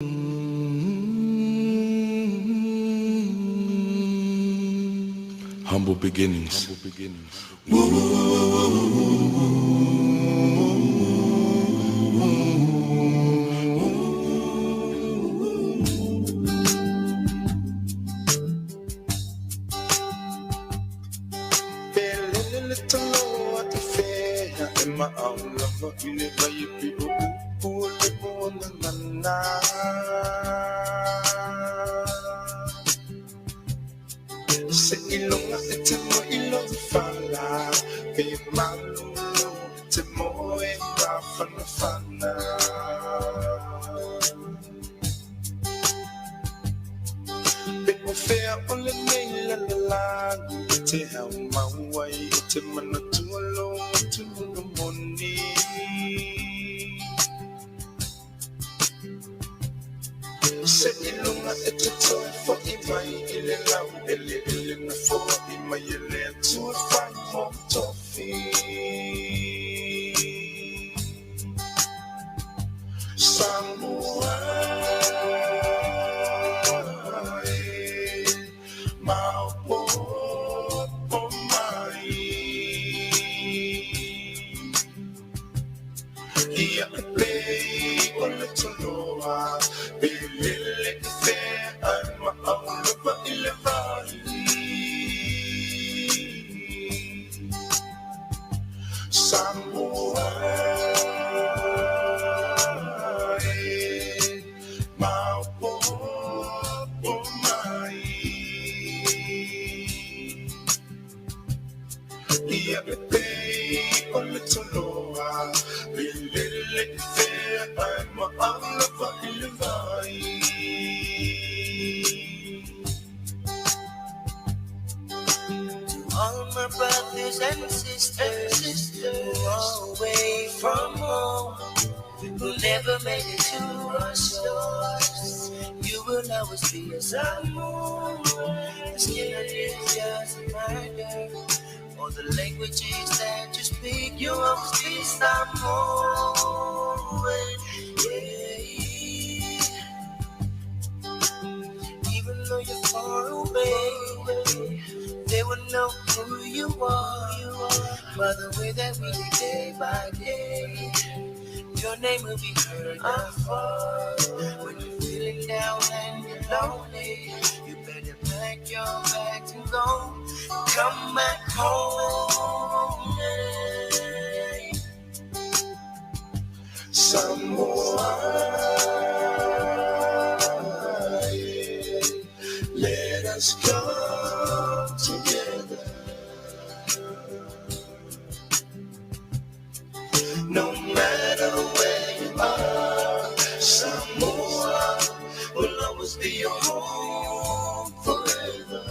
Humble beginnings. To all my brothers and sisters who are away from home, who never made it to our shores, you will always be a Samoan. The skin on you doesn't matter, or the languages that you speak, you always be Samoan. Yeah. Even though you're far away, they will know who you are by the way that we live day by day. Your name will be heard afar. When you're feeling down and you're lonely, you better pack your bags and go. Come back home. Yeah. Samoa, let us come together. No matter where you are, Samoa will always be your home forever.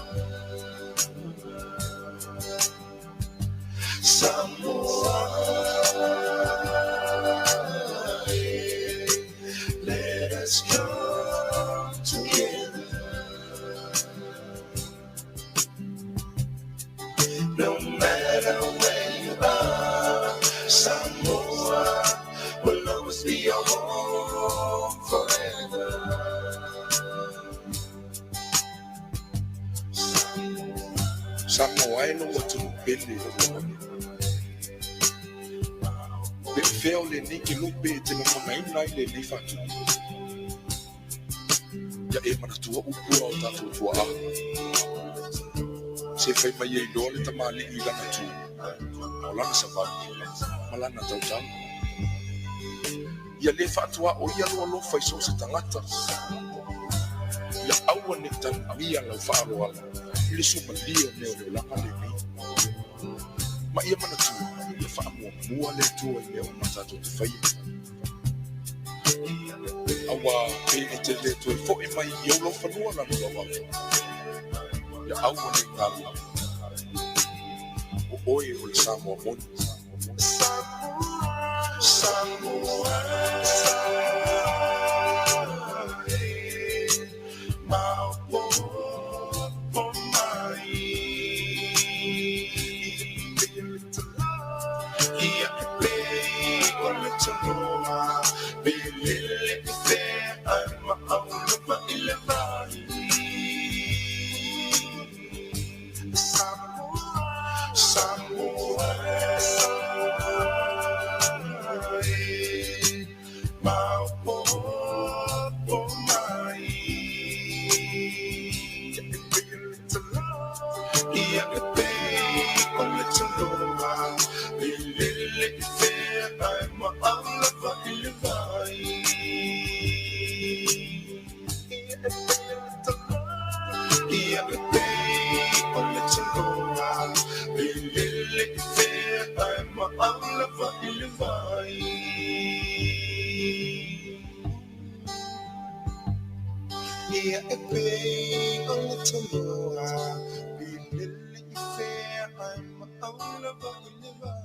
Samoa, let us come together. No matter where you are, Samoa will always be your home forever. Samoa e lou atunuu pele i lou lagona. Pe o fea o lenei kelope e te lagonaina ai lenei faatupu? Ia e manatua upu a o tatou tuaa. Se fai mai ai loa le tamalii i lana tu, o lana savali, ma lana tautala. Ia lē faatuaʻo ia lou alofa i so o se tagata. Ia aua nei tanuia lau faaaloalo i le suamalie o mea o le olaga lenei. Ma ia manatua, ia faamuamua le Atua i mea uma tatou te faia. Auā pe e te lē toe foʻi mai i ou laufanua lalolauafu, ia aua nei galo, o oe o le Samoa moni. Samoa, maopopo mai. Ia e pei o le toloa, pe lele i fea ai ma Ia e pei o le tanoa, pe lele i fea ae maau lava i le vai.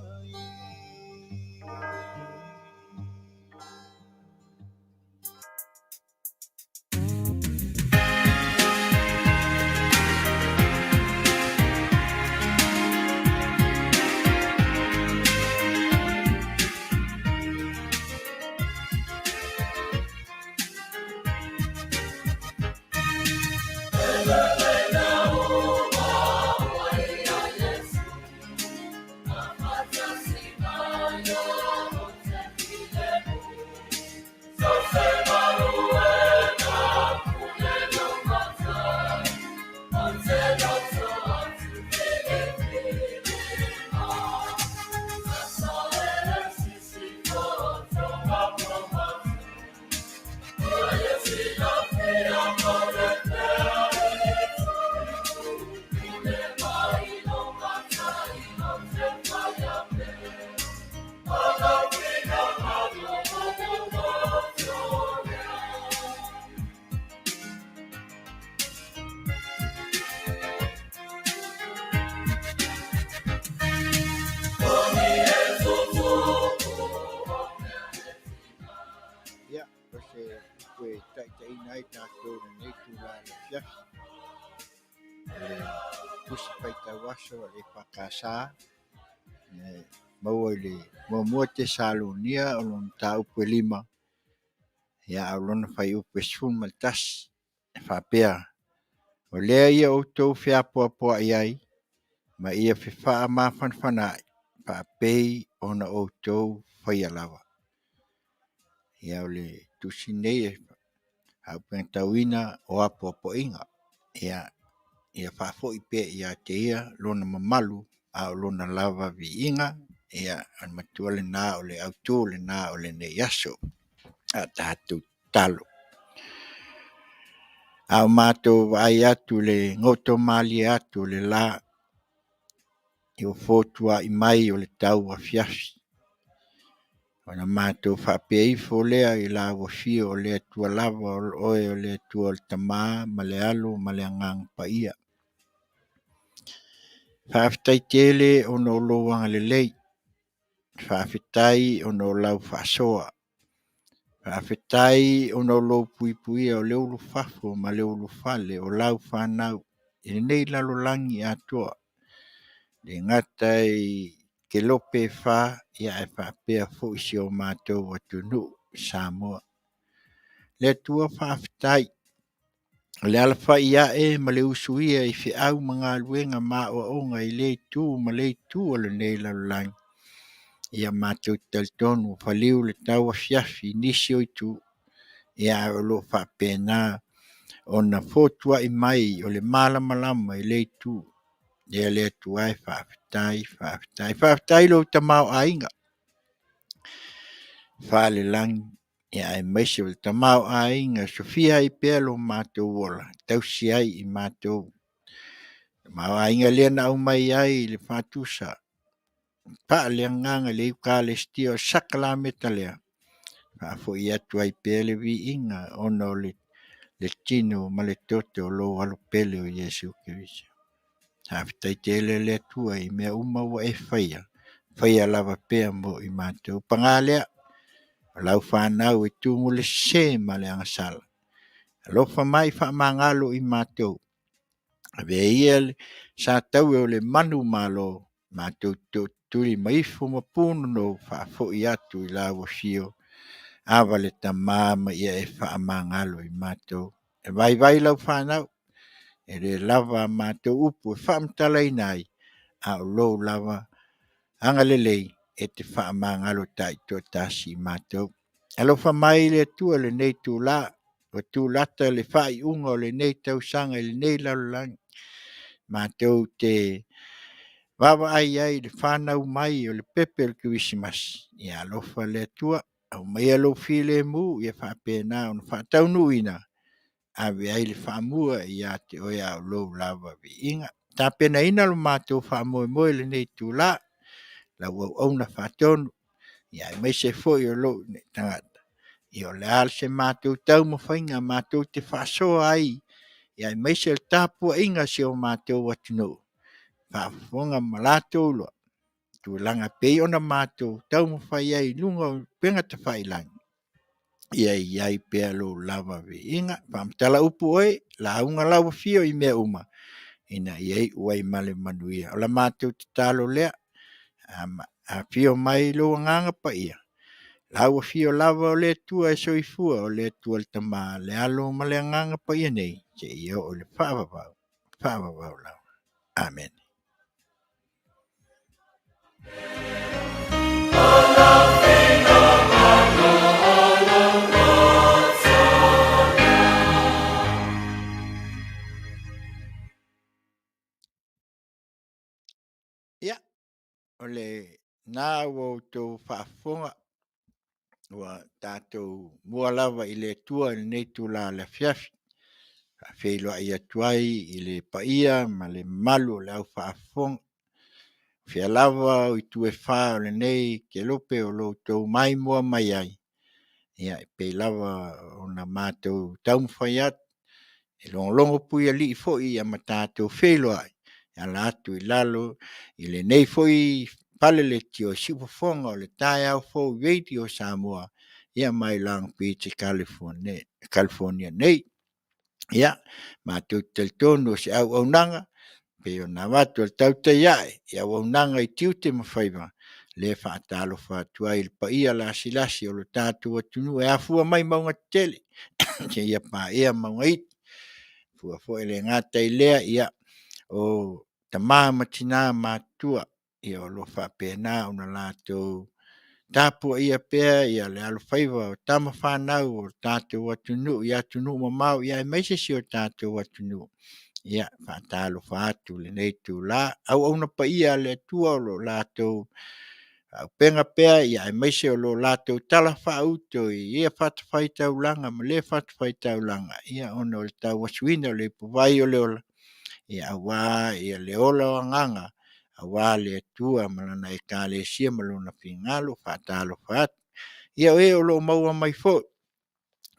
Ia, o se upu e taitaiina ai tatou i lenei itula i le afiafi, o le Tusi Faitau Aso a le EFKS, e maua i le 1 Tesalonia o lona mataupu e 5, ia a o lona fuaiupu e 11, e faapea, O lea ia outou feapoapoai ai, ma ia fefaamafanafanaai, faapei ona outou faia lava. Ia o le tusi lenei e faaauupegatauina o apoapoaiga. Ia faafoi pea ia te Ia lona mamalu a o lona lava viiga. Ia o le matua lena, o le autu lena o lenei aso. A tatou tatalo. A o matou vaai atu i le goto malie atu o le la i ua fotuai mai o le tauafiafi, ona matou faapea ifo lea i lau Afio o le Atua lava, o Oe o le Atua o le Tama ma le Alo ma le Agaga Paia. Faafetai tele ona o lou agalelei, faafetai ona o lau faasoa, faafetai ona o lou puipuia o le ulufafo ma le ulufale o lau fanau i lenei lalolagi atoa. E le gata i kelope e fa ae faapea foi si o matou atunuu i Samoa. Le Atua faafetai o le alafai ae ma le usuia i feau ma galuega ma aoaoga i lea itu ma lea itu o lenei lalolagi, ia matou te talitonu ua faliu le tauafiafi i nisi o itu, ae o lo o faapena ona fotuai mai o le malamalama i lea itu. Ia le Atua e, faafetai, faafetai. Faafetai i lou tamaoaiga faalelagi aemaise o le tamaoaiga e sofia ai pea lo matou ola e tausi ai i matou. Le tamaoaiga lea na aumai ai le faatusa faaleagaga i le Ekalesia, o le sakalameta lea, e faafoi atu ai pea le viiga ona o le tino ma le toto o lou Alo pele o Iesu Keriso. Faafetai tele le Atua i mea uma ua e faia, faia lava pea mo i matou. Paga lea, o lau fanau e tu i le sese ma le agasala, alofa mai faamagalo i matou. Avea ia le satauro o le manumalo, matou te tootutuli ma ifo ma punonou faafoi atu i lau afio, Ava le Tama ma ia e faamagalo i matou. E vaivai lau fanau, e le lava a matou upu e faamatalaina ai, a o lou lava agalelei e te faamagalo taitoatasi i matou. Alofa mai le Atua i lenei itula, ua tulata le faaiuga o lenei tausaga i lenei lalolagi, matou te vaavaai ai i le fanau mai o le pepe o le Kerisimasi, ia alofa le Atua, aumaia lou filemu ia faapena ona faataunuuina, ave ai le faamua ia te oe a o lou lava viiga. Tapenaina lo matou faamoemoe i lenei itula, lau auauna faatonu, aemaise foi o lou nei tagata, Ia o le a se matou taumafaiga matou te faasoa ai, ia aemaise o le tapuaiga a si o matou atunuu, faafofoga ma latou iloa tulaga e pei ona matou taumafai ai i luga o upega tafailagi, ia i ai pea lou lava viiga. Faamatala upu oe, lauga lau afio i mea uma, ina ia iu ai ma le manuia. O la matou tatalo lea, afio mai lou Agaga Paia, lau afio lava o le Atua e soifua, o le Atua le Tama, le Alo ma le Agaga Paia nei, seia oo i le faavavau, faavavau lava. Amene. Ia, o lena ua outou faafofoga, ua tatou mua lava i le Atua i lenei itula o le afiafi. E faafeiloai atu ai i le paia ma le mamalu o le au faafofoga, o fea lava o itu e fa o lenei kelope o lo o outou maimoa mai ai, ia e pei lava ona matou taumafai atu, e logologo puialii foi ma tatou feiloai e ala atu i lalo i lenei foi fale leitio i siufofoga o le taeao fou Radio Samoa mai Long Beach i Kalifonia nei. Ia, matou te talitonu o se auaunaga e pei ona avatu e le tautai ae i auaunaga i tiute ma faiva, lea e faatalofa atu ai i le paia lasilasi o le tatou atunuu e afua mai mauga tetele seia paia mauga iti. E le gata i lea, o tama ma tina matutua o lo o faapena ona latou tapuaia pea le alofaiva o tama fanau a lo tatou atunuu i atunuu mamao aemaise si o tatou atunuu. E faatalofa atu i lenei itula. Auauna paia a le Atua o lo o latou auupega pea aemaise o lo latou talafaauto i ia fatafaitaulaga ma lea fatafaitaulaga ona o le tauasuina o le ipuvai o le Ola, aua le ola o agaga, aua le Atua ma Lana Ekalesia ma Lona finagalo. E faatalofa atu. Ia o e o lo o maua mai foi e le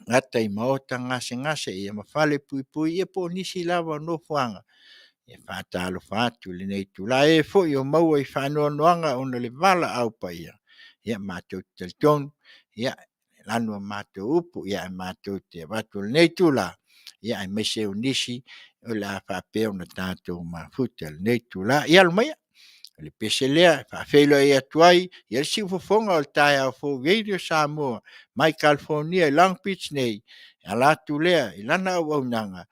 gata i maota gasegase ma falepuipui po o nisi lava o nofoaga, e faatalofa atu i lenei itula. O e foi o maua i faanoanoaga ona o le valaau paia, ia matou te talitonu e lanu a matou upu, ae matou te avatu i lenei itula, aemaise o nisi o le a faapea ona tatou mafuta i lenei itula. Ia alo maia, o le pese lea e faafeiloai atu ai i le siufofoga o le taeao fou Radio Samoa mai Kalifonia i Long Beach nei, e ala atu lea i lana auaunaga,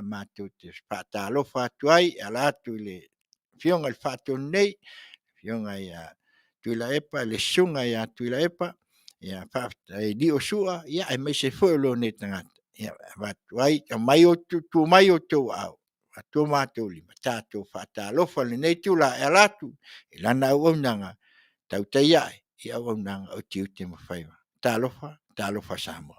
matou te faatalofa atu ai e ala atu i le Afioga i le Faatonu nei, le Afioga ia Tuilaepa, le Susuga ia Tuilaepa Faafetai Lio Sua, aemaise foi o lou nei tagata e avatu ai, tuu mai outou aao avatu o matou lima, tatou faatalofa i lenei itula e ala atu i lana auaunaga tautai ae i auaunaga o tiute ma faiva. Talofa, talofa Samoa.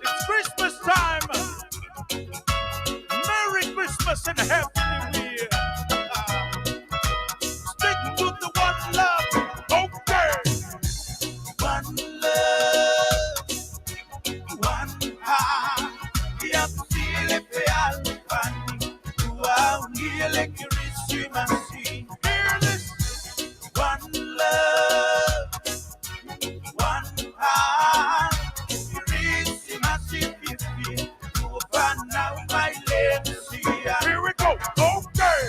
It's Christmas time. Merry Christmas and Happy New Year. Stick to the one love. Okay. One love, one heart. Ya feel Hear this. One love, one heart. Here we go. Okay.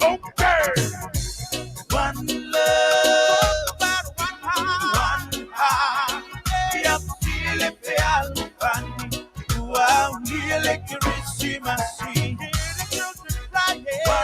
Okay. One love, one heart, one heart. One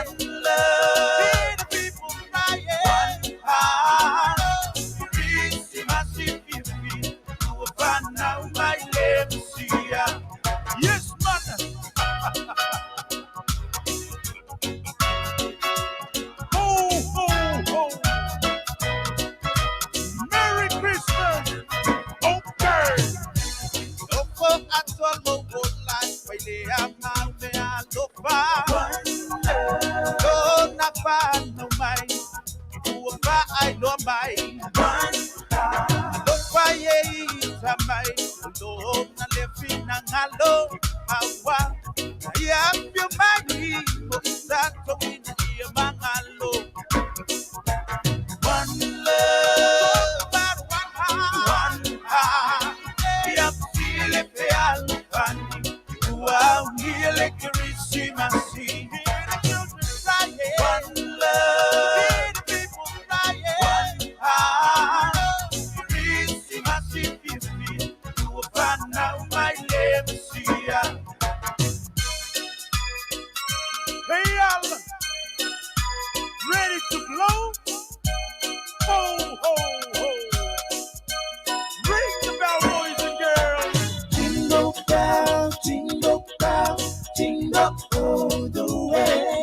mai. Alofa e ita mai, lona le finangalo, awa. Ia pio mai, mo sato ina ia mangalo. One love, one heart, one heart. Ia file pe alofani, ua unia le Krisimasi. Hear the children crying. One love, hear the people crying. One heart. Krisimasi fifi, ua whanau mai le Mesia. Hey y'all, ready to blow? Ho, ho, ho. Ring the bell, boys and girls. Jingle bell, jingle bell, jingle all the way.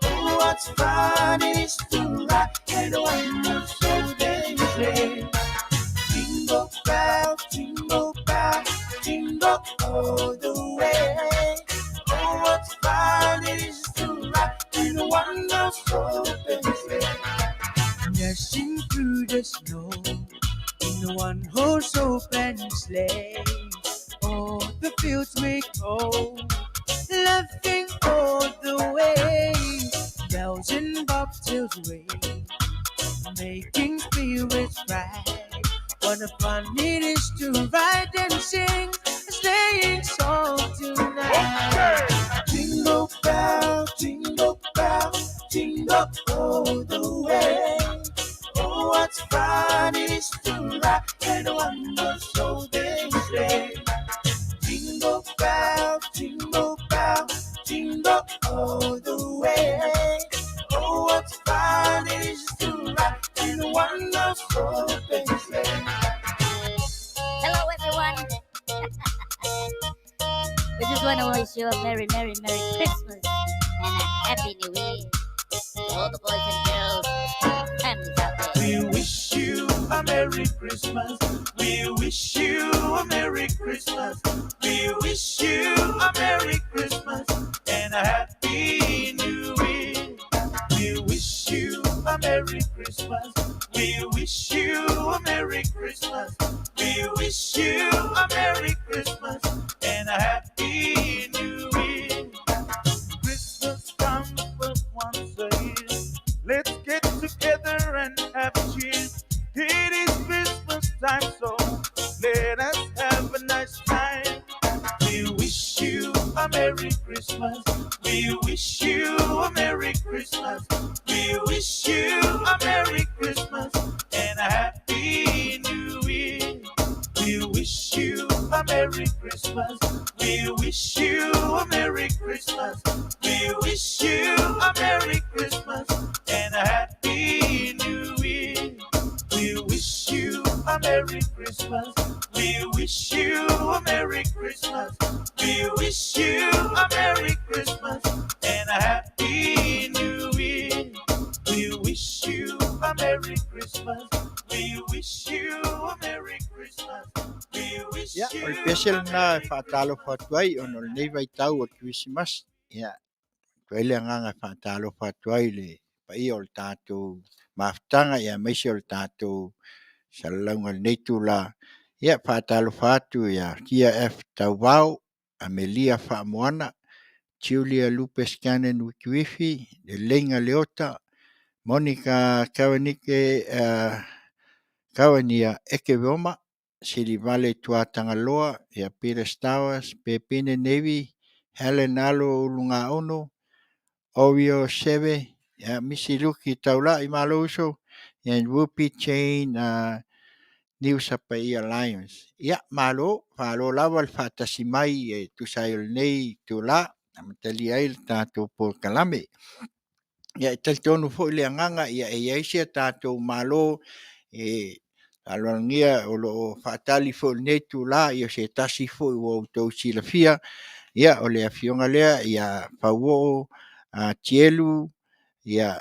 Oh, what fun it is to ride in a one-horse open sleigh. Jingle bell, jingle bell, jingle all the way. Oh, what fun it is to ride in a one-horse open sleigh. Dashing through the snow in a one-horse open sleigh. All the fields we go, laughing all the way. Bells and bobtails ring, making spirits bright. What a fun it is to ride and sing a sleighing song tonight. Jingle bell, jingle bell, jingle all the way. Oh, what fun it is to ride in a one-horse open sleigh. Jingle bell, jingle bell, jingle all the way. Oh, what fun it is to ride in a one-horse open sleigh. Hello, everyone. We just want to wish you a merry, merry, merry Christmas and a happy New Year to all the boys and girls and families out there. We wish you a Merry Christmas. We wish you a Merry Christmas. We wish you a Merry Christmas and a Happy New Year. We wish you a Merry Christmas. We wish you a Merry Christmas. We wish you a Merry Christmas and a Happy New Year. Christmas comes but once a year. Let's get together and have cheers. It is Christmas time, so let us have a nice time. We wish you a Merry Christmas. We wish you a Merry Christmas. We wish you a Merry Christmas and a Happy New Year. We wish you a Merry Christmas. We wish you a Merry Christmas. We wish you a Merry Christmas and a Happy New Year. We wish you a Merry Christmas. We wish you a Merry Christmas. We wish you a Merry Christmas and a Happy New Year. We wish you a Merry Christmas. We wish you a Merry Christmas. We wish Ia, you o le pese a lena e Merry faatalofa atu ai ona o lenei vaitau o le Kerisimasi. Ia, tu ai le agaga e faatalofa atu ai le paia o le tatou mafutaga ia aemaise o le tatou salalauga i lenei itula. Ia, faatalofa atu ia Tia F. Tauvao, Amelia Faamoana, Julia Lupes Cannon Wikiwifi, Leleiga Leota, Monica Kawanike Kawania Ekeveoma, Silivale Tuatagaloa, ia Peter Stowers, Pepine Navy, Helen Alo Ulugaono, Orio Seve, ia Missy Luki Taulai Malo uso, and Whoopi Chain Niu Sapaia Lions. Ia, malo, faalo lava le faatasi mai e tusa ai o lenei itula, amatalia ai le tatou polokalame. Ia, e talitonu foi le agaga, ia e i ai si a tatou Malo e aloagia o lo o faatali foi i lenei itula, ia o se tasi foi ua outou silafia, ia o le afioga lea ia Fauoo Tielu, ia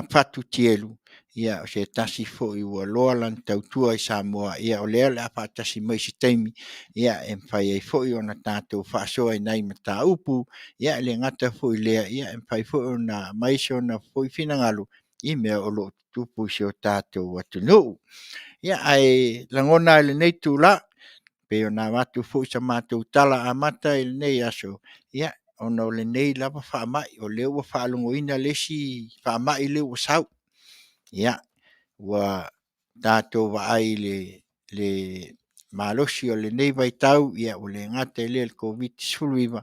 Fatu Tielu, ia o se tasi foi ua loa lana tautua i Samoa, ia o lea o le a faatasi mai i se taimi, ia e mafai ai foi ona tatou faasoa i nai mataupu, ia e le gata foi i lea, ia e mafai foi ona aumai sona foi finagalo i mea o lo o tutupu i si o tatou atunuu. Ia, ae lagona i lenei itula, pei ona avatu foi sa matou tala amata i lenei aso, ia, ona o lenei lava faamai, o lea ua faalogoina le isi faamai lea ua sau. Ia, ua tatou vaai i le malosi o lenei vaitau, ua le gata i lea o le Koviti-19,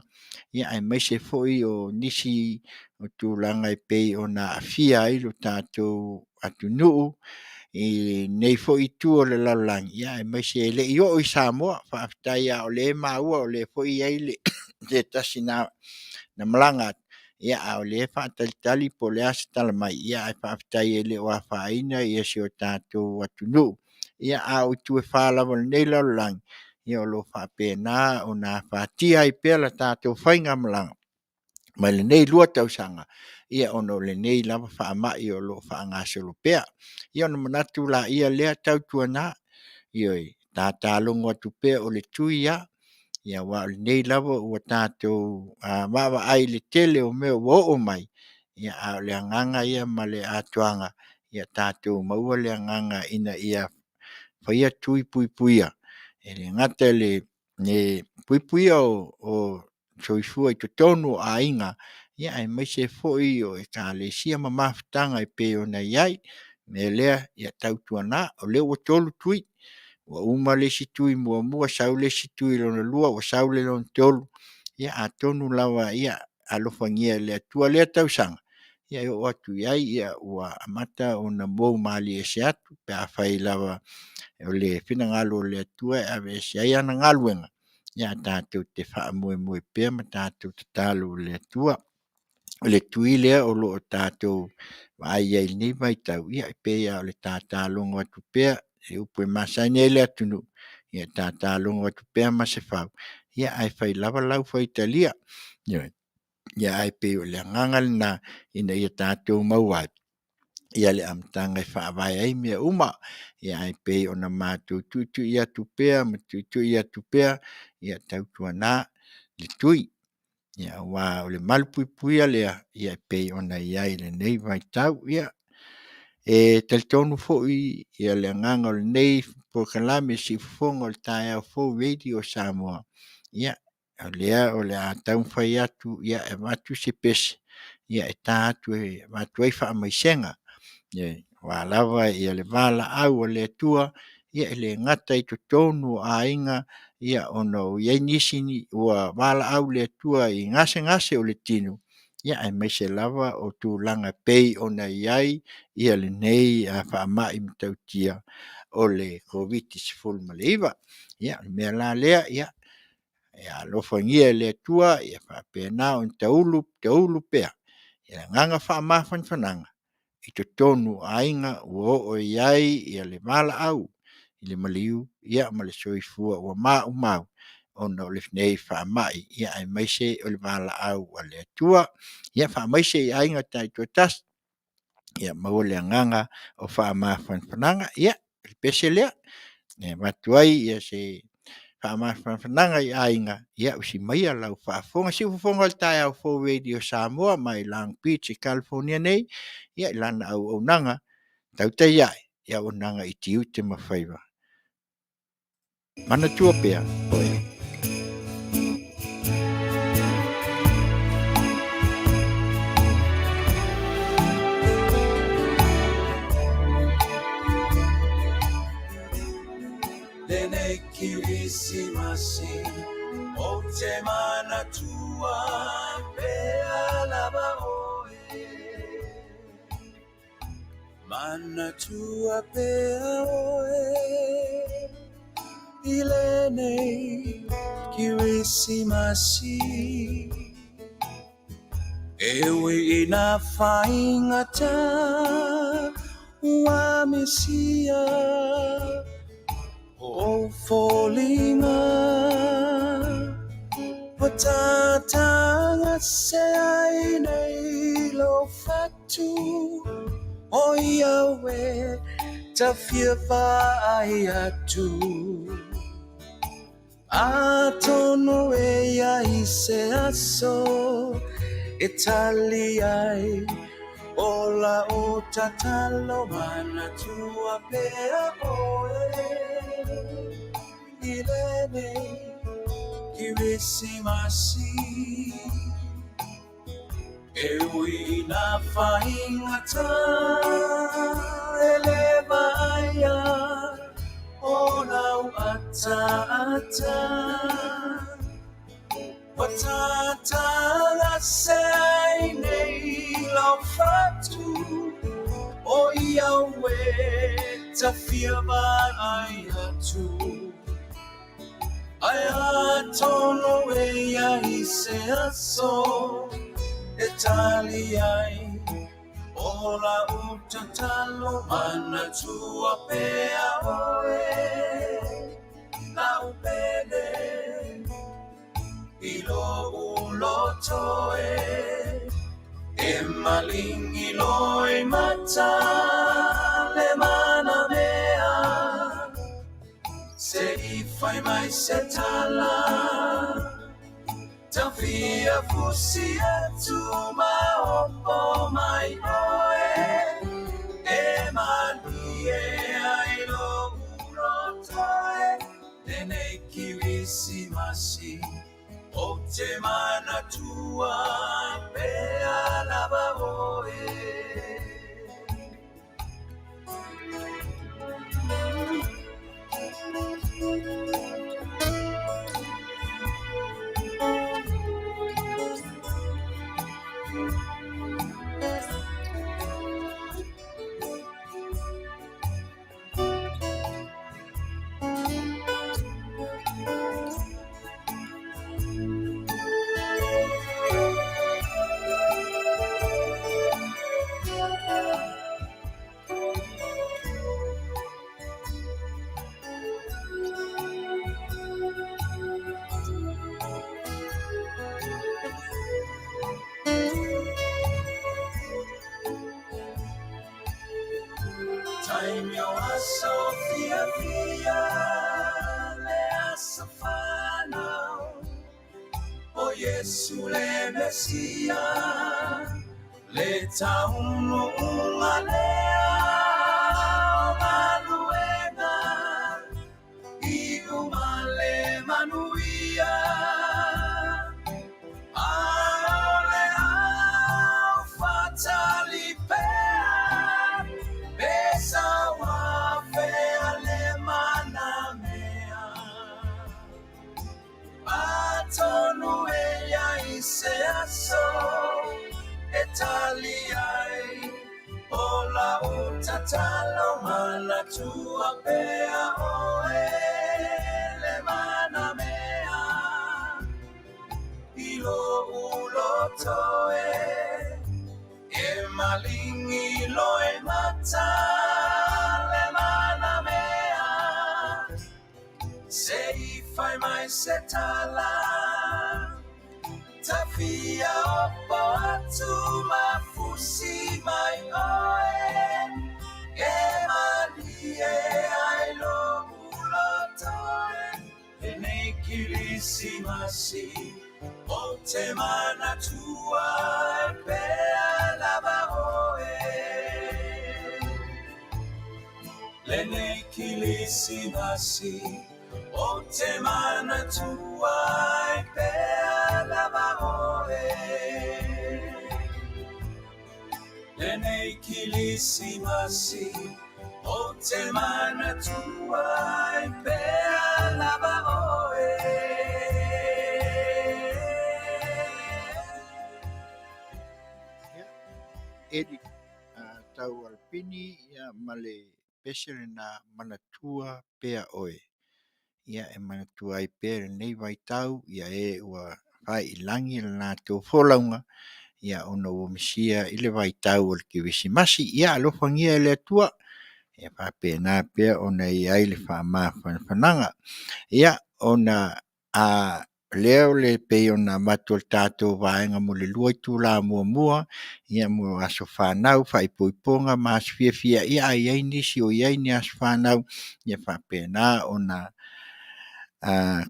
aemaise foi o nisi o tulaga e pei ona aafia ai lo tatou atunuu i lenei foi itu o le lalolagi, aemaise e le i oo i Samoa. Faafetai lava o lea e maua o lea foi e i ai se tasi na malaga atu, a o lea e faatalitali po o le a se tala mai, ae faafetai e le o afaina si o tatou atunuu. A o itu e fa lava o lenei lalolagi, o lo o faapena ona afatia ai pea le tatou faigamalaga mai lenei 2 tausaga ona o lenei lava faamai o lo o faagasolo pea. Ia ona manatu laia lea, tautuana, ioe, tata logo atu pea o le tui lava, aua o lenei lava ua tatou vaavaai i le tele o mea ua oo mai, a o le agaga ia ma le atoaga, ia tatou maua le agaga ina ia faia tui puipuia, e le gata i le puipuia o soifua i totonu o aiga, aemaise foi o ekalesia ma mafutaga e pei ona i ai. O le mea lea, ia tautuana, o lea ua 3 tui, ua uma le isi tui muamua sau le isi tui lona lua ua sau le lona tolu. Ia atonu lava ia alofagia e le Atua lea tausaga e oo atu i ai ua amata ona mou malie ese atu pe afai lava o le finagalo o le Atua e aveese ai ana galuega, ae tatou te faamoemoe pea ma tatou tatalo i le Atua. O le tui lea o lo o tatou vaai ai i lenei vaitau, ia e pei lava o le tatalogo atu pea i upu e masani ai le atunuu, ia tata logo atu pea Masefau, ae fai lava lau faitalia. Ioe. Ae pei o le agaga lena ina ia tatou maua ai le amataga e faavae ai mea uma. Ae pei ona matou tuitui atu pea ma tuitui atu pea, ia tautuana le tui, aua o le malupuipuia lea e pei ona i ai i lenei vaitau. Ia, e talitonu foi le agaga o lenei polokalame Siufofoga o le Taeao Fou Radio a Samoa, ia, o lea o le a taumafai atu e avatu se pese e ta atu e avatu ai faamaisega, aua lava le valaau a le Atua, e le gata i totonu o aiga ona ua i ai nisi ua valaau le Atua i gasegase o le tino, aemaise lava o tulaga e pei ona i ai lenei faamai matautia o le Koviti-19. Ia, o le mea la lea, ia alofagia e le Atua ia faapena ona taulu taulu pea le agaga faamafanafanaga i totonu o aiga ua oo i ai le valaau i le maliu ma le soifua ua maumau ona o lenei faamai, aemaise o le valaau a le Atua. Ia faamaise i aiga taitoatasi, ia maua le agaga o faamafanafanaga. Ia, o le pese lea e avatu ai se faamafanafanaga i aiga, ia usi maia lau faafofoga. Siufofoga o le taeao fou Radio Samoa mai Long Beach i Kalifonia nei i lana auaunaga, tautai ae i auaunaga i tiute ma faiva. Manatua pea, o Lenei Kirisimasi o te manatua pea lava oe. Manatua pea oe i lenei Kirisimasi. E ui ina faigata ua misia o foliga ua tatagase ai nei lou fatu o Iawe ta fia vaai atu. Atonu e i ai se aso e tali ai O lau tatalo manatua pea oe i lenei Kirisimasi. E ui ina faigata e le vaaia o lau ataata. Ua tatagase ai nei lau fatu o i au e ta fia vaai atu. Ae atonu e i ai se aso e tali ai o lau tatalo manatua pea oe lau pele i lou loto e e malingi loi mata le mana mea se i fai mai se tala tafia fusi atu ma opo mai oe e malie ai lou loto e lenei Kirisimasi o te manatua pea lava oe. Taimi o aso fiafia le aso fanau o Iesu le Mesia le taunuuga lea o galuega i uma le manuia a o le au faatali pea pe sau afea le manamea. Atonu e i ai se aso e tali ai o lau tatalo manatua pea oe le manamea i lou loto e e malingi loi mata le manamea se i fai mai se tala tafia opo atu ma fusi mai oe e malie ai lou loto e lenei Kirisimasi o te manatua pea lava oe. Lenei Kirisimasi o te manatua pea lava oe. Lenei Kirisimasi o te manatua pea lava oe. Eric tau Alapini ia ma le pese lena manatua pea oe. Ia e manatua ai pea lenei vaitau ia e ua faailangi le latou folauga ia ona ua misia i le vaitau o le Kerisimasi. Ia alofagia e le Atua ia faapena pea ona i ai le faamafanafanaga. Ia ona a lea o le pei ona avatu o le tatou vaega mo le 2 itula muamua ia mo aso fanau, faaipoipoga ma aso fiafia. Ia a i ai nisi o i ai ni aso fanau ia faapena ona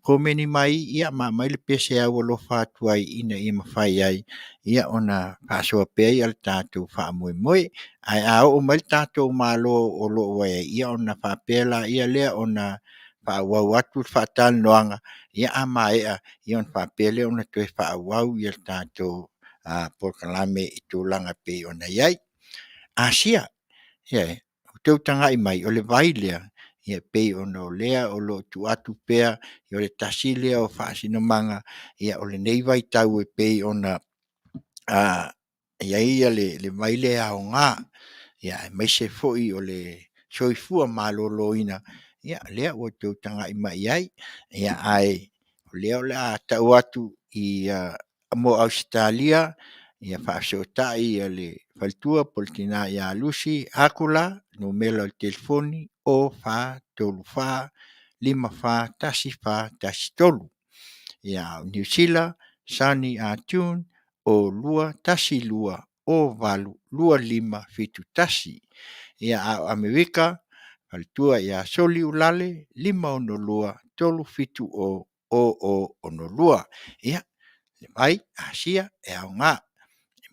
Komeni mai ia ma aumai le pese e aualofa atu ai ina ia mafai ai ia ona faasoa pea ia le tatou faamoemoe. Ae a oo mai le tatou Malo o lo o ua i ai, ia ona faapea lea ona faaauau atu le faatalanoaga, ia a maea ona faapea lea ona toe faaauau le tatou polokalame i tulaga e pei ona i ai. Asia, ioe, ua outou tagai mai, o le vai lea, e pei ona o lea o lo o tuu atu pea, o le tasi lea o faasinomaga o lenei vaitau e pei ona i ai le vai lea aoga, aemaise foi o le soifua maloloina, lea ua outou tagai mai i ai. Ae o lea o le a tau atu mo Ausetalia, ia faafesootai le faletua po o le tina ia Lucy Akula, numera o le telefoni 04 34 54 14 13. A o Niu Sila, Sonny Ah June, 02 12 08 25 71. A o Amerika, faletua ia Soli Uelale, 562 370 0062. Ia, le vai Asia, e aoga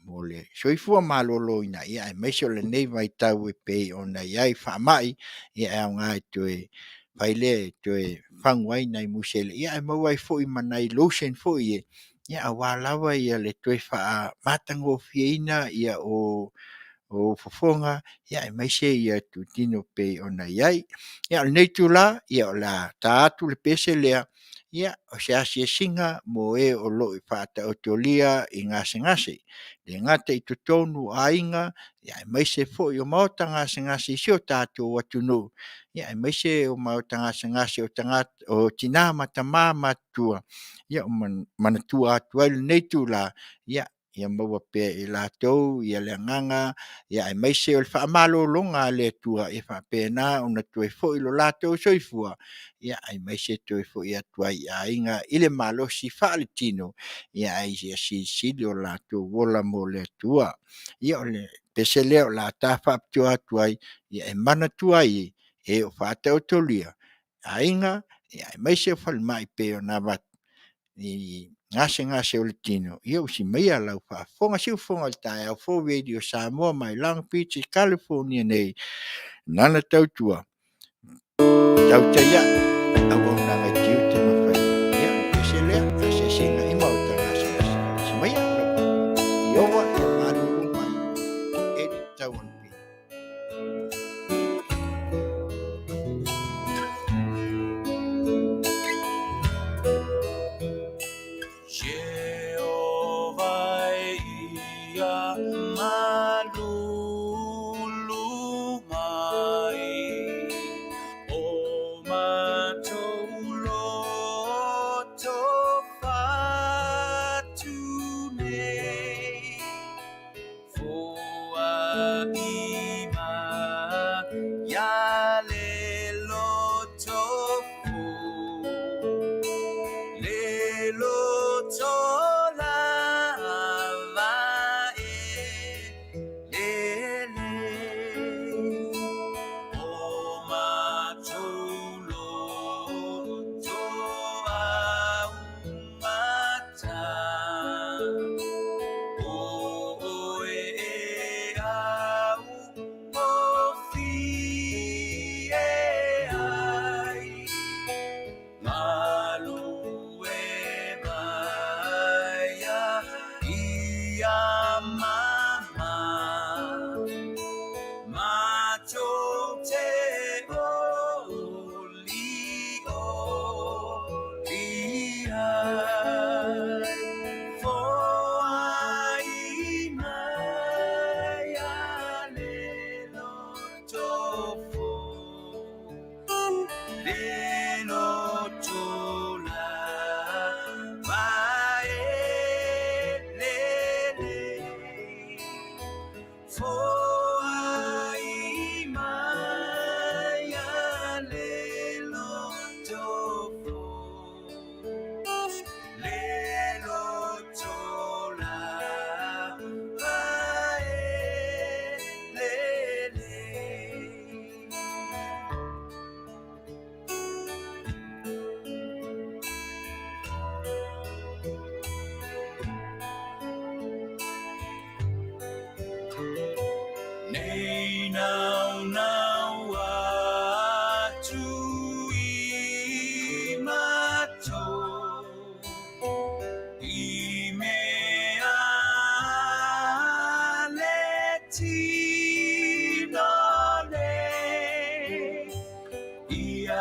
mo le soifua maloloina, aemaise o lenei vaitau e pei ona i ai faamai, e aoga e toe fai lea e toe fagu ai nai musele, ae maua ai foi ma nai lotion foi ia aua lava le toe faamatagofieina o fofoga aemaise itutino e pei ona i ai. Ia, o lenei itula, o le a ta atu le pese lea, o se asiasiga mo e o lo o faataotolia i gasegase, e le gata i totonu o aiga, aemaise foi o maota gasegase i si o tatou atunuu, aemaise o maota gasegase o tina ma tama matutua. E manatua atu ai lenei itula, ia maua pea e i latou le agaga aemaise o le faamalologa a le Atua ia faapena ona toe foi lo latou soifua, aemaise toe foi atu ai i aiga i le malosi faaletino, ae ia silisili o latou ola mo le Atua. Ia o le pese lea o le a ta faapitoa atu ai e manatua ai e o faataotolia aiga aemaise o falemai e pei ona avatu i gasegase o le tino, ia usi maia lau faafofoga. Siufofoga o le taeao fou, Radio Samoa mai Long Beach i Kalifonia nei, lana tautua, tautai a'e auaunaga i tiute ma faiva. Ia, o le pese lea, asiasiga i maota gasegase. Usi maia lau faafofoga. Ieova ia malulu mai. Eddie Tauanupi. Jehovah e ia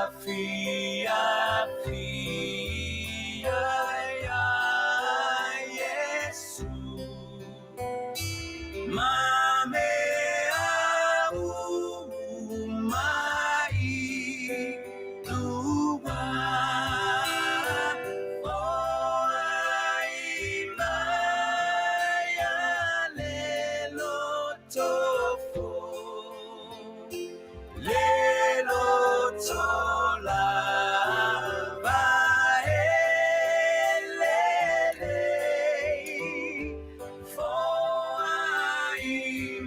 Afiafia ia Iesu ma mea uma i luga. Foai mai a le loto fou, le loto lava e lelei. Foai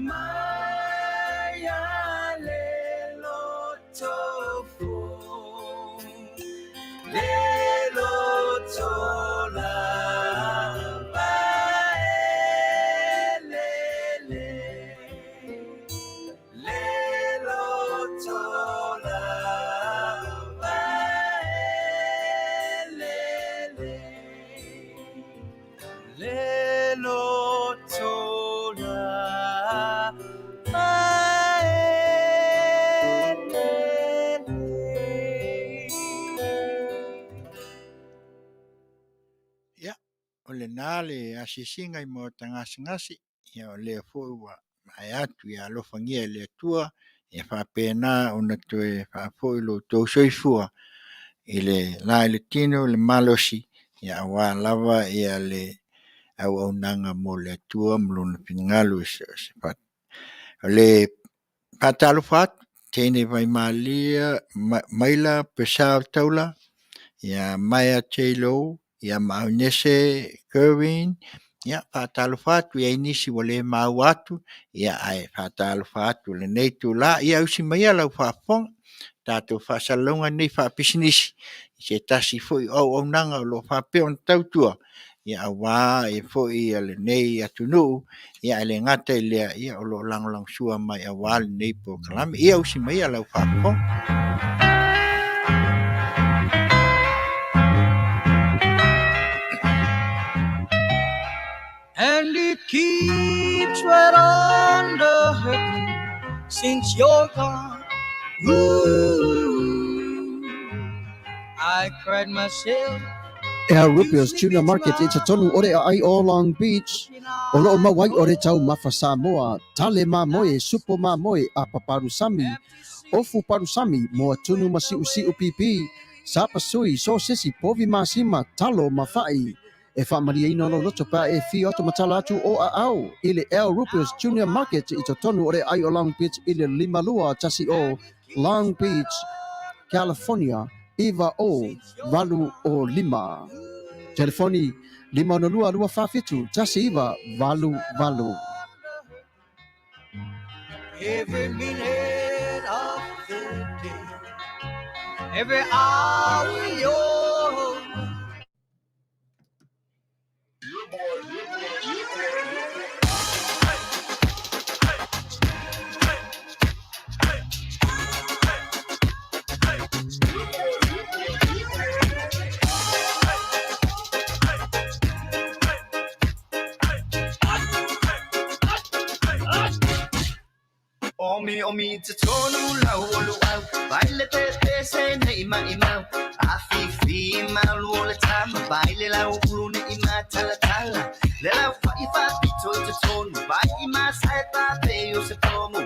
mai a le loto fou, le loto lava e lelei. Le loto lava e lelei. Le loto lava e lelei. Ia, o lena le asiasiga i maota gasegase, ia o lea foi ua maea atu, ia alofagia e le Atua, ia faapena ona toe faafoi lo outou soifua i le la i le tino le malosi, ia aua lava ia le auaunaga mo le Atua ma lona finagalo i so o se fata. O le faatalofa atu, teine Vaimalia Maila Purcell Taula, ia Maia J-Lo, ia ma Aunese Kerwin, ia faatalofa atu, e i ai nisi ua le maua atu, ia ae faatalofa atu i lenei itula. Ia usi maia lau faafofoga, tatou faasalalauga nei faapisinisi, i se tasi foi o auaunaga o lo o faapea ona tautua, ia aua foi lenei atunuu, ae le gata i lea, o lo o lagolagosua mai aua lenei polokalame. Ia usi maia lau faafofoga. And it keeps right on the hurting since you're gone. Ooh, I cried myself Al Rupio's Tuna Market i totonu o le aai o Long Beach, o loo maua ai o le taumafa Samoa, tale mamoe, supo mamoe, apa palusami, ofu palusami, moa tunu ma siusiu pipi, sapasui, sosesi, povi masima, talo ma fa'i. E faamalieina lou loto pe a e afio atu ma tala atu o aao i le Al Rupio's Junior Market i totonu o le aai o Long Beach i le 5210 Long Beach, California 90805. Telefoni 562 247 1988. Every minute of the day, every hour you're Omi omi te tonu lau o luau, vai le te te se nei mai mau. A fi fi mau lu o le tama, vai le lau ulu ne i ma tala tala. Le lau fa i fa pito i te tonu, vai i ma sae pa pe o se pomu.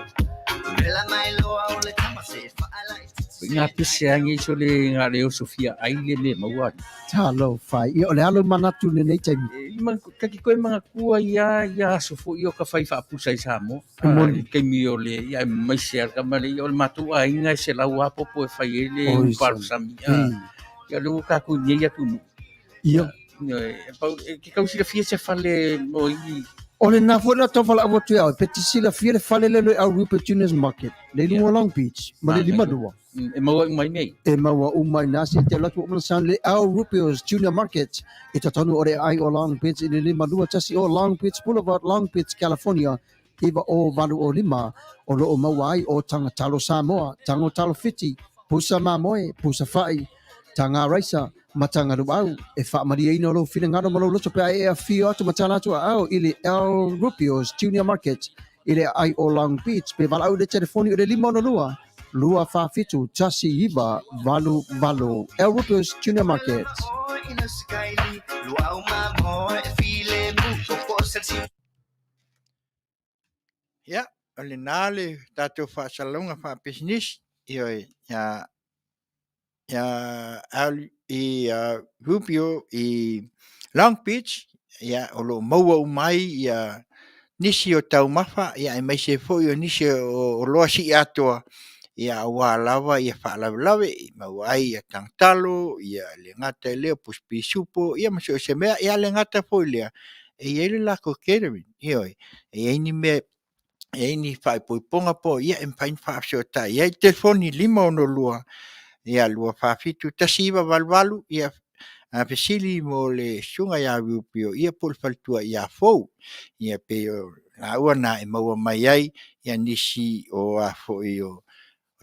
Le la mai loa o le tama se fa ala i te Ngā pese angi so le ngā leo Sofia ai le le maua. Talofa. Ia, o le alo manatu lenei taimi. E, ma, kaki koe mga kua ia, ia aso fo i o ka whai whaapusa i Samoa. E moni. Kaimi o le, ia mai se ar ka male, ia o le mātou a inga e se lau apopo e whai e le Oi, uparu sami. sami. Ia le ua kākou nei atu nu. Ia. Ia, e pau, e, ke kau silafia se fale mo i. O le nā foi la tau whala awa tu au, pe te silafia le fale le le au Rupert Junior's Market, le lunga Long Beach, ma le lima lua. E maua umai nei. E maua umai nā se te latu o mana le au Rupio's Junior Market, i totonu o le ai o Long Beach i le 52 o Long Beach Boulevard, Long Beach, California, iwa o valu o lima, o loo maua ai o tanga talo Samoa, tango talo Fiti, pusa mamoe, pusa fa'i, tanga raisa, ma tanga luau, e faamalieina lou finagalo ma lou loto pe a e afio atu ma tala atu aao i le Al Rupio's Junior Market i le aai o Long Beach pe valaau i le telefoni o le 562 247 1988. El Rupio's Tuna Market. Ia, o lena le tatou faasalalauga faapisinisi, ioe, ia, ia, al, i uh, Rubio i Long Beach, ia, o lo o maua uma ai ia nisi o taumafa, ia, aemaise foi o nisi o oloa sii atoa, ia, aua lava ia faalavelave i maua ai ia tagatalo, ia le gata i lea o pusi pisupo, ia ma so o se mea, ia le gata foi i lea, e i ai le latou catering, ioe, e i ai ni mea e i ai ni faaipoipoga po o ia e mafai ona faafesootai i ai. Telefoni 562 ia 247 1988 ia fesili mo le susuga ia Rubio ia po o le faletua ia Fou. Ia pei o laua na e maua mai ai ia nisi o a foi o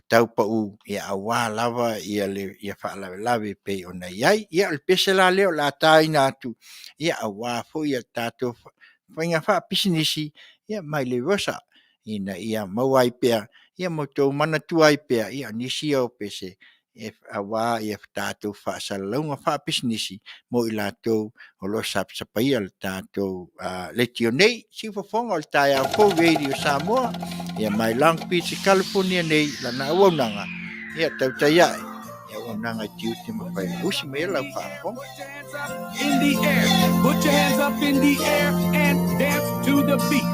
tau pau ia aua lava ia le ia faalavelave e pei ona i ai. Ia o le pese la lea o le a taina atu ia aua foi ia tatou faiga faapisinisi ia mai le Rosa ina ia maua ai pea ia ma outou manatua ai pea ia nisi ia o pese aua ia tatou faasalalauga faapisinisi mo i latou o lo o sapasapaia le tatou leitio nei. Siufofoga o le taeao fou Radio Samoa ia mai Long Beach, California nei lana auaunaga ia tautai ae ia auaunaga i tiute ma faiva. Usi mai lau faafofoga. In the air, put your hands up in the air and dance to the beat.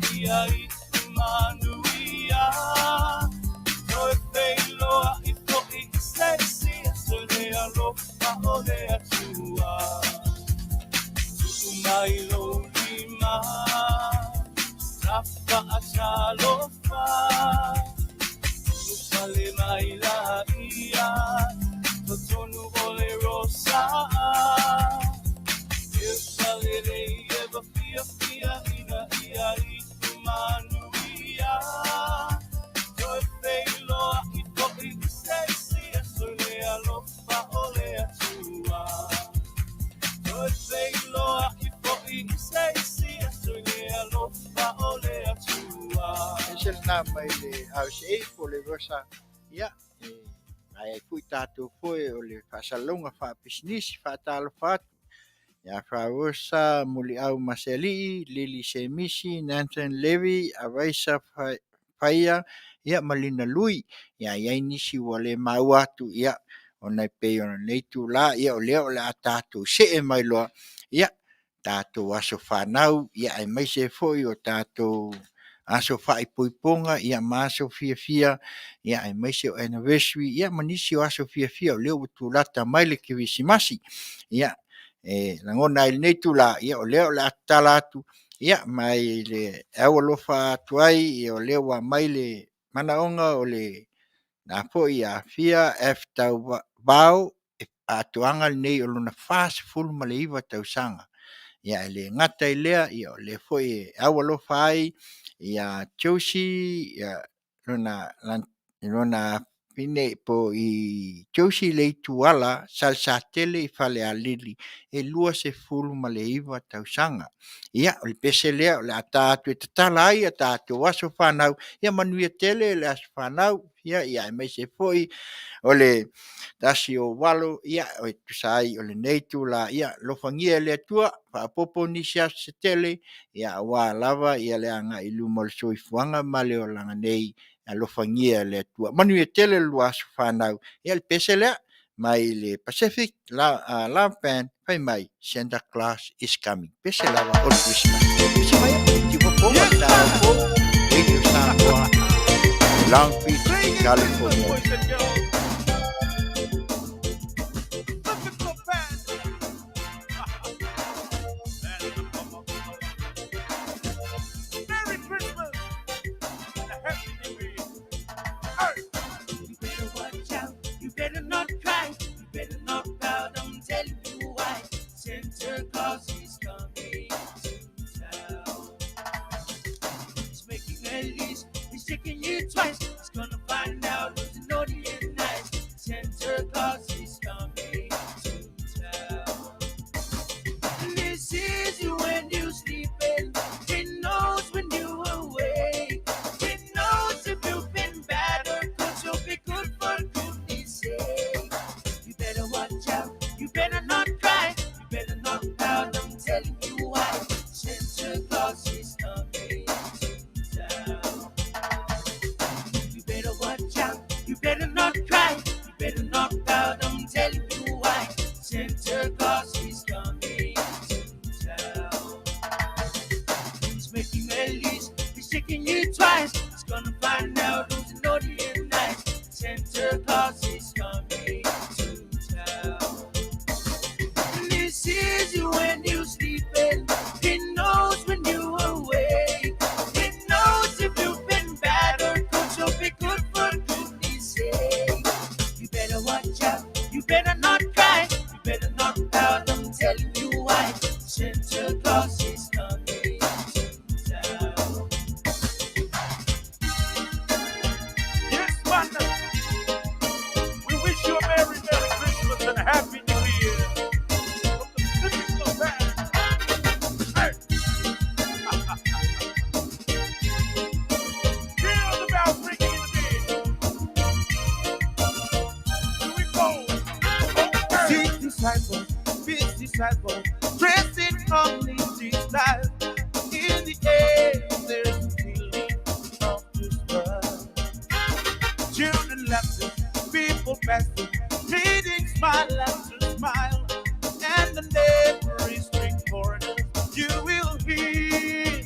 fia ia i manuia. Toe feiloa i fo'i i se isi aso i le alofa o le Atua. Tuu mai lou lima, tafaatalofa. Ulufale mai laia, totonu o le rosa. E falelei e fiafia ina ia i manuia. Toe feiloai fo'i i se isi aso i le alofa o le Atua. Toe feiloai fo'i i se isi aso i le alofa o le Atua. E se lena mai le RCA po o le Rosa, ia, e ae ai foi tatou foi o le faasalalauga faapisinisi faatalofa atu ia Faarosa Muliau Masealii, Lili Semisi, Nathan Levy, Avaisa Faia, ia ma Lina Lui. Ia i ai nisi ua le maua atu, ia, ona e pei o lenei itula, ia o lea o le a tatou see mai loa, ia, tatou aso fanau, ia aemaise foi o tatou aso faaipoipoga, ia ma aso fiafia, ia aemaise o anniversary, ia ma nisi o aso fiafia o lea ua tulata mai le Kerisimasi. Ia, e lagona ai i lenei itula, ia o lea o le a tatala atu, ia ma e aualofa atu ai, o lea ua aumai le manaoga o lena foi Afia F Tauvao, atoaga lenei o lona 49 tausaga. Ia e le gata i lea, o lea foi e aualofa ai ia Josie lona afafine po o Josie Leituala Salesatele i Falealili, e 29 tausaga. Ia, o le pese lea o le a ta atu e tatala ai a tatou aso fanau, ia manuia tele le aso fanau, aemaise foi o le 1 o Aoto e tusa ai o lenei itula. Ia alofagia e le Atua faaopoopo nisi aso se tele aua lava le agai i luma o le soifuaga ma le olaga nei, alofagia e le Atua. Manuia tele le lua aso fanau. Ia o le pese lea mai le Pacific Love Band, fai mai, Santa Claus is coming. Pese lava o le Kerisimasi. Pese mai, siufofoga le taeao fou, Radio Samoa, Long Beach, California. Boys and girls. Pacific Band. Merry Christmas and a Happy New Year. Hey. You better watch out. You better not cry. You better not pout. I'm telling you why. Santa Claus is coming to town. He's making a list. He's checking you twice. He's gonna find out who's naughty and nice. Santa Claus is coming to town. And he sees you when you're sleeping. He knows when you're awake. He knows if you've been bad or good. So be good for goodness sake. You better watch out. You better not cry. You better not pout. I'm telling you why. Santa Claus is coming to town. You better watch out. You better not cry. You better not pout. I'm telling you why. Santa Claus is coming to town. He's making a list. He's checking you twice. He's gonna find out who's naughty and nice. Santa Claus is coming to town. And he sees you when you're sleeping. He knows when you're awake. He knows if you've been bad or good. So be good for goodness sake. You better watch out. You better not cry. You better not pout. I'm telling you why. Santa Claus is coming to town. Yes, man. We wish you a Merry, Merry Christmas and a Happy New Year. From the Pacific Band. Hey. Hear the bells ringing in the day. Here we go. Okay. City sidewalk, busy sidewalk, dressing only style. In the air, there's a feeling of Christmas. Children laughing, people passing, meeting smile after smile. And on every street corner, you will hear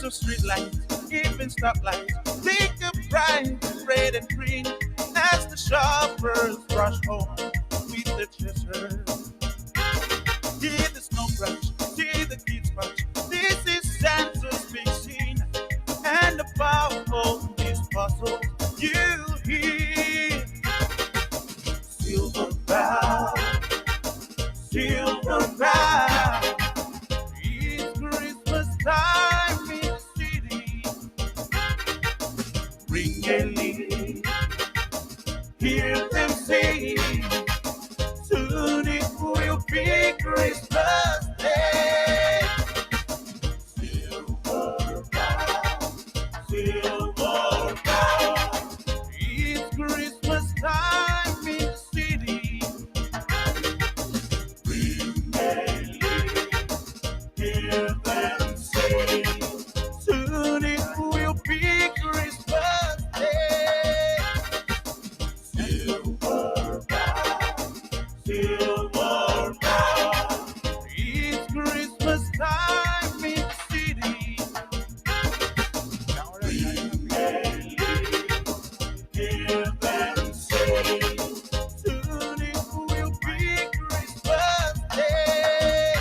of streetlights, even stoplights, blinker bright, red and green, as the shoppers rush home with the treasures. Hear the snow crash, see the kids march. This is Santa's big scene, and above all these puzzles you hear. Silver bell, silver bell. It's Christmas time in the city. Ring a ling, hear them sing. Soon it will be Christmas Day. Silver bell, silver bell. It's Christmas time in the city. Ring a ling, hear them sing. Soon it will be Christmas Day. Silver bell, silver bell. It's Christmas time in the city. Ring a ling, hear them sing. Soon it will be Christmas Day.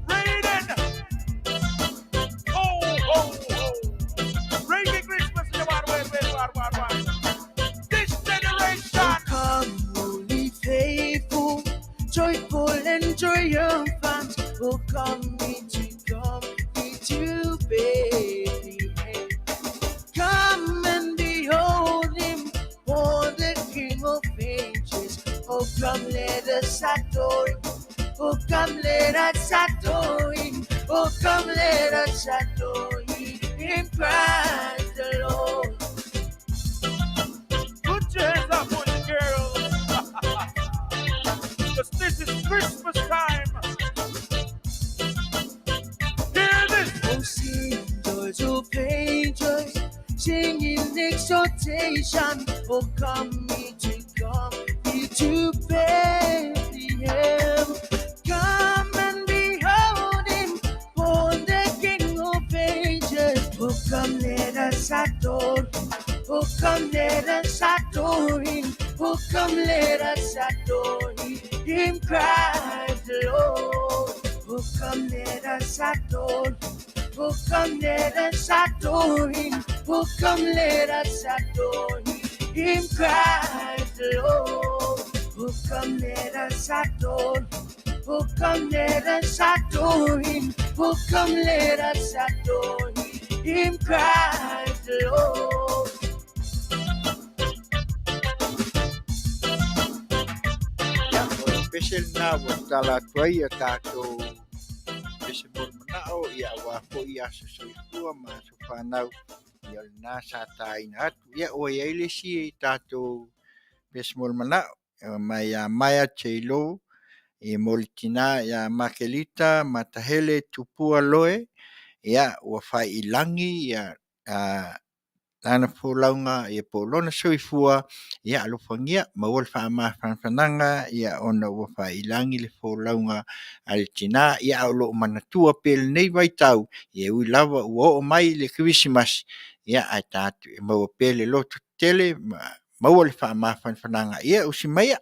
Raiden! Ho, ho, ho! Reggae Christmas in the wild, wild, wild, wild, wild, wild. This generation! Come, holy faithful, joyful and triumphant. Oh, come me to Bethlehem. Come and behold him, born the King of ages. Oh, come, let us adore him. Oh, come, let us adore him. Oh, come, let us adore him, Christ the Lord. Put your hands up, boys and girls. Because this is Christmas time. Hear this. Oh, sing joys, oh, angels, sing in exaltation. Oh, come me to Bethlehem. Come and behold him, born the King of ages. Oh, come, let us adore him. Oh, come, let us adore him. Oh, come, let us adore him, Christ the Lord. Oh, come, let us adore him. Oh, come, let us adore him. Oh, come, let us adore him, Christ the Lord. Oh, come, let us adore him. Oh, come, let us adore him. Oh, come, let us adore him, Christ the Lord. Ia, o le pese lenā ua tatala atu ai ia tatou pese mo le manao, ia auā foʻi aso soifua ma aso fanau, ia o lenā sa tāina atu. Ia ua iai le isi i tatou pese mo le manao, mai iā Maia J-Lo, i mo le tinā iā Makelita Matahele Tupua Loe, ia ua faaiilagi ia lana folauga ia po o lona soifua, ia alofagia maua le faamafanafanaga ia ona ua faaiilagi le folauga a le tinā, ia a o loo manatua pea lenei vaitau, ia e ui lava ua oo mai le Kerisimasi, ia ae tatou e maua pea le loto tetele ma maua le faamafanafanaga ia usi maia,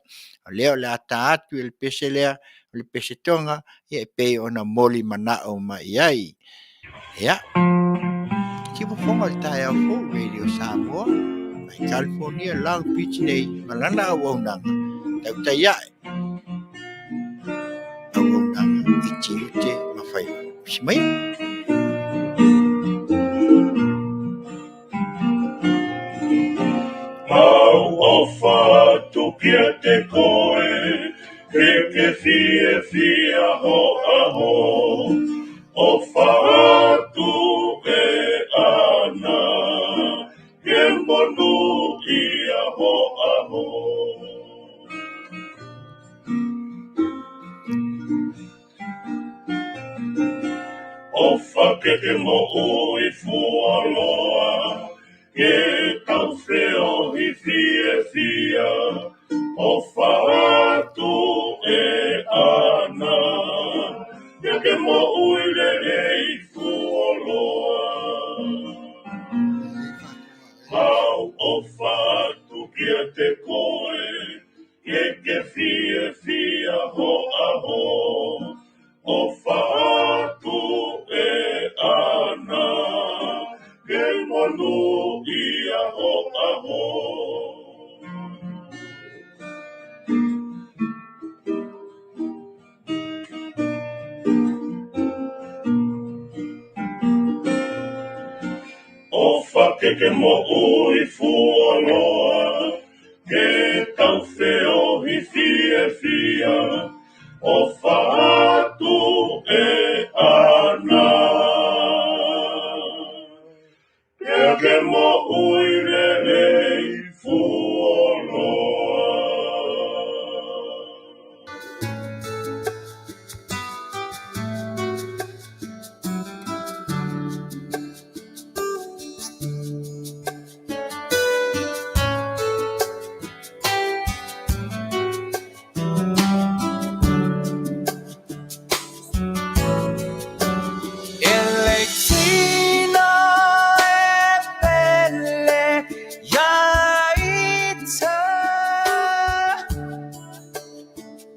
o lea o le a tā atu e le pese lea, o le pese toga, ia e pei ona moli manao mai ai. Ia, siufofoga o le taeao fou Radio Samoa, mai California, Long Beach nei, ma lana auaunaga, tautai ae, auaunaga i tiute ma faiva. Usi maia. Mau o whatukia te koe, he ke fie fia ho aho, o whatu e ana, ke monu ia ho aho. O whakeke mo ui fualoa, ke tauwheo hi fie fia, o whatu e ana, ia ke mo ui le Fakeke mo ui fualoa, ke tau hi fia fia, o fatu e ana. Pea ke mo ui lele i fualoa. Electino e pele ia ita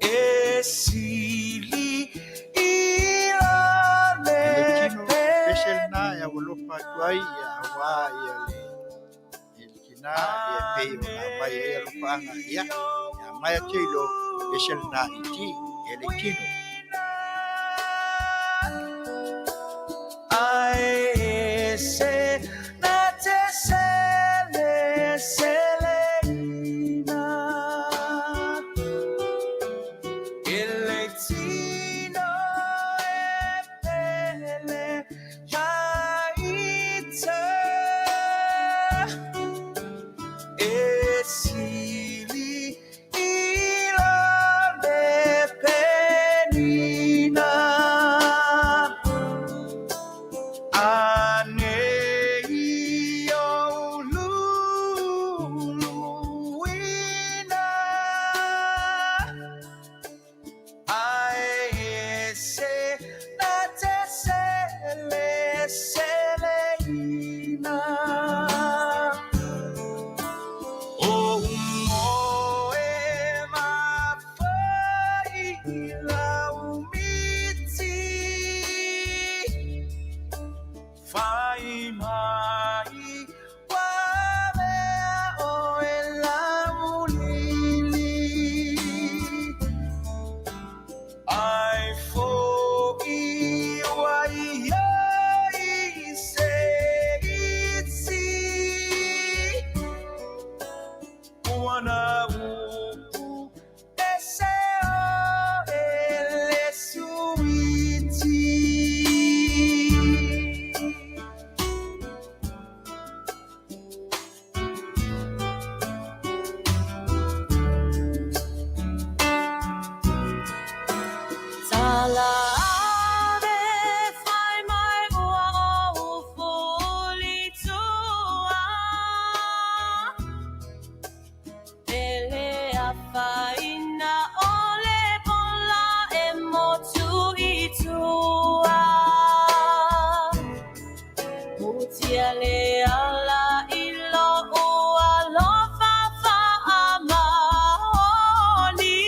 e sili ila Le le tino pese lena e aualofa atu ai ia auā ia le i le tinā ia pei ona aumai ai alofaaga ia ia mai atu i lo ese lena i ti e le tino. Ai se na te sele seleina Electino e pele ia ita e sili ila le penina Ane i o luluina Ai se na te sele seleina O moe mawhai lau miti Whai mai wa mea o e lau lili Ai fo i wai ai se iti Wana upu e se o e le suiti. Tala ave fai mai ua o fuli tua. Ele a whaina o le pola e motu i tua. Mutia le ala i lo ua lofa fa a maoni.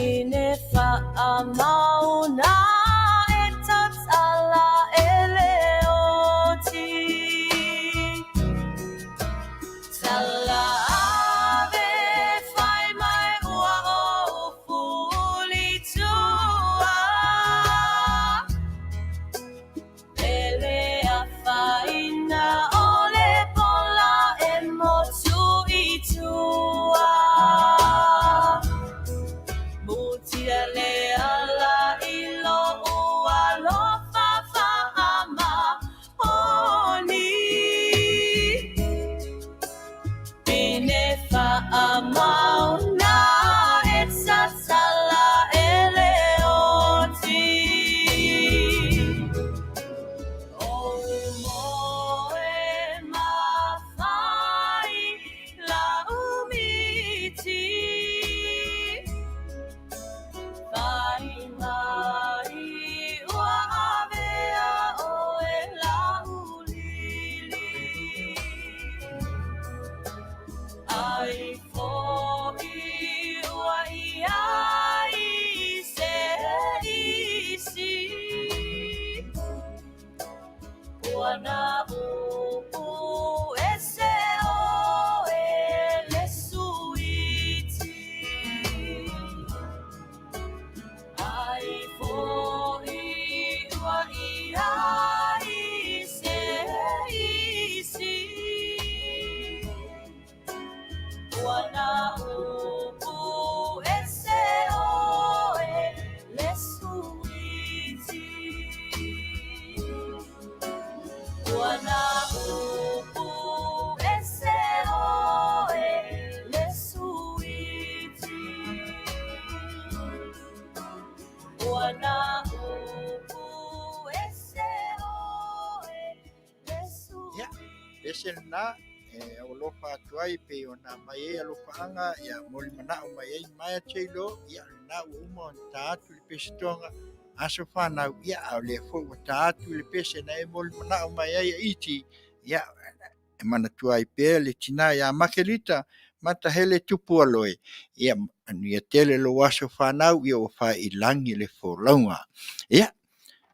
Ine fa a mauna e tatala e le oti. Tala ave fai mai ua o fuli tua. Ele a whaina o le pola e motu i tua. Mutia le ala ana upu ese oe le Ia, pese lena e aualofa atu ai pei ona aumai ai alofaaga ia molimanaʻo mai ai Maia J-Lo, ia o lena ua uma ona ta atu i le pesetoga aso fanau, ia a o lea foi ua ta atu i le pese na e molimanaʻo mai ai e Iti, ia e manatua ai pea le tinā iā Makelita Matahele Tupu Aloe, ia manuia tele lou aso fanau, ia ua faaiilagi le folauga. Ia,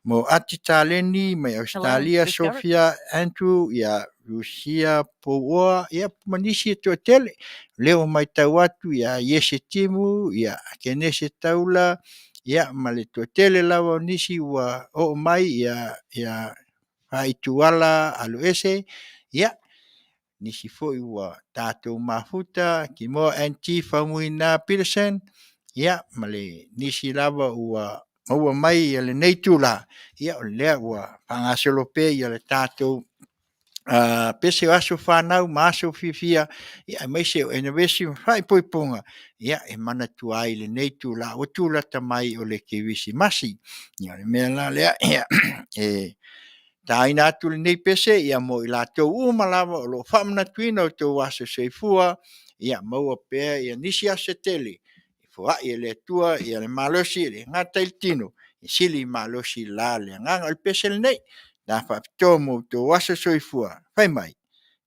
mo Ati Taleni mai Ausetalia, Sofia Andrew, ia Lucia Pouoa, ia ma nisi e toatele. O lea ua matau atu ia Iese Timu, ia Kenese Taula, ia ma le toatele lava o nisi ua oo mai ia ia Faaituala Aloese, ia nisi foi ua tatou mafuta, Kimoa NT Faumuina Peterson, ia ma le nisi lava ua maua mai ia lenei itula, ia o lea ua faagasolo pea ia le tatou pese o aso fanau ma aso fiafia, ia aemaise o anniversary ma faaipoipoga, ia e manatua ai i lenei itula ua tulata mai o le Kerisimasi. Ia o le mea la lea, e taina atu lenei pese ia mo i latou uma lava o lo o faamanatuina o outou aso soifua, ia maua pea ia nisi aso se tele e foai e le Atua le malosi e le gata i le tino, e sili malosi la le agaga. O le pese lenei, ta faapitoa mo outou aso soifua, fai mai,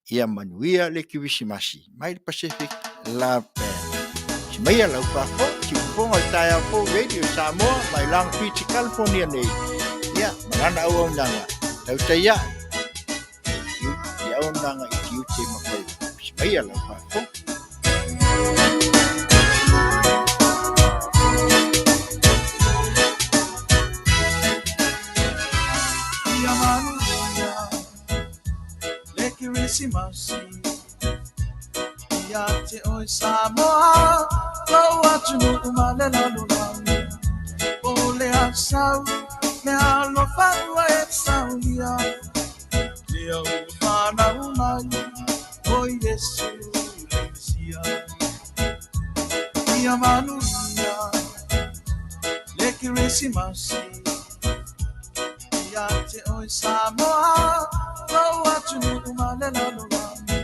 ia manuia le Kerisimasi mai le Pacific Love Band. Si maia lau faafofoga, siufofoga o le taeao fou Radio Samoa mai Long Beach, California nei. Ia, ma lana auaunaga, tautai ae i auaunaga i tiute ma faiva. Si maia lau faafofoga. Ia manuia le Kerisimasi Ia te oe Samoa Lou atunuu ma le lalolagi O le asau mea alofa ua e saunia Lea ua fanau mai O Iesu le Mesia Ia manuia le Kerisimasi Ia te oe Samoa Lou atunuu ma le lalolagi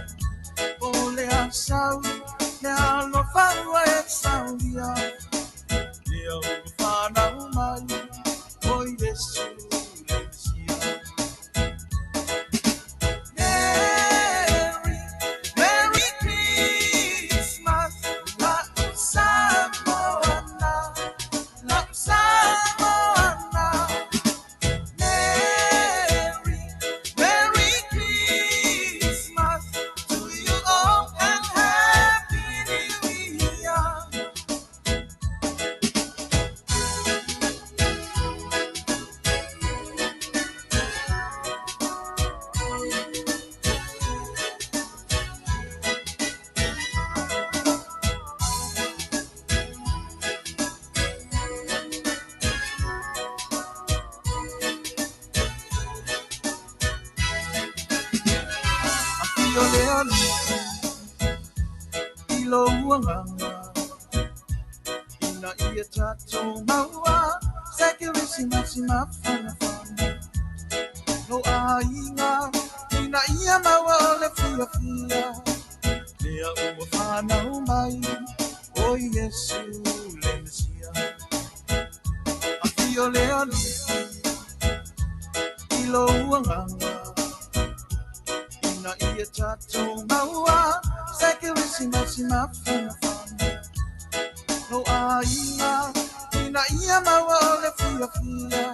O le asau mea alofa ua e saunia Lea ua fanau mai O Iesu le Mesia Merry, Merry Christmas La'u Samoana La'u Samoana Merry, Merry Christmas to you all and Happy New Year. Afio le Alii i lou agaga ina ia tatou maua se Kerisimasi mafanafana No aiga ina ia maua o le fiafia Lea ua fanau mai o Iesu le Mesia Afio le Alii i lou agaga ina ia tatou maua se Kerisimasi mafanafana No aiga ina ia maua o le fiafia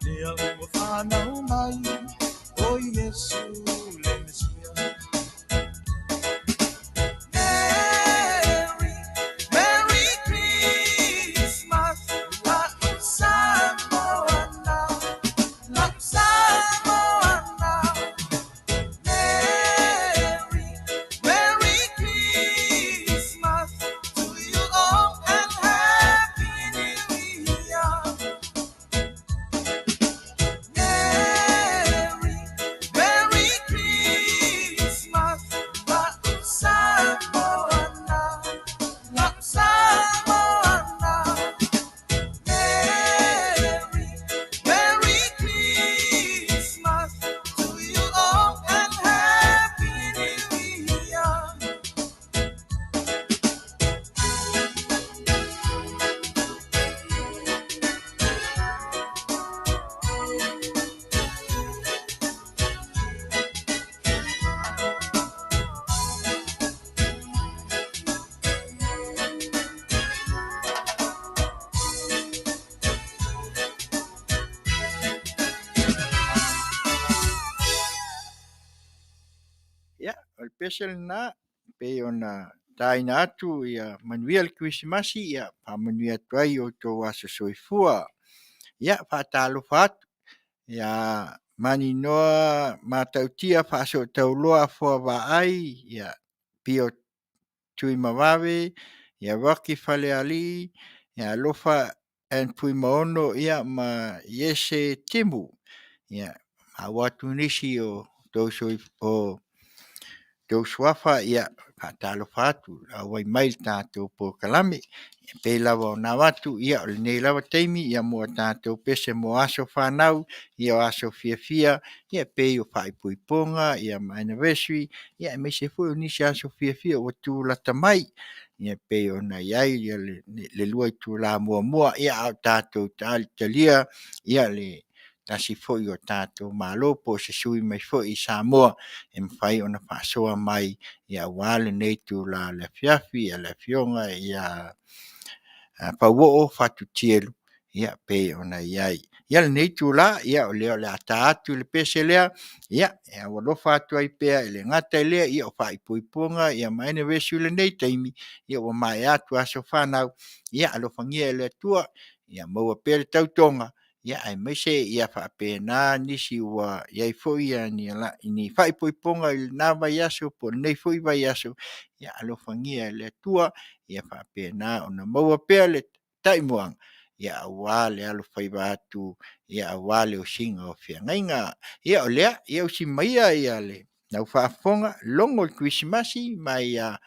Lea ua fanau mai o Iesu le Mesia Merry, Merry Christmas La'u Samoana La'u Samoana Merry, Merry Christmas to you all and Happy New Year. pese lena pei ona taina atu ia manuia le Kerisimasi, ia faamanuia atu ai i outou aso soifua. Ia faatalofa atu ia Maninoa Matautia Faasootauloa Afoa Vaai, ia Pio Tuimavave, ia Rocky Falealii, ia Alofa and Fuimaono, ia ma Iese Timu. Ia maua atu nisi o tou suafa, ia faatalofa atu auai mai le tatou polokalame. E pei lava ona avatu, ia o lenei lava taimi ia mo a tatou pese mo aso fanau, ia o aso fiafia, ia pei o faaipoipoga, ia ma anniversary, ia aemaise foi o nisi aso fiafia ua tulata mai. Ia pei ona i ai ia le 2 itula muamua, ia a o tatou talitalia ia le tasi foi o tatou Malo po o se sui mai foi i Samoa e mafai ona faasoa mai aua lenei itula afiafi, le Afioga ia Fauoo Fatu Tielu e pei ona i ai. Ia lenei itula, o lea o le a ta atu le pese lea, e alofa atu ai pea, e le gata i lea o faaipoipoga ma anniversary o lenei taimi, ia ua maea atu aso fanau, ia alofagia e le Atua ia maua pea le tautoga, aemaise ia faapena nisi ua i ai foi ni faaipoipoga i lena vaiaso po o lenei foi vaiaso, ia alofagia e le Atua ia faapena ona maua pea le taimuaga aua le alofaiva atu aua le osiga o feagaiga. Ia o lea, ia usi maia lau faafofoga, logo le Kerisimasi mai ia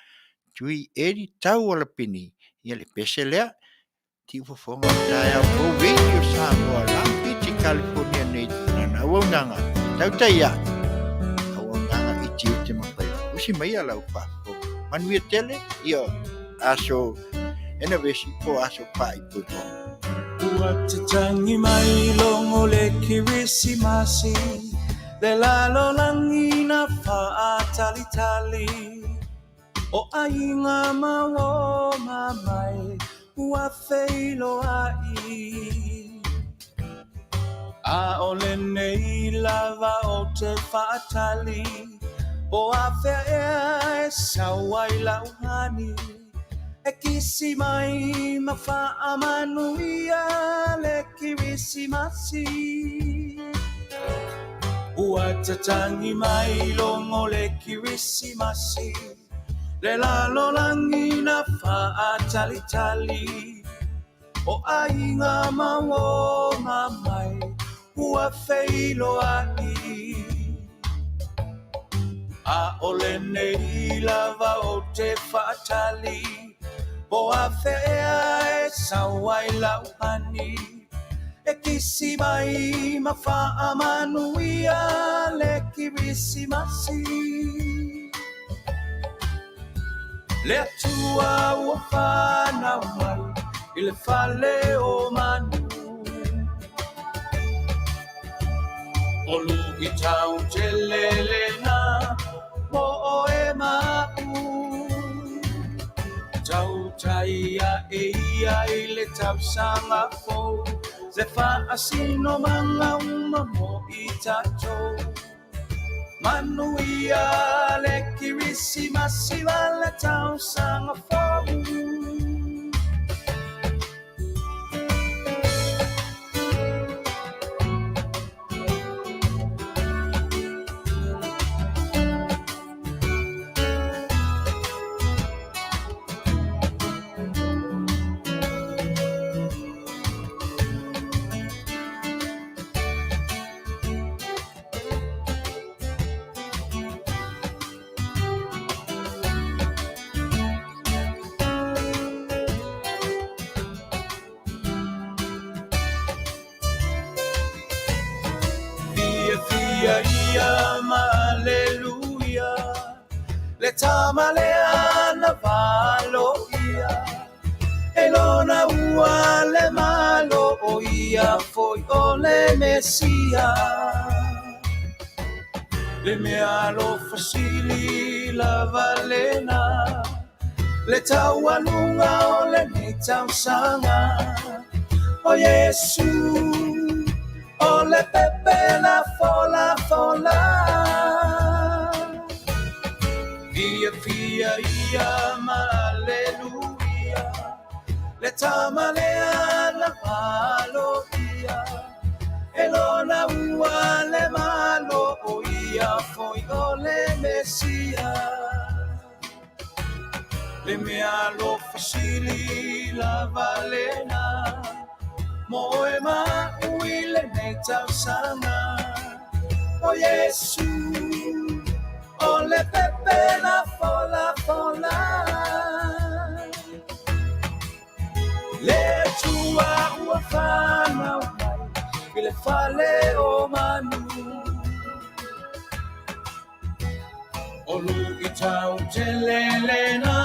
Tui Eddie Tau Alapini, ia le pese lea. Tiufofoga o le taeao fou, Radio Samoa, Long Beach, California nei, lana auaunaga, tautai ae, auaunaga i tiute ma faiva. Usi maia lau faafofoga. Manuia tele, ia aso anniversary po aso faaipoipoga. Ua tatangi mai logo le Kerisimasi, le lalolagi na faatalitali. O aiga ma uo mai ua feiloai. A o lenei lava o te faatali, po afea ea e sau ai lau hani, e kisi mai ma faamanuia le Kerisimasi. Ua tatangi mai logo le Kerisimasi, le lalolagi na faatalitali. O aiga ma uo mai ua feiloai. A o lenei lava o te faatali, po afea ea e sau ai lau hani, e kisi mai ma faamanuia le Kerisimasi. Le Atua ua fanau mai i le fale o manu. O luitau tele lena mo oe ma'u. Tautai ae ia i le tausaga fou, se faasinomaga uma mo i tatou. Manuia le Kerisimasi ma le tausaga fou. Fia fia ia ma aleluia, le tamalea na valoia, e lona ua le malo o ia foi o le Mesia. Le mea alofa sili lava lena, le taualuga o lenei tausaga. O Iesu, o le pepe na fola fola. fia ia ma aleluia. Le tamalea na falo ia, e lona ua le malo o ia foi o le Mesia. Le mea alofa sili lava lena, mo e ma'u i lenei tausaga. O Iesu, o le pepe na folafola. Le Atua ua fanau mai i le fale o manu. O luʻitau tele lena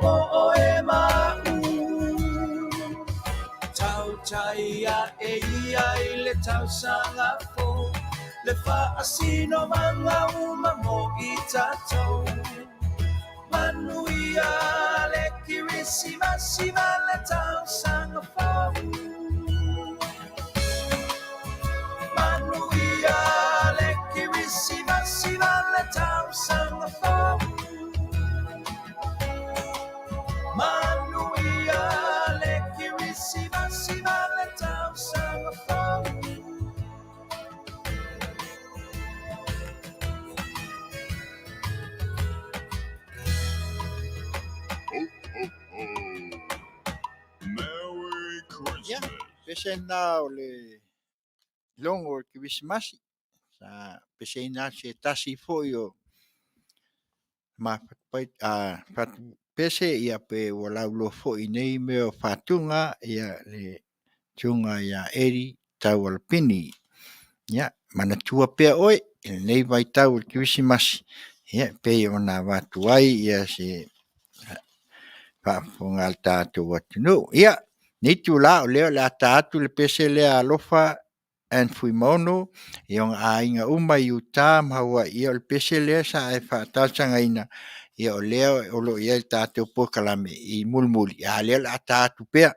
mo oe ma'u. Tautai aʻe ia i le tausaga fou, le faasinomaga uma mo i tatou. Manuia le Kerisimasi ma le tausaga fou. Manuia le Kerisimasi ma le tausaga fou. Manuia le Kerisimasi ma le tausaga fou. Ho, ho, ho. Merry Ia, Christmas. pese na o le logo o le Kerisimasi. Sa peseina atu se tasi foi o mafatufai fatupese ia pe ua lauloa foi nei mea o fatuga ia le susuga ia Eri Taualapini. Ia, manatua pea oe i lenei vaitau o le Kerisimasi, ia pei ona avatu ai ia se faafofoga a le tatou atunuu. Ia, nei itula o lea o le a ta atu le pese lea alofa and Fuimaono i ona aiga uma i Utah ma Hawaii. Ia o le pese lea sa e faatalotsagaina, ia o lea o lo o i ai le tatou polokalame i mulimuli, a lea o le a ta atu pea,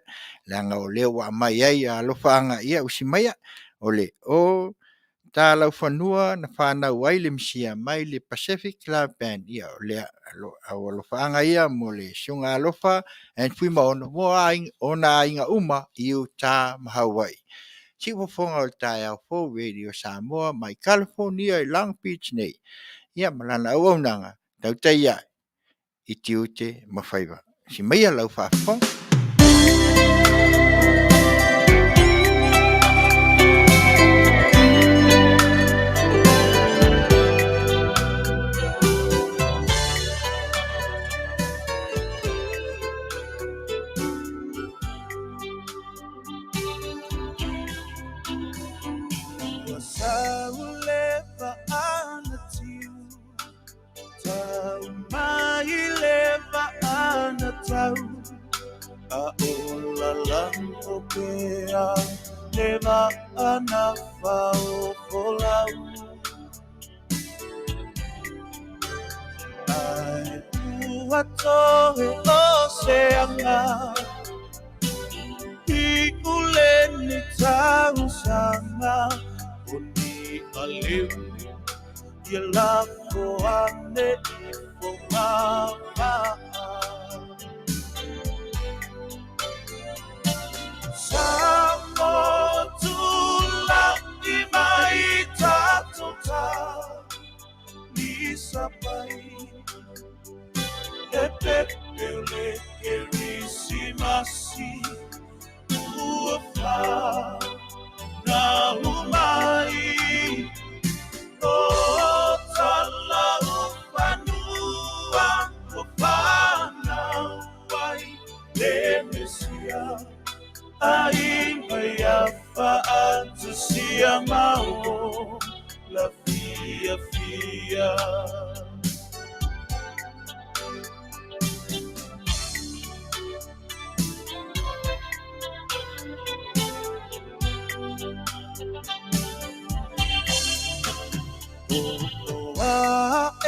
leaga o lea ua aumai ai alofaaga, ia usi maia, o le o talaufanua na fanau ai le Misia mai le Pacific Love Band. Ia o lea au alofaaga ia mo le susuga alofa and Fuimaono mo ona aiga uma i Utah ma Hawaii. Siufofoga o le taeao fou Radio Samoa mai California i Long Beach nei, ia ma lana auaunaga tautai ae i tiute ma faiva. Si maia lau faafofoga. Ua sau le vaana tiu, tau mai le vaana tau, a ola lango pea le vaana faofolau. Ai ua toe o se anga, i uleni tausaga, o ni aleu, ia lafo ane i fogavaa. Sa motu lai mai tatou ta, ni sapai, e pepe o le Kerisimasi, ua fanau mai. O talaufanua ua fanau ai le Mesia, aiga ia faatasia ma o la fiafia. O e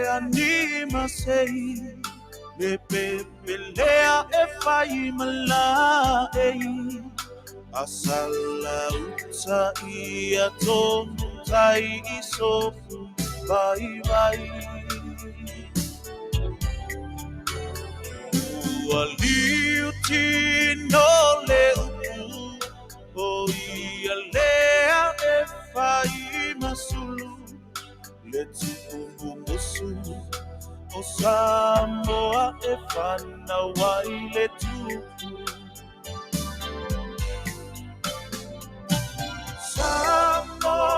anima sei, le pepelea e fai malae, asala uta ia tonu tai i sofu vai vai. Ua liu tino le upu O ia lea e fai masulu Le tupu mumusu O Samoa e whanau ai le tupu Samoa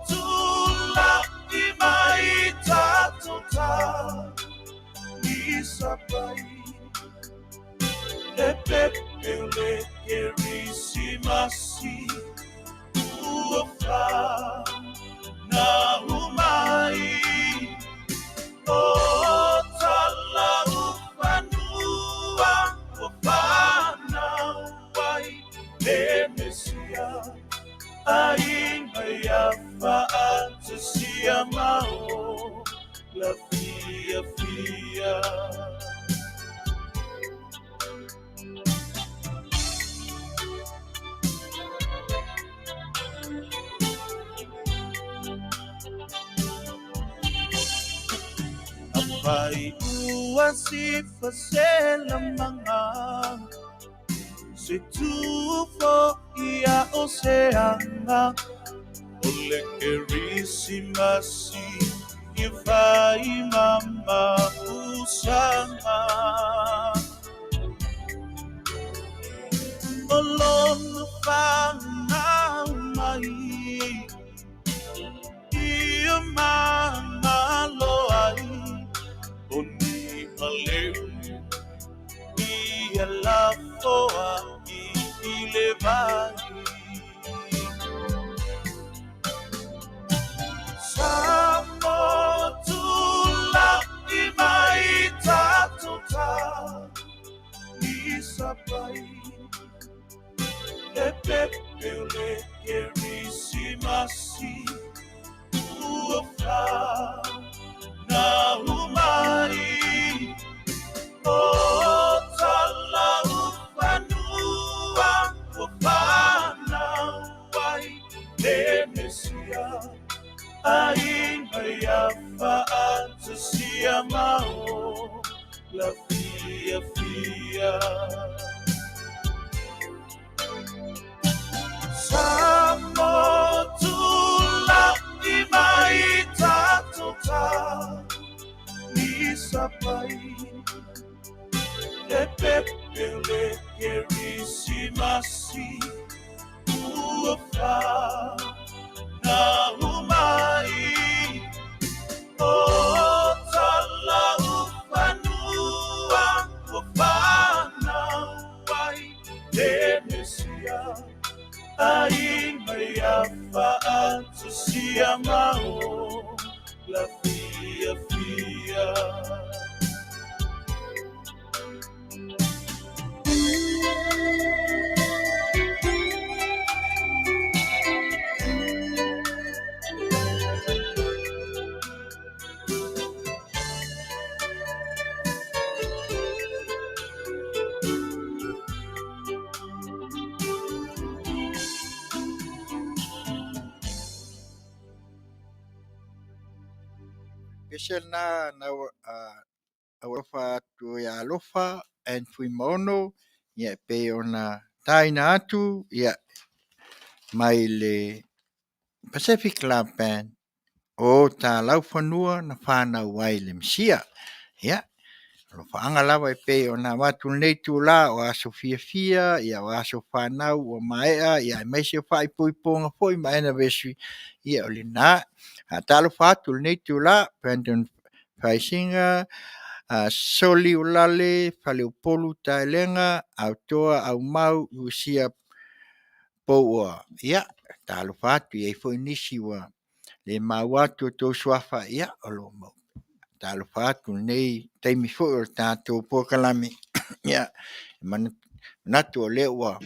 tula'i mai tatou ta i sapai E pepe o le Kerisimasi ua whanau mai O Talaufanua ua whanau ai le Mesia Aiga ia faatasia ma o la fiafia. Afai ua sifa se lamaga Se tu fo'i ia o se aga O le Kerisimasi ia fai ma mapusaga O lona fanau mai Ia magalo ai O ni aleu Ia lafoai i le vai Samoa tula'i mai tatou ta i sapai E pepe o le Kerisimasi ua whanau mai O Talaufanua ua whanau ai le Mesia Aiga ia faatasia ma o la fiafia Samoa tula'i mai tatou ta i sapai E pepe o le Kerisimasi ua whanau mai O Talaufanua ua whanau ai le Mesia Aiga ia faatasia ma o la fiafia. Pese na na alofa atu ia alofa and Fuimaono ia e pei ona taina atu ia mai le Pacific Club Band o Talaufanua na whanau ai le Mesia. Ia, alofaaga lava e pei ona avatu lenei itulā o aso fiafia, ia o aso fanau ua maea, ia aemaise o faaipoipoga foi ma anniversary, ia o lena. Faatalofa atu i lenei itulā, Brandon Faisiga, Soli Ulale, Faleupolu Taelega, Autoa Aumau, Lucia Pouoa. Ia, talofa atu, i ai foi nisi ua le maua atu o outou suafa, ia, o lo o mau. Talofa atu i lenei taimi foi o le tatou polokalame. Ia, manatu o lea ua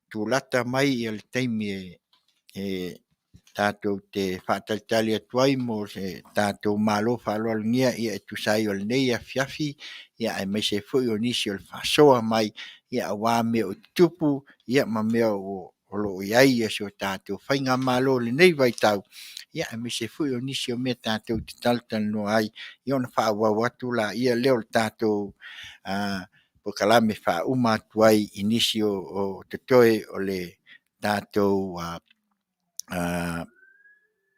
tulata mai ia le taimi e tatou te faatalitali atu ai mo se tatou malo faaaloalogia ia e tusa ai o lenei afiafi ia aemaise foi o nisi o le faasoa mai ia aua mea o tutupu ia ma mea o lo o i ai si o tatou faigamalo i lenei vaitau ia aemaise foi o nisi o mea tatou te talatalanoa ai ia ona faaauau atu laia lea o le tatou polokalame faauma atu ai i nisi o totoe o le tatou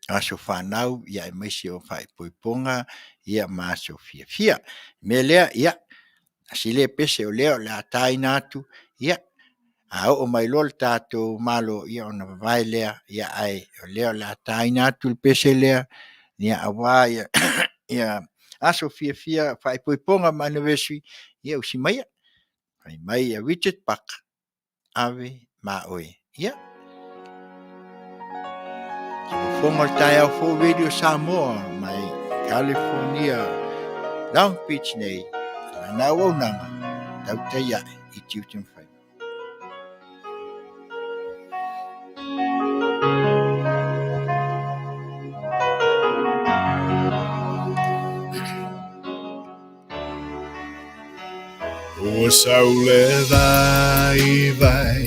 aso fanau ia aemaise o faaipoipoga ia ma aso fiafia. O le mea lea, ia, tasi lea pese o lea o le a taina atu, ia, a oo mai loa le tatou Malo, ia ona vavae lea, ia ae o lea o le a taina atu le pese lea, ia aua ia aso fiafia, faaipoipoga ma anniversary, ia usi maia. Fai mai ia Richard Parker, ave ma oe. Ia. Se fofoga o le taeao fou Radio Samoa mai California, Long Beach nei, lana auaunaga, tautai ae i tiute ma faiva. Ua sau le vaivai,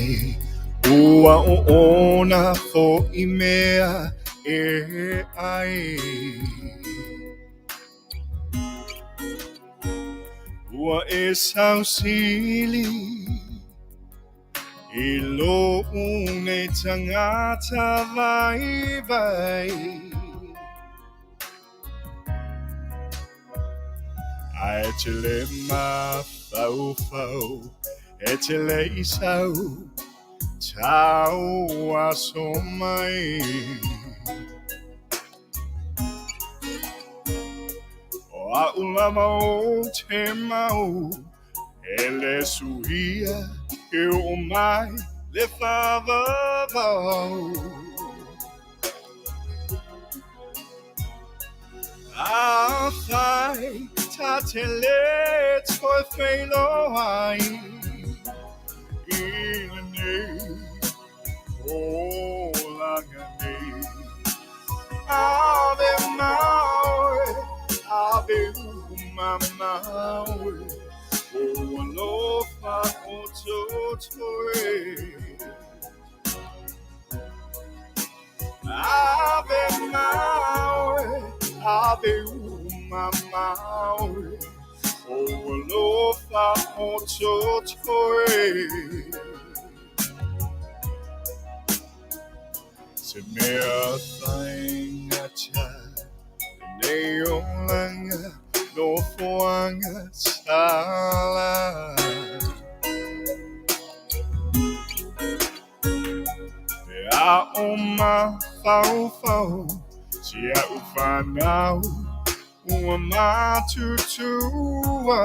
ua oona foʻi mea e ʻai. Ua e sausili i loʻu nei tagata vaivai. Ae e te le mafaufau, e te le i sau, tau aso mai. O aʻu lava o te mau, e le suia e oo mai le faavavau. Afai ta te le toe feiloai i lenei olaga nei. Ave ma oe, ave uma ma oe, o alofa o totoe. Ave ma oe, ave uma ma oe, o alofa o totoe. Se mea faigata lenei olaga nofoaga sala. Pe a o mafaufau si aʻu fanau ua matutua.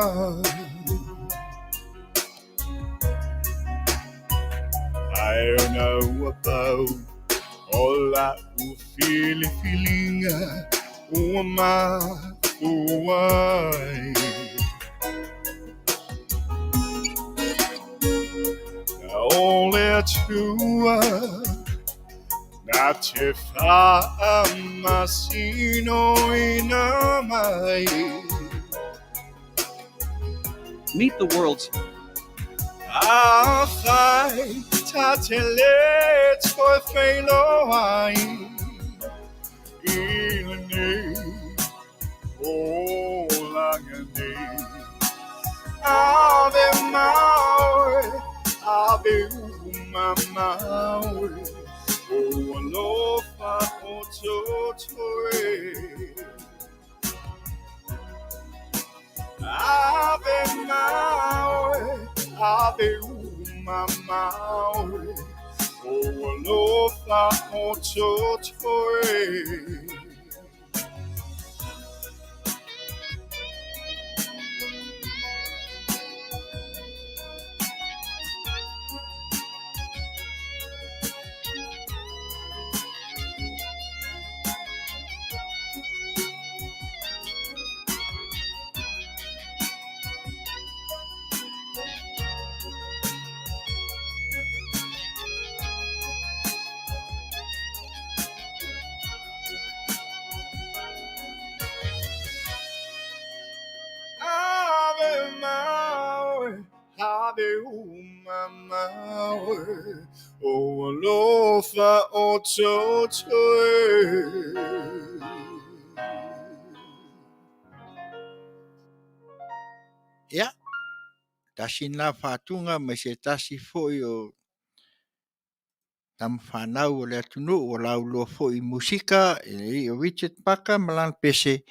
Ae ona ua pau o laʻu filifiliga ua mafua ai. Na o le Atua na te faamasinoina mai. Meet the world's Afai ta te le toe feiloai i lenei olaga nei. Ave ma oe, ave uma ma oe, o alofa o totoe. Ave ma oe, ave uma ma oe, o alofa o totoe. Ave ma oe, ave uma ma oe, o alofa o totoe. Ia, Tasi lena faatuga mai se tasi foi o tama fanau o le atunuu ua lauiloa foi i musika, e o Richard Parker ma lana pese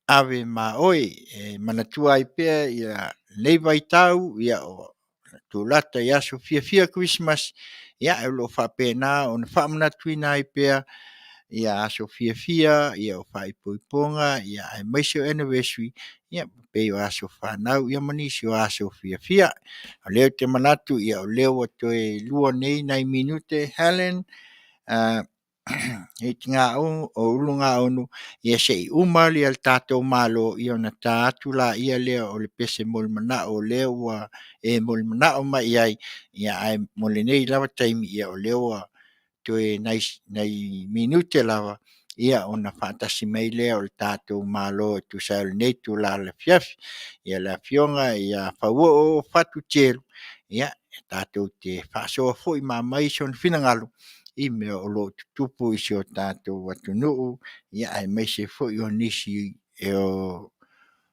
Ave Ma Oe. E manatua ai pea ia lenei vaitau ia o tulata i aso fiafia o Kerisimasi, ia o lo o faapena ona faamanatuina ai pea ia aso fiafia, ia o faaipoipoga, ia aemaise o anniversary, ia pei o aso fanau ia ma nisi o aso fiafia. O lea ou te manatu o lea ua toe 2 nei nai minute Helen, o Ulugaono, ia se i uma le tatou Malo, ia ona ta atu lea o le pese molimanaao o lea ua e molimanao mai i ai, ia ae mo lenei lava taimi, ia o lea ua toe nai minute lava, ia ona faatasi mai lea o le tatou Malo e tusa ai o lenei itula afiafi. Ia le Afioga ia Fauoo Fatu Gel, ia e tatou te faasoa foi ma aumai sona finagalo i mea o lo o tutupu i si o tatou atunuu, ia aemaise foi o nisi o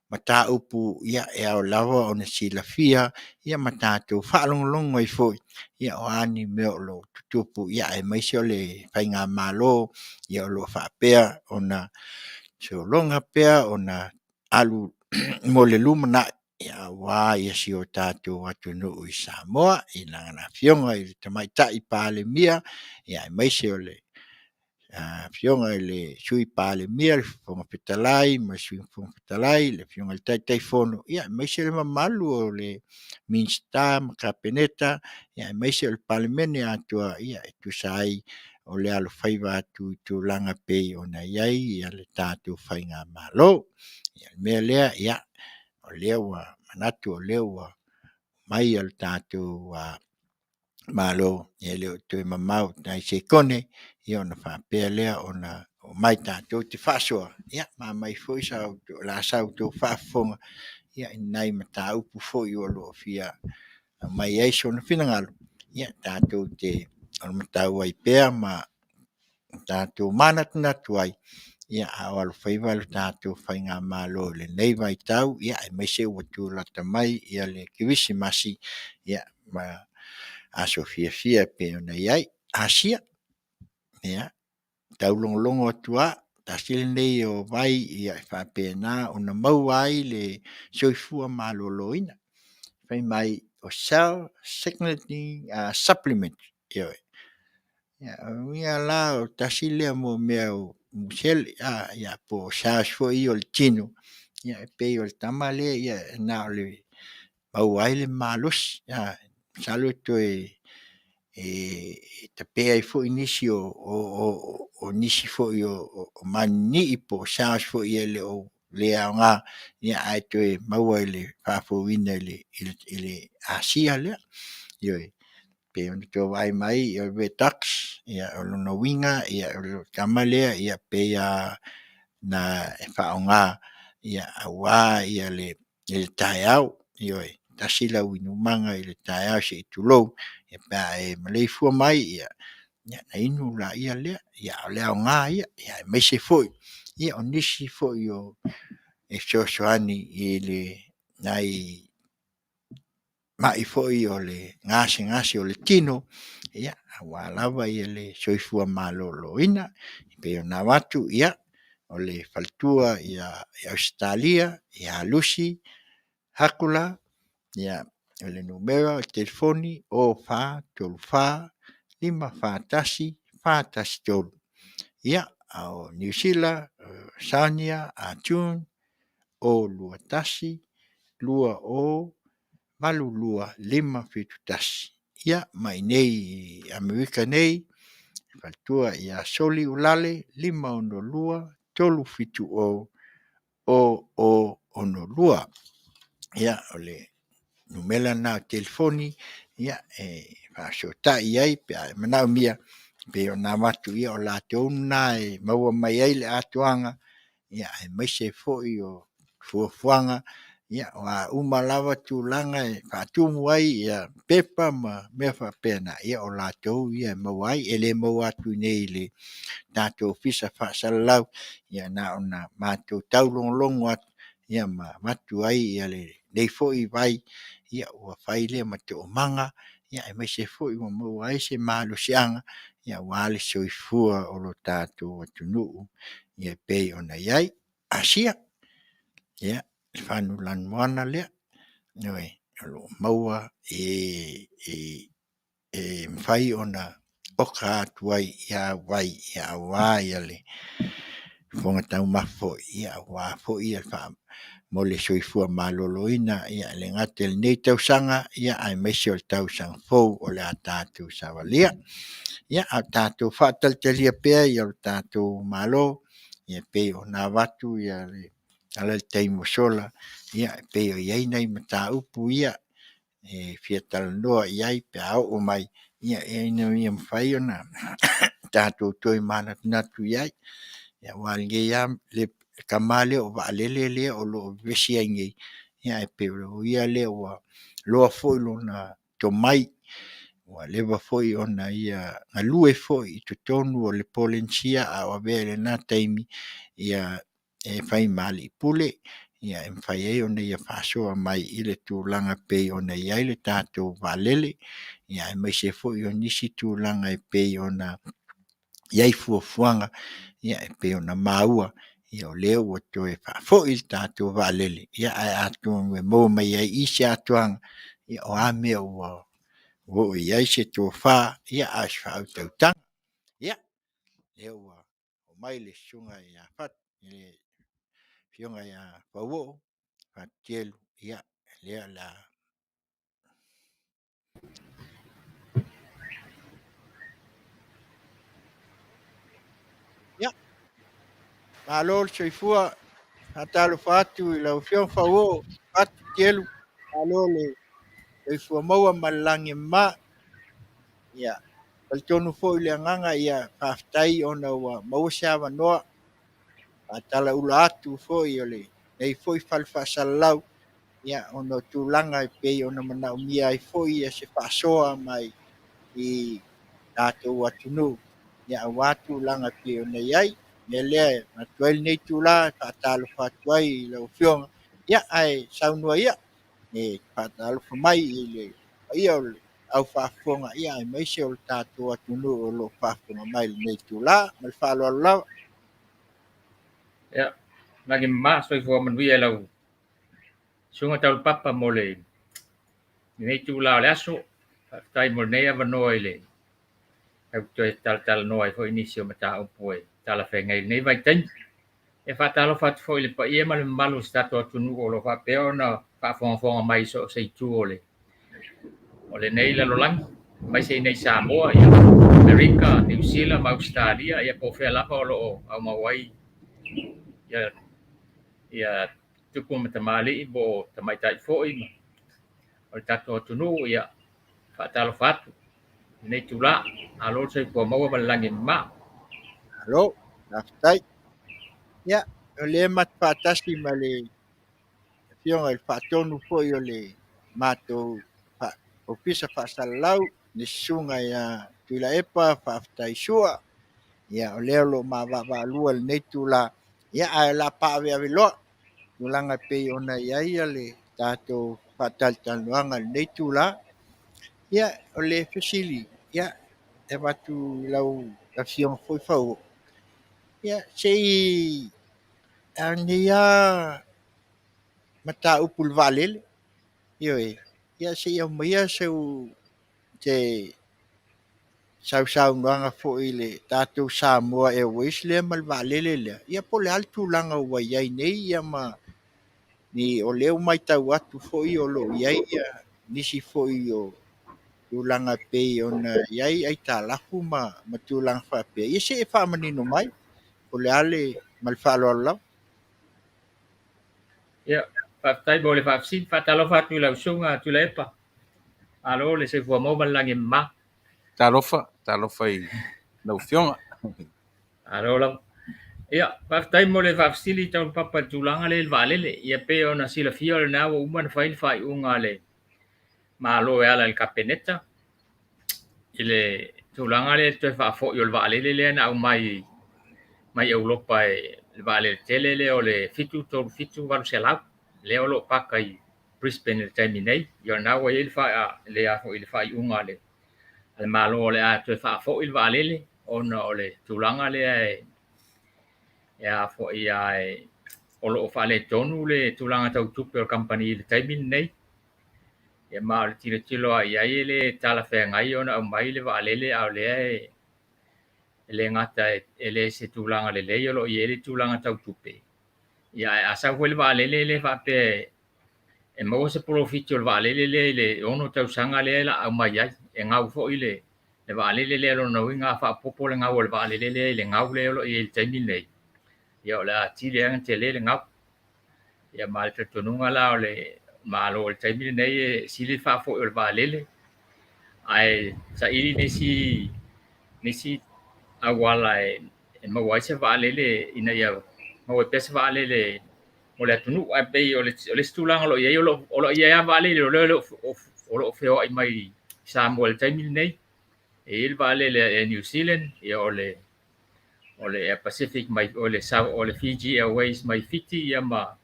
mataupu e ao lava ona silafia ma tatou faalogologo ai foi, o a ni mea o lo o tutupu, aemaise o le faigamalo o lo o faapea ona sologa pea ona alu mo le lumanai aua si o tatou atunuu i Samoa, i lana Afioga i le Tamaitai Palemia, aemaise o le Afioga i le Sui Palemia, le Fofoga Fetalai ma le Sui Fofoga Fetalai, le Afioga i le Taitaifono, aemaise le mamalu o Minisita ma Kapeneta, aemaise o le Palemene atoa e tusa ai o le alofaiva atu i tulaga e pei ona i ai le tatou faigamalo. O le mea lea, o lea ua manatu o lea ua aumai le tatou Malo, e le o toe mamao ma nai sekone ona faapea lea ona omai tatou te faasoa ma aumai foi sa outou faafofoga i nai mataupu foi o lo o fia aumai ai sona finagalo, tatou te matau ai pea ma tatou manatunatu ai, a o alofaiva le tatou faigamalo i lenei vaitau, aemaise ua tulata mai le Kerisimasi ma aso fiafia e pei ona i ai. Asia, ia, taulogologo atu lava, tasi lenei o vai e faapena ona maua ai le soifua maloloina. Fai mai o cell signaling supplement. Ioe. O lona uiga la o le tasi lea mea o sele po o cells foi ia o le tino, e pei o le tama lea na o le maua ai le malosi. Masalo e toe tape ai foi nisi o maninii po o cells foi e le aoga, ae toe maua i le faafouina i le asia lea. Ioe. E pei ona outou vaai mai o le redox, o lona uiga o le tama lea e pei lava ona faaaoga aua le taeao. Ioe, tasi lau inumaga i le taeao se i tulou, pe a e maleifua mai ona inu lea. A o le aoga ia, aemaise foi o nisi foi e fesoasoani i nai mai foi o le gasegase o le tino, aua lava le soifua maloloina. E pei ona avatu, ia, o le faletua i Ausetalia ia Lucy Hakula, o le numera o le telefoni 04 34 541 413. Ia, a o Niu Sila, o Sonia Ah June, 021 20 82 571. Ia, ma i inei i Amerika nei, le faletua ia Soli Uelale, 562 370 0062. Ia, o le numera lena o telefoni e faafesootai ai pe a manaomia, e pei ona avatu, o latou na e maua mai ai le atoaga, aemaise foi o fuafuaga, o a uma lava tulaga e faatumu ai pepa ma mea faapena, ia o latou ia e maua ai. E le maua atu i inei i le tatou Ofisa Faasalalau, ia na ona matou taulogologo atu ma avatu ai lenei foi vai Ia ua fai lea ma toomaga, ia aemaise foi ua maua ai se malosiaga, ia aua le soifua o lo tatou atunuu ia e pei ona i ai. Asia, ia le fagu lanumoana lea, ioe, o lo o maua e mafai ona oka atu ai ia vai aua le fofoga taumafa foi, aua foi mo le soifua maloloina, e le gata i lenei tausaga, aemaise o le tausaga fou o le a tatou savalia. Ia, a o tatou faatalitalia pea lo tatou Malo e pei ona avatu le tala i le taimi ua sola, e pei e i ai nai mataupu ia e fia talanoa i ai pe a oo mai ina ia mafai ona tatou toe manatunatu i ai. Aua o lenei lava le tama lea o vaalele lea o lo o vevesi ai nei, ae pei o ia lea ua iloa foi lona tomai, ua leva foi ona ia galue foi i totonu o le Polenisia a o avea i lena taimi e fai ma alii pule, e mafai ai ona ia faasoa mai i le tulaga e pei ona i ai le tatou vaalele, aemaise foi o nisi tulaga e pei ona i ai fuafuaga e pei ona maua, o lea ua toe faafoi le tatou vaalele, ae atonu e maua mai ai i i se atoaga o a mea ua oo i ai se tofa a o se faautautaga. Ia, o lea ua oo mai le Susuga ia le Afioga ia Fauoo Faatuilu, ia, lea o le a... Ia, malo le soifua. E faatalofa atu i lau Afioga Fauoo Faatuilu, malo le soifua maua ma le lagi e mama. E talitonu foi le agaga, faafetai ona ua maua se avanoa e faatalauula atu foi o lenei foi fale faasalalau, ona o tulaga e pei ona manaomia ai foi se faasoa mai i tatou atunuu aua tulaga e pei ona i ai. O le mea lea e avatu ai lenei itula e faatalofa atu ai i lau Afioga, ae saunoa ia e faatalofa mai i le paia o le aufaafofoga aemaise o le tatou atunuu o lo o faafofoga mai i lenei itula. Ma le faaaloalo lava. Ia, lagi mama, soifua manuia i lau susuga Taulapapa mo lenei itula o le aso. Faafetai mo lenei avanoa i le au toe talatalanoa ai foi nisi o mataupu e talafeagai i lenei vaitaimi. E faatalofa atu foi i le paia ma le mamalu o si tatou atunuu o lo o faapea ona faafogafoga mai i so o se itu o lenei lalolagi, aemaise i inei i Samoa, ia, Amerika, Niu Sila ma Ausetalia, ia po o fea lava o lo o aumau ai ia tupu ma tamalii po o tamaitai foi ma o le tatou atunuu, ia faatalofa atu i lenei itula. Malo le soifua maua ma le lagi e mama. Malo, faafetai. Ia, o lea matou te faatasi ma le Afioga i le Faatonu foi o le matou Ofisa Faasalalau, le Susuga ia Tuilaepa Faafetai Sua. Ia, o lea o lo o ma vaavaalua i lenei itula, ae o le a paaaveave loa tulaga e pei ona i ai le tatou faatalatalanoaga i lenei itula. Ia, o le fesili, ia, e avatu i lau Afioga foi Faualo, ia, se i a nei lava mataupu i le vaalele, ioe, ia se i aumaia se sausaunoaga foi i le tatou Samoa Airways lea ma le vaalele lea, ia po o le a le tulaga ua i ai nei, ia ma ni o lea ua matau atu foi o lo o i ai nisi foi o tulaga e pei ona i ai aitalafu ma tulaga faapea. Ia se i faamanino mai po o le a le... ma le faaaloalo lava. Ia, faafetai mo le faafesili. Faatalofa atu i lau Susuga Tuilaepa. Malo le soifua maua ma le lagi e mama. Talofa, talofa i lau Afioga. Malo lava. Ia, faafetai mo le faafesili Taulapapa i le tulaga lea i le vaalele. Ia pei ona silafia o lena ua uma ona fai le faaiuga a le Malo e ala i le Kapeneta i le tulaga lea i le toe faafoi o le vaalele lea na aumai mai Europa, le vaalele tele lea o le 737-800 lea o lo o paka i Brisbane i le taimi nei. Ia o lena ua i ai le le a foi le faaiuga a le Malo o le a toe faafoi le vaalele ona o le tulaga lea e a foi a o lo o faaletonu le tulaga tau tupe o le kamupani i le taimi lenei. Ia ma o le tilotilo lava i ai e le talafeagai ona aumai le vaalele a o lea e le gata e le o se tulaga lelei o lo o i ai le tulaga tau tupe. Ia ae a sau foi le vaalele e le faapea e maua se polofiti o le vaalele lea i le 6 tausaga lea o le a aumai ai. E gau foi le vaalele lea, lona uiga a faaopoopo le gau o le vaalele lea i le gau lea o lo o i ai i le taimi lenei, ia o le a atili ai ona tele le gau. Ia ma le talitonuga la o le Malo i le taimi lenei e sili le faafoi o le vaalele ae saili nisi auala e maua ai se vaalele ina ia maua ai pea se vaalele mo le atunuu. Ae pei o le isi tulaga o lo o i ai, o lo o i ai lava vaalele o lea o lo o feoai mai i Samoa i le taimi lenei. E i ai le vaalele a Air New Zealand, ia o le Air Pacific mai o le Fiji Airways mai Fiti, ia ma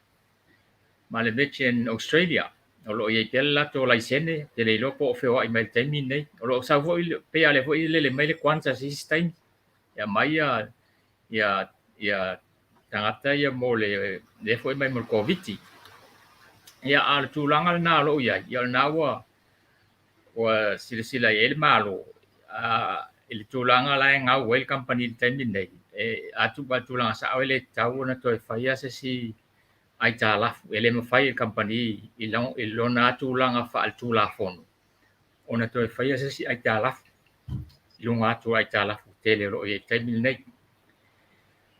le Virgin Australia. O lo o i ai pea le latou laisene, ou te le iloa po o feoai mai i le taimi lenei. O lo o sau foi, pei lava o lea foi e lele mai le Qantas i isi taimi e aumai ia tagata ia mo le lea foi mai mo le Koviti. Ia, a o le tulaga lena o lo o i ai, ia o lena ua silasila i ai le Malo i le tulaga la e gau ai le kamupani i le taimi lenei. A tuu lava i le tulaga sao e le tatau ona toe faia se isi aitalafu. E le mafai e le kamupani i lona tulaga faaletulafono ona toe faia se isi aitalafu i luga atu o aitalafu tele o lo o i ai i le taimi lenei.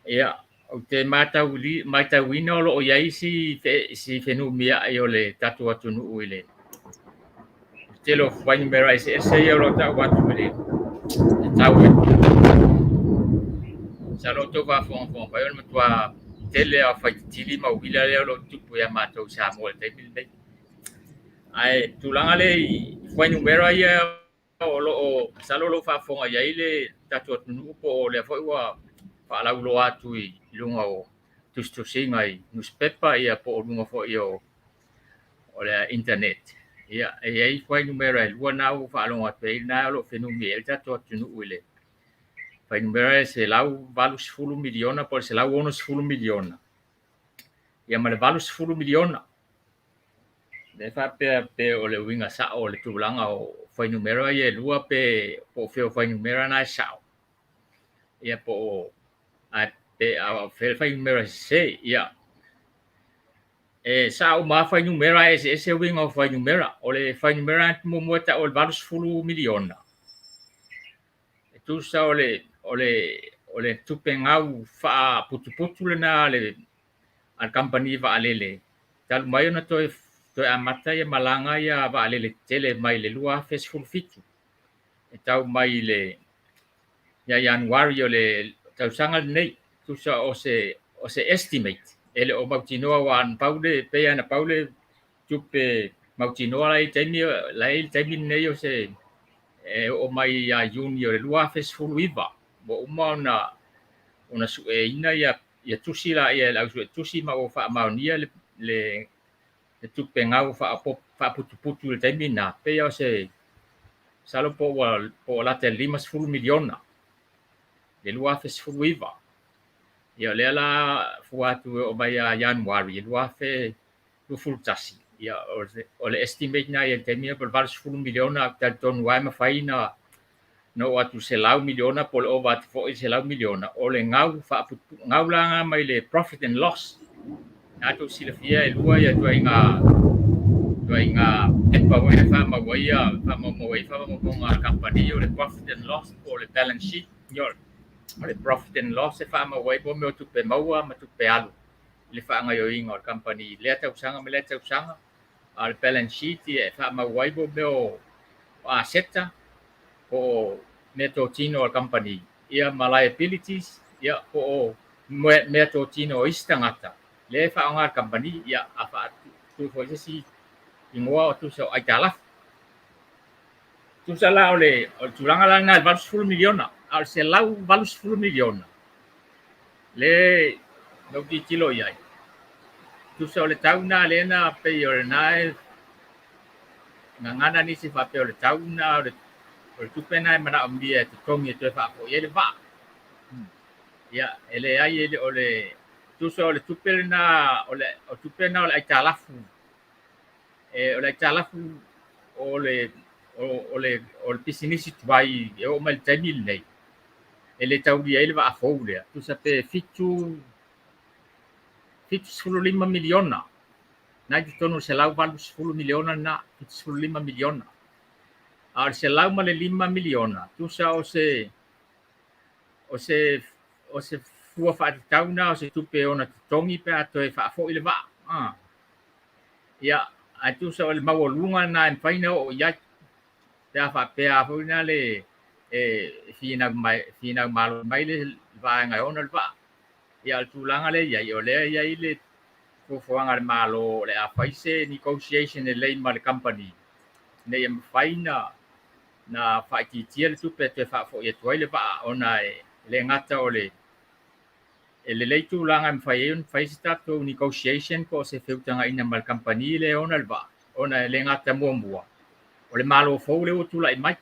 Ia, ou te matauina o lo o i ai si fenumiai o le tatou atunuu i le tele o fuainumera eseese ia o lo o tau atu i le tau e masalo o outou faafogafoga mai o le matua tele lava o faititili ma uila lea o lo o tutupu ia matou i Samoa i le taimi lenei. Ae tulaga lea i fuainumera ia o lo o masalo o lo o faafofoga i ai le tatou atunuu po o lea foi ua faalauiloa atu i luga o tusitusiga i newspaper ia po o luga foi o le internet. Ia, e i ai fuainumera e lua na ua faalogo atu ai na o lo o fenumi ai le tatou atunuu i le fuainumera e $180 miliona po o le $160 miliona ia ma le $80 miliona. Lea faapea pe o le uiga sao o le tulaga o fuainumera ia e lua pe po o fea o fuainumera na e sao. Ia po o ae pe a o fea le fuainumera sese. Ia e sao uma lava fuainumera ae eseese uiga o fuainumera. O le fuainumera muamua e tau o le $80 miliona, e tusa o le tupe gau faaputuputu lena a le kamupani vaalele talu mai ona toe amata ia malaga ia vaalele tetele mai le 2017 e tau mai i le ia Ianuari o le tausaga lenei. Tusa o se estimate, e le o mautinoa aua na pau le pei lava na pau le tupe mautinoa la i le taimi lenei o se e oo mai ia Iuni o le 2019 ua uma ona sueina ia tusi laia e le ausuetusi ma ua faamaonia le tupe gau faaputuputu i le taimi lena. Pei o se masalo po o lata i le $50 miliona le 2019. Ia o lea la fua atu e oo mai ia Ianuari 2021, ia o le estimate lena i le taimi lena po o le $80 miliona. Ou te talitonu lava e mafai ona oo atu i le $100 miliona po o le ova atu foi i le $100 miliona. O le gau faaputuputu, gau la mai le profit and loss. Na tou silafia e lua ia ituaiga pepa foi e faamau ai faamaumauga a le kamupani, o le profit and loss po o le balance sheet. O le profit and loss e faamau ai mo mea o tupe maua ma tupe alu i le faagaoioiga o le kamupani i lea tausaga ma lea tausaga. A o le balance sheet e faamau ai mo mea o aseta po o mea totino a le kamupani, ia ma liabilities, ia po o mea totino o isi tagata lea e faaaoga e le kamupani, ia a faatu foi se isi igoa o tusa o aitalafu. Tusa la o le tulaga la lena i le $80 miliona, a o le $180 miliona le na ou tilotilo i ai, tusa o le tau lena lea na pei o lena e gagana nisi faapea o le tau lena o le tupe lena e manaomia e totogi e toe faafoi ai le vaa. Ia, e leai e le o le tusa o le tupe lena o le tupe lena o le aitalafu o le aitalafu o le o le pisinisi tuai e oo mai le taimi lenei e le taulia ai le vaa fou lea tusa pe 75 miliona na i totonu o le 180 miliona lena 75 miliona a o le 105 miliona tusa o se o se fua faatatau na o se tupe ona totogi pe a toe faafoi le vaa. Ia, ae tusa o le maualuga lena e mafai ona oo i ai pe a faapea foi na le e finau malo mai le vaega e ona le vaa. Ia, o le tulaga lea e i ai, o lea e i ai le fuafuaga a le Malo o le a fai se negotiation lelei ma le kamupani ina ia mafai na faaitiitia le tupe e toe faafoi atu ai le vaa ona e le gata o le e lelei tulaga e mafai ai ona fai se tatou negotiation po o se feutagaina ma le kamupani lea e ona le vaa ona e le gata muamua o le Malo fou lea ua tulai mai.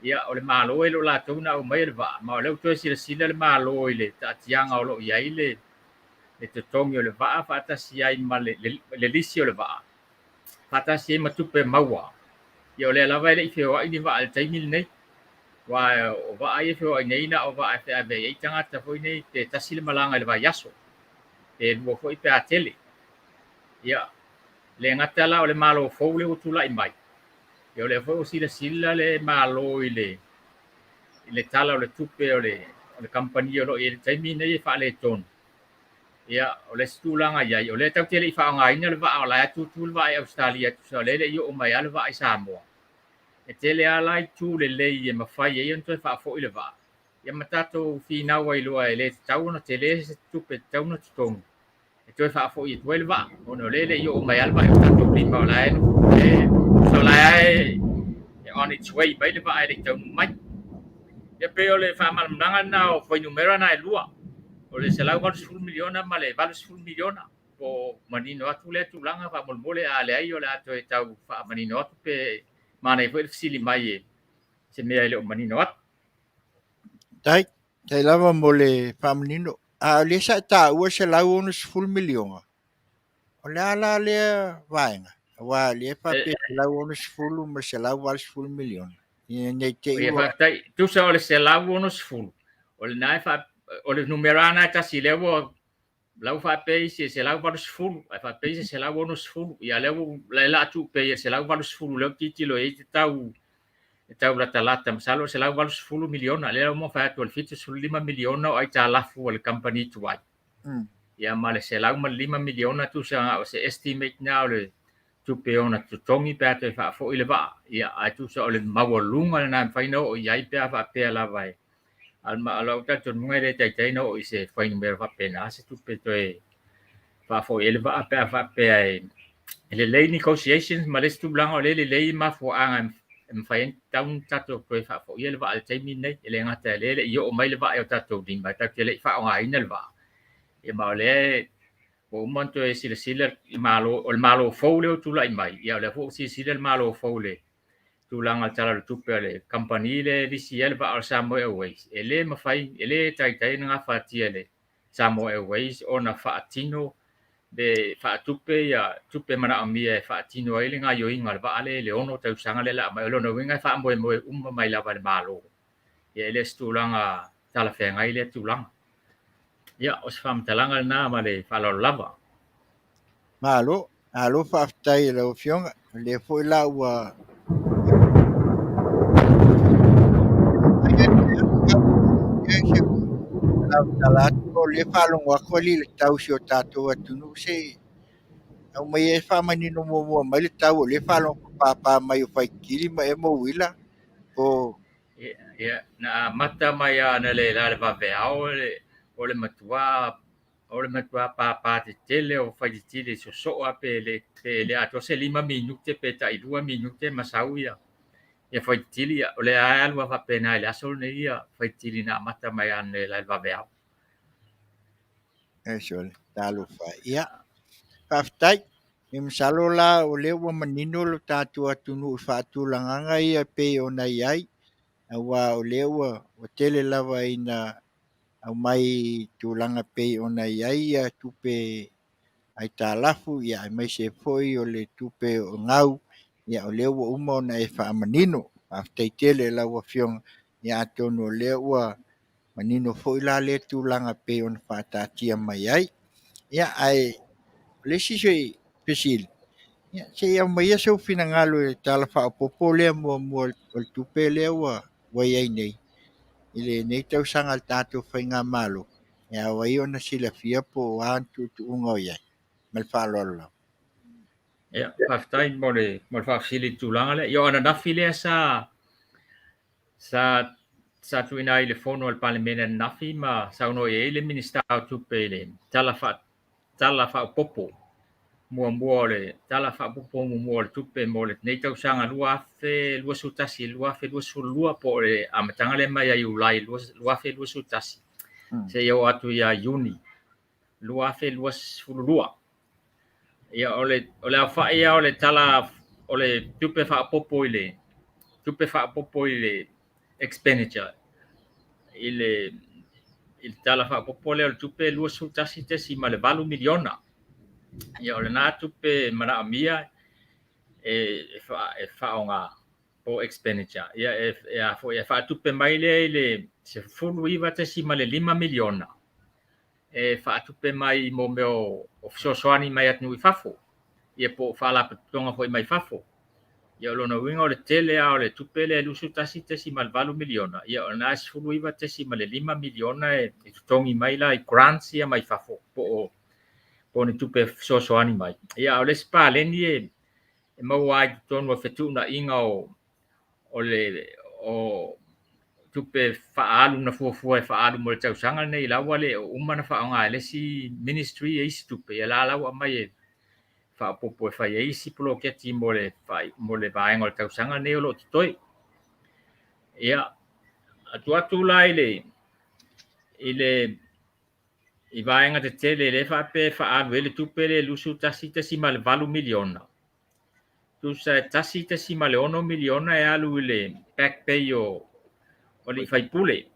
Ia, o le Malo e le o latou na aumaia le vaa, ma o lea ua toe silasila le Malo i le taatiaga o lo o i ai le totogi o le vaa faatasi ai ma le lisi o le vaa faatasi ai ma tupe maua. Ia, o lea lava e le i feoai ni vaa i le taimi lenei. Aua o vaa ia e feoai nei na o vaa e feaveai ai tagata foi nei pe tasi le malaga i le vaiaso, pe lua foi pe a tele. Ia, le gata la o le Malo fou lea ua tulai mai, ia o lea foi ua silasila le Malo i le tala o le tupe o le kamupani o lo o i ai i le taimi lenei e faaletonu. Ia, o le isi tulaga i ai, o lea tatou te le i faaaogaina le vaa o la e tutu le vaa i Ausetalia tusa o lea e le i oo mai lava le vaa i Samoa. E tele lava la itu lelei e mafai ai ona toe faafoi le vaa. Ia ma tatou finau ai loa e le tatau ona tele se tupe e tatau ona totogi e toe faafoi atu ai le vaa ona o lea e le i oo mai lava le vaa i o tatou lima o la e o la e on its way mai le vaa e le i taunuu mai. Ia pei o le faamalamalamaga lena o fuainumera na e lua, o le 180 miliona ma le 80 miliona. Po o manino atu lea tulaga faamolemole, a leai o le a toe tau faamanino atu pe manaia foi le fesili mai e se mea e le o manino atu. Tai, tai lava mo le faamanino. A o lea sa e taua 160 miliona, o le a la lea vaega? Aua o lea e faapea 160 ma 180 miliona. Ina nei te i Ia ua. Faafetai. Tusa o le 160, o lena e o le numera na e tasi lea ua lau faapea isi e 180, ae faapea isi e 160. Ia lea ua la a tuu pea ia 180 lea ua tilotilo i ai te tau e tau latalata masalo o 180 miliona. Lea ua fai atu o le 75 miliona o aitalafu a le kamupani tuai. Ia ma le 105 miliona tusa o se estimate na o le tupe ona totogi pe a toe faafoi le vaa. Ia ae tusa o le maualuga lena e mafai ona oo i ai pe a faapea lava e a lou talitonuga e le taitai ona oo i se fuainumera faapena se tupe toe faafoi ai le vaa pe a faapea e lelei negotiations ma le isi tulaga o lea e lelei mafuaaga e mafai ai tatau ona tatou toe faafoia le vaa i le taimi lenei. E le gata e le i oo mai le vaa i o tatou lima e tatou te le i faaaogaina le vaa. Ia ma o lea ua uma ona toe silasila le Malo, o le Malo fou lea ua tulai mai, ia o lea foi ua silasila le Malo fou i le tulaga o le tala o le tupe a le kamupani lea e lisi ai le vaa o le Samoa Airways. E le mafai, e le taitai ona gafatia e le Samoa Airways ona faatino le faatupe ia tupe manaomia e faatino ai le gaoioiga o le vaa lea i le 6 tausaga lea o le a aumai. O lona uiga e faamoemoe uma mai lava i le Malo. Ia e le o se tulaga talafeagai lea tulaga. Ia, o se faamatalaga lena ma le faaaloalo lava. Malo, malo faafetai i lau Afioga. O lea foi la ua tala atu o lea faalogo atu alii le tau si o tatou atunuu se i aumai e faamanino muamua mai le tau o lea faalogo pāpā mai o Faitili ma emo uila po. Ia, na amata mai ana le la le vaveao o le matua pāpā tetele o Faitili sosoo a pe le atoa se 5 minute pe tai 2 minute ma sau ia Faitili. O le a alu a faapena i le aso lenei ia Faitili na amata mai ana le la le vaveao. E sole, talofa. Ia, faafetai. E masalo la o lea ua manino lo tatou atunuu i faatulagaga ia e pei ona i ai, aua o lea ua tele lava ina aumai tulaga pei ona i ai ia tupe aitalafu, ia aemaise foi o le tupe o gau, ia o lea ua uma ona e faamanino. Faafetai tele i lau Afioga, ia atonu o lea ua manino foi la lea tulaga e pei ona faataatia mai ai. Ia ae o le isi fesili, ia se i aumaia sou finagalo i le Tala Faaopoopo lea muamua o le tupe lea ua i ai nei i lenei tausaga a le tatou Faigamalo, e ao ai ona silafia po o a tuutuuga o i ai. Ma le faaaloalo lava. Ia, faafetai mo le faafesili i le tulaga lea. Ia, o ananafi lea sa tuuina ai i le fono a le Palemene ananafi ma saunoa i ai le Minisita o Tupe i le Tala Faaopoopo muamua o le Tala Faaopoopo muamua o le Tupe mo lenei tausaga 2021/2022, po o le amataga lea mai ia Iulai 2021 seia oo atu ia Iuni 2022. Ia, o le aofai lava o le tala o le tupe faaopoopo i le tupe faaopoopo i le expenditure i le tala faaopoopo lea o le tupe $21.8 miliona. Ia, o lena tupe manaomia e faaaoga po expenditure. Ia, e faatupe mai lea i le $19.5 miliona e faatupe mai mo mea o fesoasoani mai atunuu i fafo, ia po o faalapotopotoga foi mai fafo. Ia, o lona uiga o le tele lava o le tupe lea e $21.8 miliona, ia o lena e $19.5 miliona e totogi mai la i grants ia mai fafo po o ni tupe fesoasoani mai. Ia, a o le isi paleni e maua ai i totonu o fetuunaiga o tupe faaalu na fuafua e faaalu mo le tausaga lenei, la ua le o uma na faaaoga e le isi ministry e isi tupe, ia la ua aumai e faaopoopo e fai ai isi poloketi mo le vaega o le tausaga lenei o lo o totoe. Ia, atu atu la i le vaega tetele lea faapea e faaalu ai le tupe le $21.8 miliona, tusa e $1.6 miliona e alu i le back pay o alii faipule.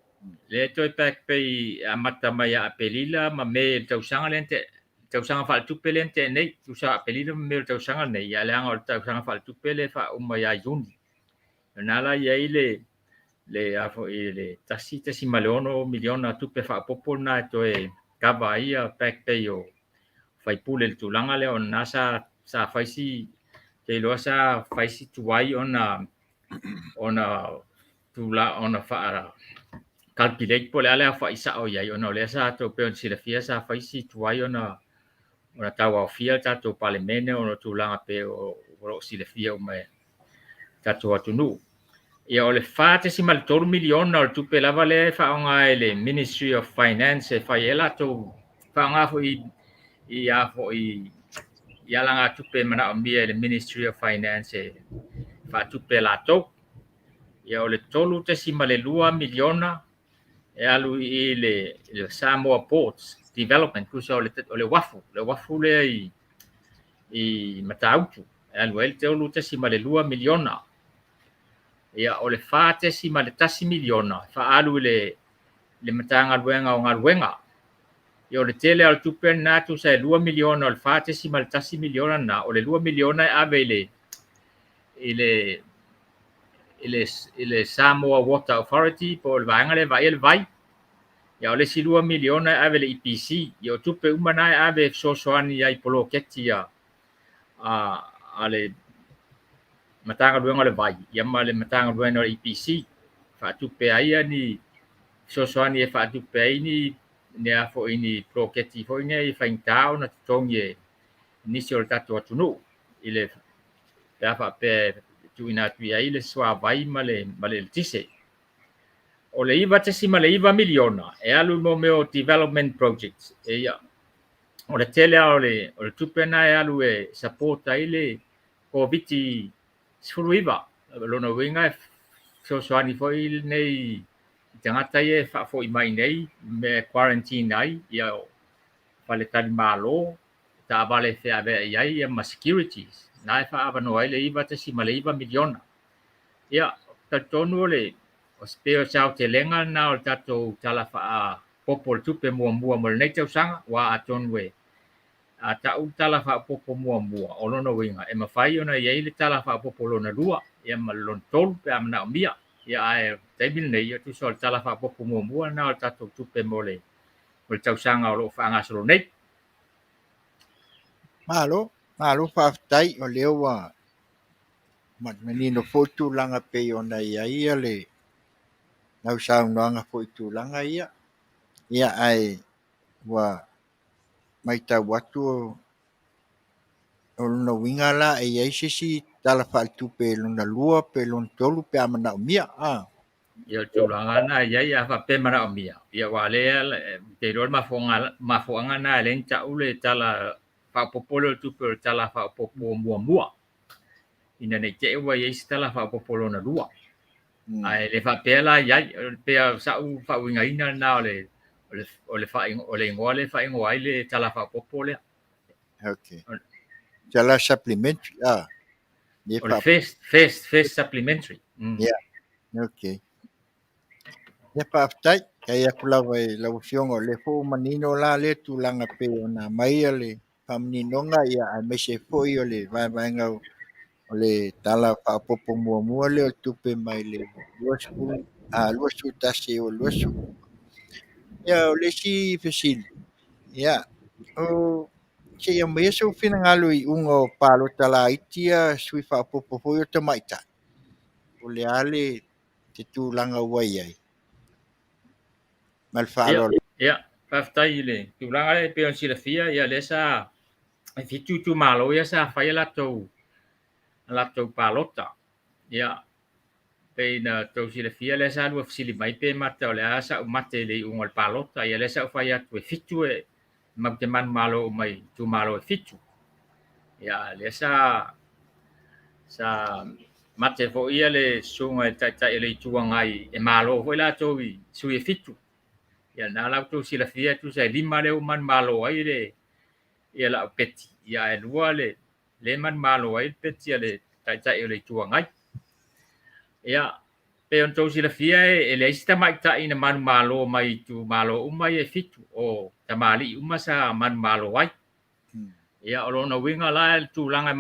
Lea toe back pay amata mai ia Aperila ma Me le tausaga lea, tausaga faaletupe lea na tea nei, tusa Aperila ma Me o le tausaga nei, ia leaga o le tausaga faaletupe lea faauma ia Iuni. Na la i ai le $1.6 miliona tupe faaopoopo na e toe kava ai ia back pay o faipule i le tulaga lea, ona sa fai si te iloa sa fai si tuai ona faa calculate po o le a le aofai sao i ai, ona o lea sa tou pei ona silafia sa fai si tuai ona tauaofia le tatou Palemene ona o tulaga pei o lo o silafia uma e tatou atunuu. Ia, o le $4.3 miliona o le tupe lava lea e faaaoga e le Ministry of Finance e fai ai latou faaaoga foi i i alagatupe manaomia e le Ministry of Finance e faatupe latou. Ia, o le $3.2 miliona e alu i le Samoa Ports Development, tusa o le uafu lea i Matautu, e alu ai le $3.2 miliona. Ia, o le $4.1 miliona faaalu i le Matagaluega o Galuega. Ia, o le tele o le tupe lena tusa e $2 miliona, o le $4.1 miliona na, o le $2 miliona e ave i le Samoa Water Authority po o le vaega lea e vaaia le vai. Ia, o le isi $2 miliona e ave i le EPC. Ia, o tupe uma na e ave e fesoasoani ai i poloketi a le Matagaluega o le Vai, ia ma le Matagaluega o le EPC, faatupe ai ni fesoasoani e faatupe ai ni ni poloketi foi nei faigata ona totogi e nisi o le tatou atunuu i le pe a faapea e tuuina atu i ai le suavai ma le eletise. O le $9.9 miliona e alu mo mea o development projects. Ia, o le tele o le tupe na e alu e support ai le Covid-19. Lona uiga e fesoasoani foi lenei tagata ia e faafoi mai nei me quarantine ai, ia faletalimalo, taavale e feaveai ai ia ma securities, na e faaavanoa ai le $9.9 miliona. Ia, talitonu o le o se pei o se aotelega lena o le tatou Tala Faaopoopo o le Tupe muamua mo lenei tausaga, aua atonu e a tau le Tala Faaopoopo muamua, o lona uiga e mafai ona i ai le Tala Faaopoopo lona lua ia ma le lona tolu pe a manaomia. Ia ae o le taimi lenei, ia tusa o le Tala Faaopoopo muamua lena o le tatou tupe mo le tausaga o lo o faagasolo nei. Malo, malo faafetai o lea ua manino foi tulaga pei ona i ai le lau saunoaga foi i tulaga ia. Ia ae ua matau atu o lona uiga la e i ai se isi tala faaletupe lona lua pe lona tolu pe a manaomia. Ia o le tulaga lena e i ai a faapea e manaomia, ia aua o lea ou te iloa le mafuaaga lena e ala ai ona tau le tala faaopoopo lea o le tupe o le tala faaopoopo muamua, ina ne i te i ua i ai se tala faaopoopo lona lua. Ae le faapea la i ai, pei o sau faauigaina lena o le igoa lea e faaigoa ai le tala faaopoopo lea. Okay. Tala supplementary. O le first supplementary. Yeah. Okay. Ia faafetai, kai aku lava i lau afioga o lea foi ua manino la lea tulaga pei ona aumai le faamaninoga ia aemaise foi o le vaevaega o le tala faaopoopo muamua lea o le tupe mai le 21 o le 20. Ia o le isi fesili, ia o se i aumaia sou finagalo i iuga o palota laiti ia sui faaopoopo foi o tamaitai. O le a le te tulaga ua i ai? Ma le faaaloalo. Ia, faafetai i le tulaga lea e pei ona silafia, ia lea sa e 7 itumalo ia sa fai a latou palota. Ia, pei na tou silafia lea sa lua fesili mai pe mata o le a sau mate i le iuga o le palota. Ia lea sa ou fai atu e 7 e matou te manumalo uma i itumalo e 7. Ia lea sa mate foi ia le susuga i le Taitai o le Itu Agai e malo foi latou i sui e 7. Ia na la outou silafia tusa e 5 lea ua manumalo ai le ia lau peti. Ia ae 2 le manumalo ai le peti a le Taitai o le Itu Agai. Ia pei ona outou silafia e leai se tamaitai na manumalo mai itumalo uma ia e 7 o tamalii uma sa manumalo ai. Ia o lona uiga la le tulaga e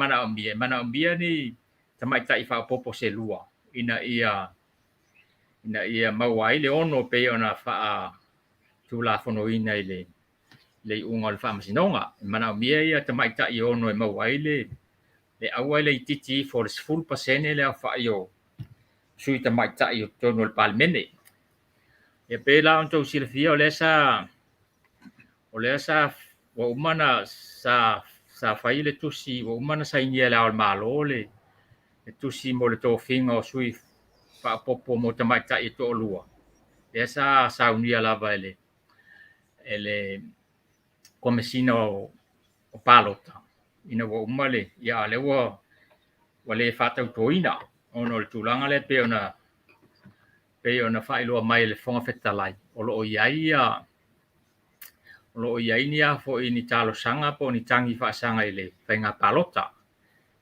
manaomia ni tamaitai faaopoopo se 2 ina ia maua ai le 6 pei ona faatulafonoina i le iuga o le faamasinoga. E manaomia ia tamaitai 6 e maua ai le aua le itiiti ifo o le 10% le aofai o sui tamaitai o totonu o le Palemene. Ia pei la ona outou silafia o lea sa ua uma na sa fai le tusi, ua uma na sainia e le Ao o le Malo le tusi mo le tofiga o sui faaopoopo mo tamaitai e toalua. Lea sa saunia lava e le Komesina o Palota ina ua uma le ia lea ua le faatautoina ona o le tulaga lea pei ona faailoa mai e le Fofoga Fetalai o lo o i ai ni foi ni talosaga po o ni tagi faasaga i le faiga palota.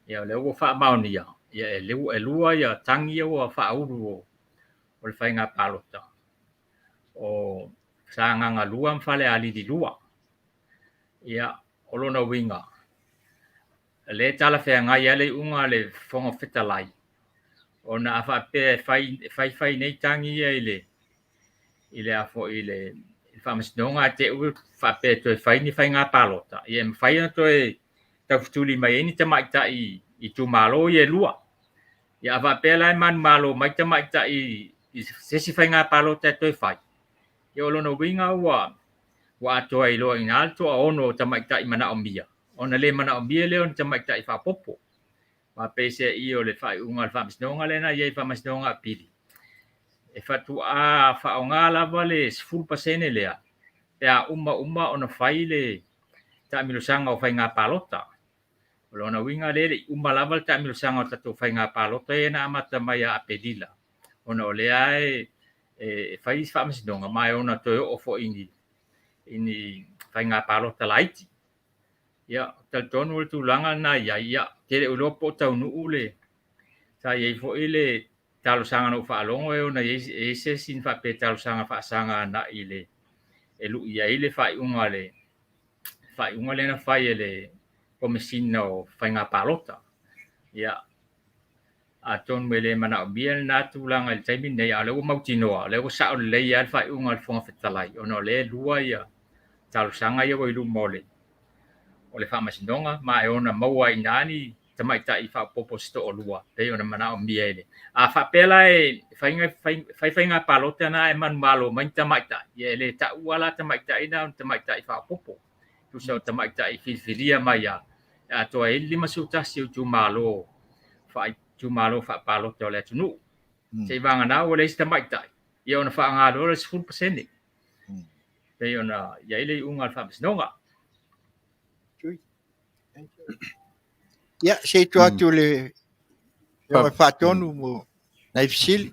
Ia o lea ua faamaonia ia e 2 ia tagi ia ua faaulu o le faiga palota o Sagaga 2 ma Falealili 2. Ia o lona uiga le talafeagai ai le iuga a le Fofoga Fetalai ona a faapea e fai nei tagi ia i le faamasinoga ae te i ua faapea e toe fai ni faiga palota, ia e mafai ona toe taufetuli mai ai ni tamaitai i itumalo ia e 2. Ia a faapea la e manumalo mai tamaitai i se isi faiga palota e toe fai, ia o lona uiga ua atoa ai loa i ina le toaono o tamaitai manaomia, ona le manaomia lea o ni tamaitai faaopoopo. Peiseai o le faaiuga a le faamasinoga lea na i ai i le faamasinoga apili, e faatoa faaaoga lava le 10% lea pe a uma ona fai le taamilosaga o faiga palota. O lona uiga lea e le i uma lava le taamilosaga o tatou faiga palota ia na amata mai ia Aperila, ona o lea e fai isi faamasinoga ma e ona toe oo foi i ni faiga palota laiti. Ia, talitonu le tulaga lena i ai, ia, te le o iloa po o taunuu le, sa i ai foi le talosaga na ou faalogo e ona i ai se isi na faapea e talosaga faasaga agai i le, e lui ai le faaiuga a le faaiuga lea na fai e le Komesina o Faiga Palota. Ia, atonu e le manaomia lena tulaga i le taimi lenei, a o lea ua mautinoa, o lea ua sao lelei lava le faaiuga a le Fofoga Fetalai, ona o lea e lua ia talosaga ia ua i luma o le Faamasinoga, ma e ona maua ai i ina ni tamaitai faaopoopo se toalua, pei ona manaomia e le. A faapea la e fai faiga palota na ae manumalo mai ni tamaitai, ia e le taua la tamaitai na o ni tamaitai faaopoopo. Tusa o tamaitai filifilia mai lava, e atoa ai le 51 o itumalo itumalo faapalota o le atunuu. Seivagana ua leai se tamaitai, ia ona faaaoga loa lea o le 10%. Pei ona i ai le iuga a le Faamasinoga. Ia, se i tuu atu le Afioga Faatonu mo nai fesili.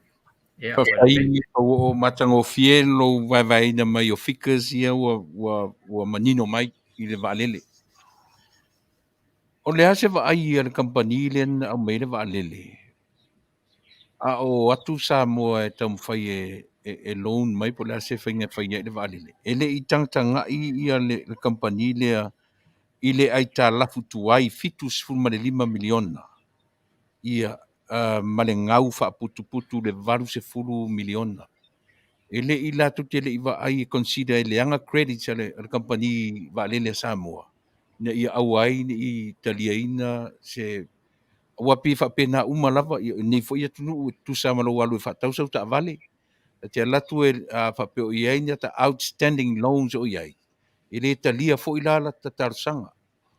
Faafetai ua oo matagofie lou vaevaeina mai o figures ia ua manino mai i le vaalele. O le a se vaai a le kamupani lea na aumai ai le vaalele a o atu Samoa e taumafai e loan mai po o le a se faiga e fai ai le vaalele? E le i tagatagai ia le kamupani lea i le aitalafu tuai $75 miliona ia ma le gau faaputuputu le $80 miliona. E le i latou te le i vaai e consider e leaga credits a le kamupani vaalele a Samoa ina ia aua ai ne i taliaina se aua pei e faapena uma lava nei foi atunuu e tutusa ma lou alu e faatau sau taavale e te alu atu e faapea o i ai ni ata outstanding loans o i ai e le talia foi la la talosaga.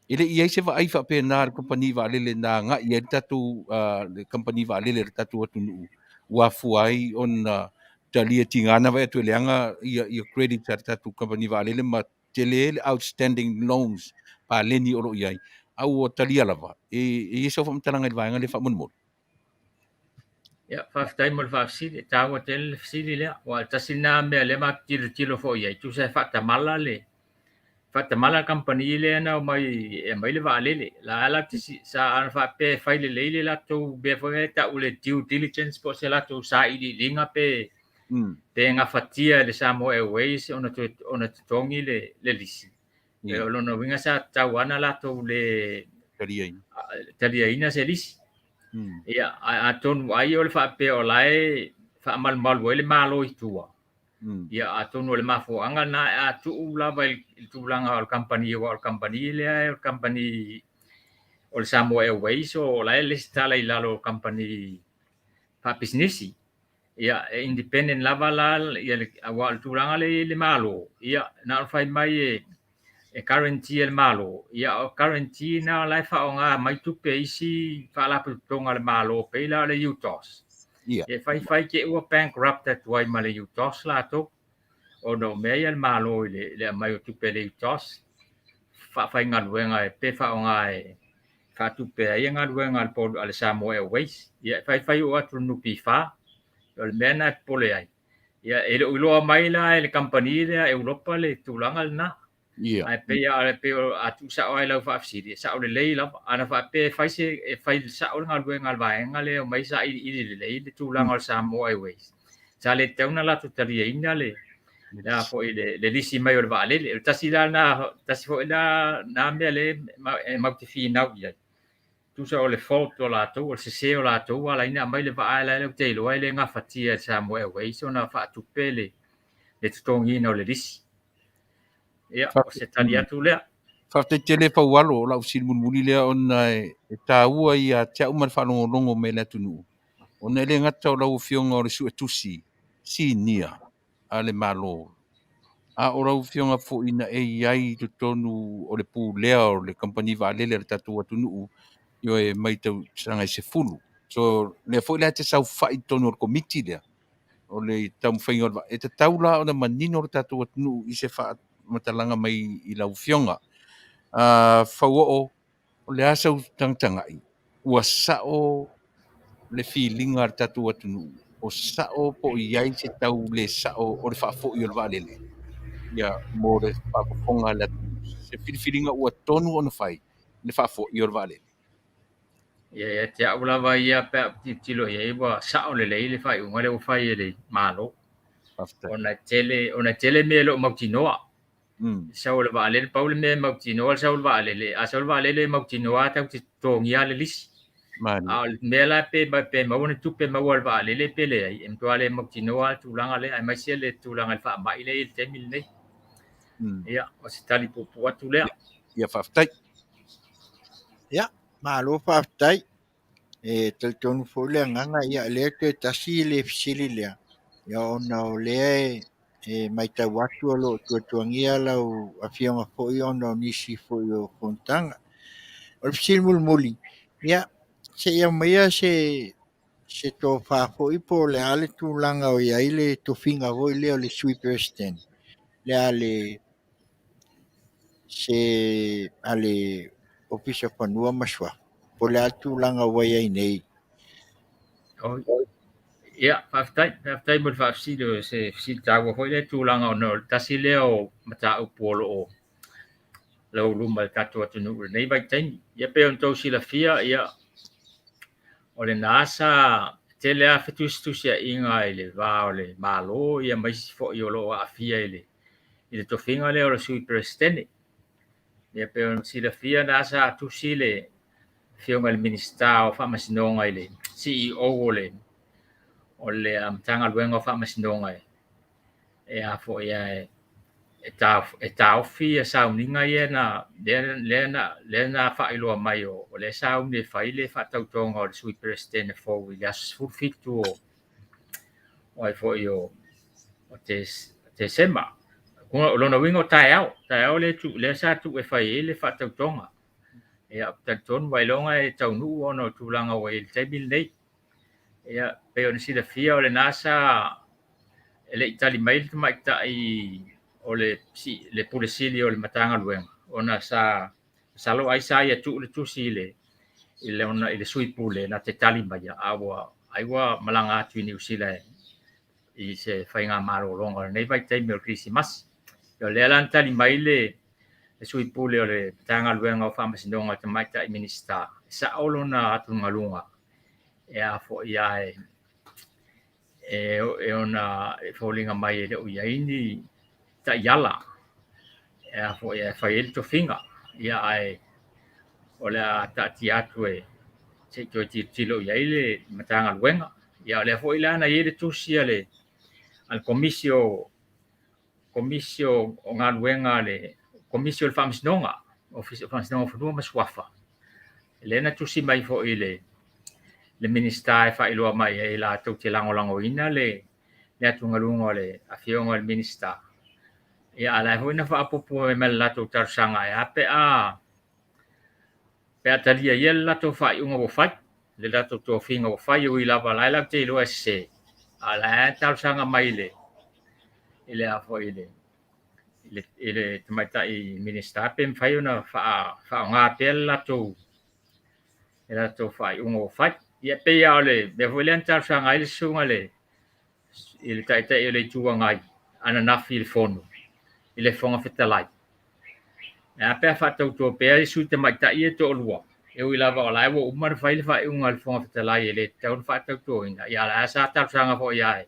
E le i ai se vaai faapena a le kamupani vaalele na agai ai le tatou le kamupani vaalele a le tatou atunuu ua afua ai ona talia tiga na vaai atu e leaga ia credits a le tatou kamupani vaalele ma tele le outstanding loans paleni o lo o i ai a ua talia lava. E i ai sau faamatalaga i le vaega lea faamolemole? Ia, faafetai mo le faafesili. E taua tele le fesili lea. Aua o le tasi lena mea lea matou te tilotilo foi i ai, tusa e faatamala le kamupani lea na omai e aumai le vaalele. La la sa ana faapea e fai lelei le latou mea foi lea e tau le due diligence po o se latou sailiiliga pe gafatia e le Samoa Airways ona totogi le lisi. O lona uiga sa tatau lava ona latou le taliaina se lisi. Ia, atonu ai o le faapea o la e faamalumalu ai le Malo i tua. Ia, atonu o le mafuaaga lena a tuu lava i le tulaga o le kamupani, aua o le kamupani lea o le kamupani o le Samoa Airways, o la e lesitala i lalo o kamupani faapisinisi. Ia, e independent lava la, ia, aua o le tulaga lea e i ai le Malo, ia, na ona fai mai e guarantee e le Malo, ia o guarantee na la e faaaoga mai tupe e isi faalapotopotoga a le Malo, pei la o le UTOS. E fai te ua bankrupt atu ai ma le UTOS latou, ona o mea ia le Malo i le aumai o tupe a le UTOS, faafaigaluega e pe faaaoga e faatupe ai galuega a le Samoa Airways. Ia, e fai oo atu le NPF, o le mea na e popole ai. Ia, e le o iloa mai la e le kamupani lea Europa le tulaga lena. Ae pei a tuusao ai lau faafesili, e sao lelei lava. Ana faapea e fai e fai sao le galuega a le vaega lea o mai sailiili lelei le tulaga o le Samoa Airways, sa le tatau ona latou taliaina le le lisi mai o le vaalele. O le tasi la na, tasi foi la na mea le e matou te finau i ai. Tusa o le fault o latou, o le sese o latou, ala ai ona aumai le vaa la e te iloa e le gafatia e le Samoa Airways ona faatupe le totogiina o le lisi. Ia, o se tali atu lea. Faafetai tele Faualo, o lau fesili mulimuli lea ona e taua ia te au ma le faalogologo mai le atunuu, ona e le gata o lau afioga o le suetusi sinia a le Malo, a o lau afioga foi na e i ai i totonu o le pulea o le kamupani vaalele a le tatou atunuu e mai tausaga e 10. So, lea foi la te saofai i totonu o le komiti lea o le taumafaiga o le e tatau la ona manino le tatou atunuu i se faamatalaga mai i lau afioga. Fauoo, o le a sau tagatagai, ua sao le filiga a le tatou atunuu, o sao po o i ai se tau le sao o le faafoi o le vaalele ia mo le faafofoga a le atunuu. se filifiliga ua tonu ona fai le faafo'i o le vaalele. Ia ia te au lava ia pe a ou tilotilo i ai ua sa'o lelei le faaiuga lea ua fai e le Malo. Ona e tele mea e le o mautinoa. Sau o le vaalele, pau le mea e mautinoa le sau o le vaalele, a sau le vaalele e mautinoa tatou te totogia le lisi. A o le mea la pe maua ni tupe maua i le vaalele pe leai, e matua le mautinoa le tulaga lea, aemaise le tulaga i le faamai lea e i ai i le taimi lenei. Ia, o se tali puupuu atu lea. Ia, faafetai. Ia, malo faafetai. E talitonu foi le agaga, ia lea toe tasi le fesili lea, ia ona o lea e matau atu o lo o tuatuagia lau afioga foi ona o nisi foi o fonotaga. O le fesili mulimuli, ia se i aumaia se tofa foi po o le a le tulaga o i ai le tofiga foi lea o le Sui President, le a le se a le Ofisa o Fanua ma Suafa, po o le a le tulaga ua i ai nei. Ia, faafetai mo le faafesili, o se fesili taua foi lea tulaga ona o le tasi lea o mataupu o lo o lauluma i le tatou atunuu i lenei vaitaimi. Ia pei ona outou silafia, ia, o lena sa tele lava fetusitusiaiga i le va o le Malo ia ma isi foi o lo o aafia i le tofiga lea o le Sui Peresetene. Ia pei ona silafia na sa tusi le afioga i le Minisita o Faamasinoga i le CEO o le Matagaluega o Faamasinoga e a foi e taofi ia sauniga ia na lea na faailoa mai o lea sauni e fai le faatautoga o le Sui Peresetene fou i le aso 17 o ai foi o Tesema. O lona uiga o taeao lea sa tuu e fai ai le faatautoga. Ia, talitonu ailoga e taunuu ona o tulaga ua i ai i le taimi lenei. Ia, pei ona silafia o lena sa e le i tali mai le tamaitai o le Pule Sili o le Matagaluega ona sa masalo ai sa ia tuu le tusi i le Sui Pule na te tali mai, a ua ai ua malaga atu i Niu Sila i se faiga malologa o lenei vaitaimi o le Kerisimasi. O lea la na tali mai le Sui Pule o le Matagaluega o Faamasinoga Tamaitai Minisita, e sa'o lona atugaluga e a foi a e ona e foliga mai e le o i ai ni taiala e a foi e fai ai le tofiga. Ia ae o le a taatia atu e se i toe tilotilo i ai le Matagaluega. Ia o lea foi la na i ai le tusi a le Komisi o Galuega a le Komisi o le Faamasinoga, Ofisa o Faamasinoga o Fanua ma Suafa, lea na tusi mai foi le Minisita e faailoa mai ai latou te lagolagoina le atugaluga o le afioga i le Minisita. Ia a o la foi na faaopoopo mai ma le latou talosaga e a pe a talia ia le latou faaiuga ua fai, le latou tofiga ua fai, e ui lava la e latou te iloa e sese, a o la e talosaga mai i le a foi i le tamaitai Minisita pe mafai ona faaaoga pea le latou faaiuga ua fai. Ia pei lava o le mea foi lea na talosaga ai le susuga i le Taitai o le Itu Agai ananafi i le fono i le Fofoga Fetalai. E a pe a faatauto pea i sui tamaitai ia toalua, e ui lava o la ua uma ona fai le faaiuga a le Fofoga Fetalai e le tatau ona faatautoina, ia o la sa talosaga foi lava e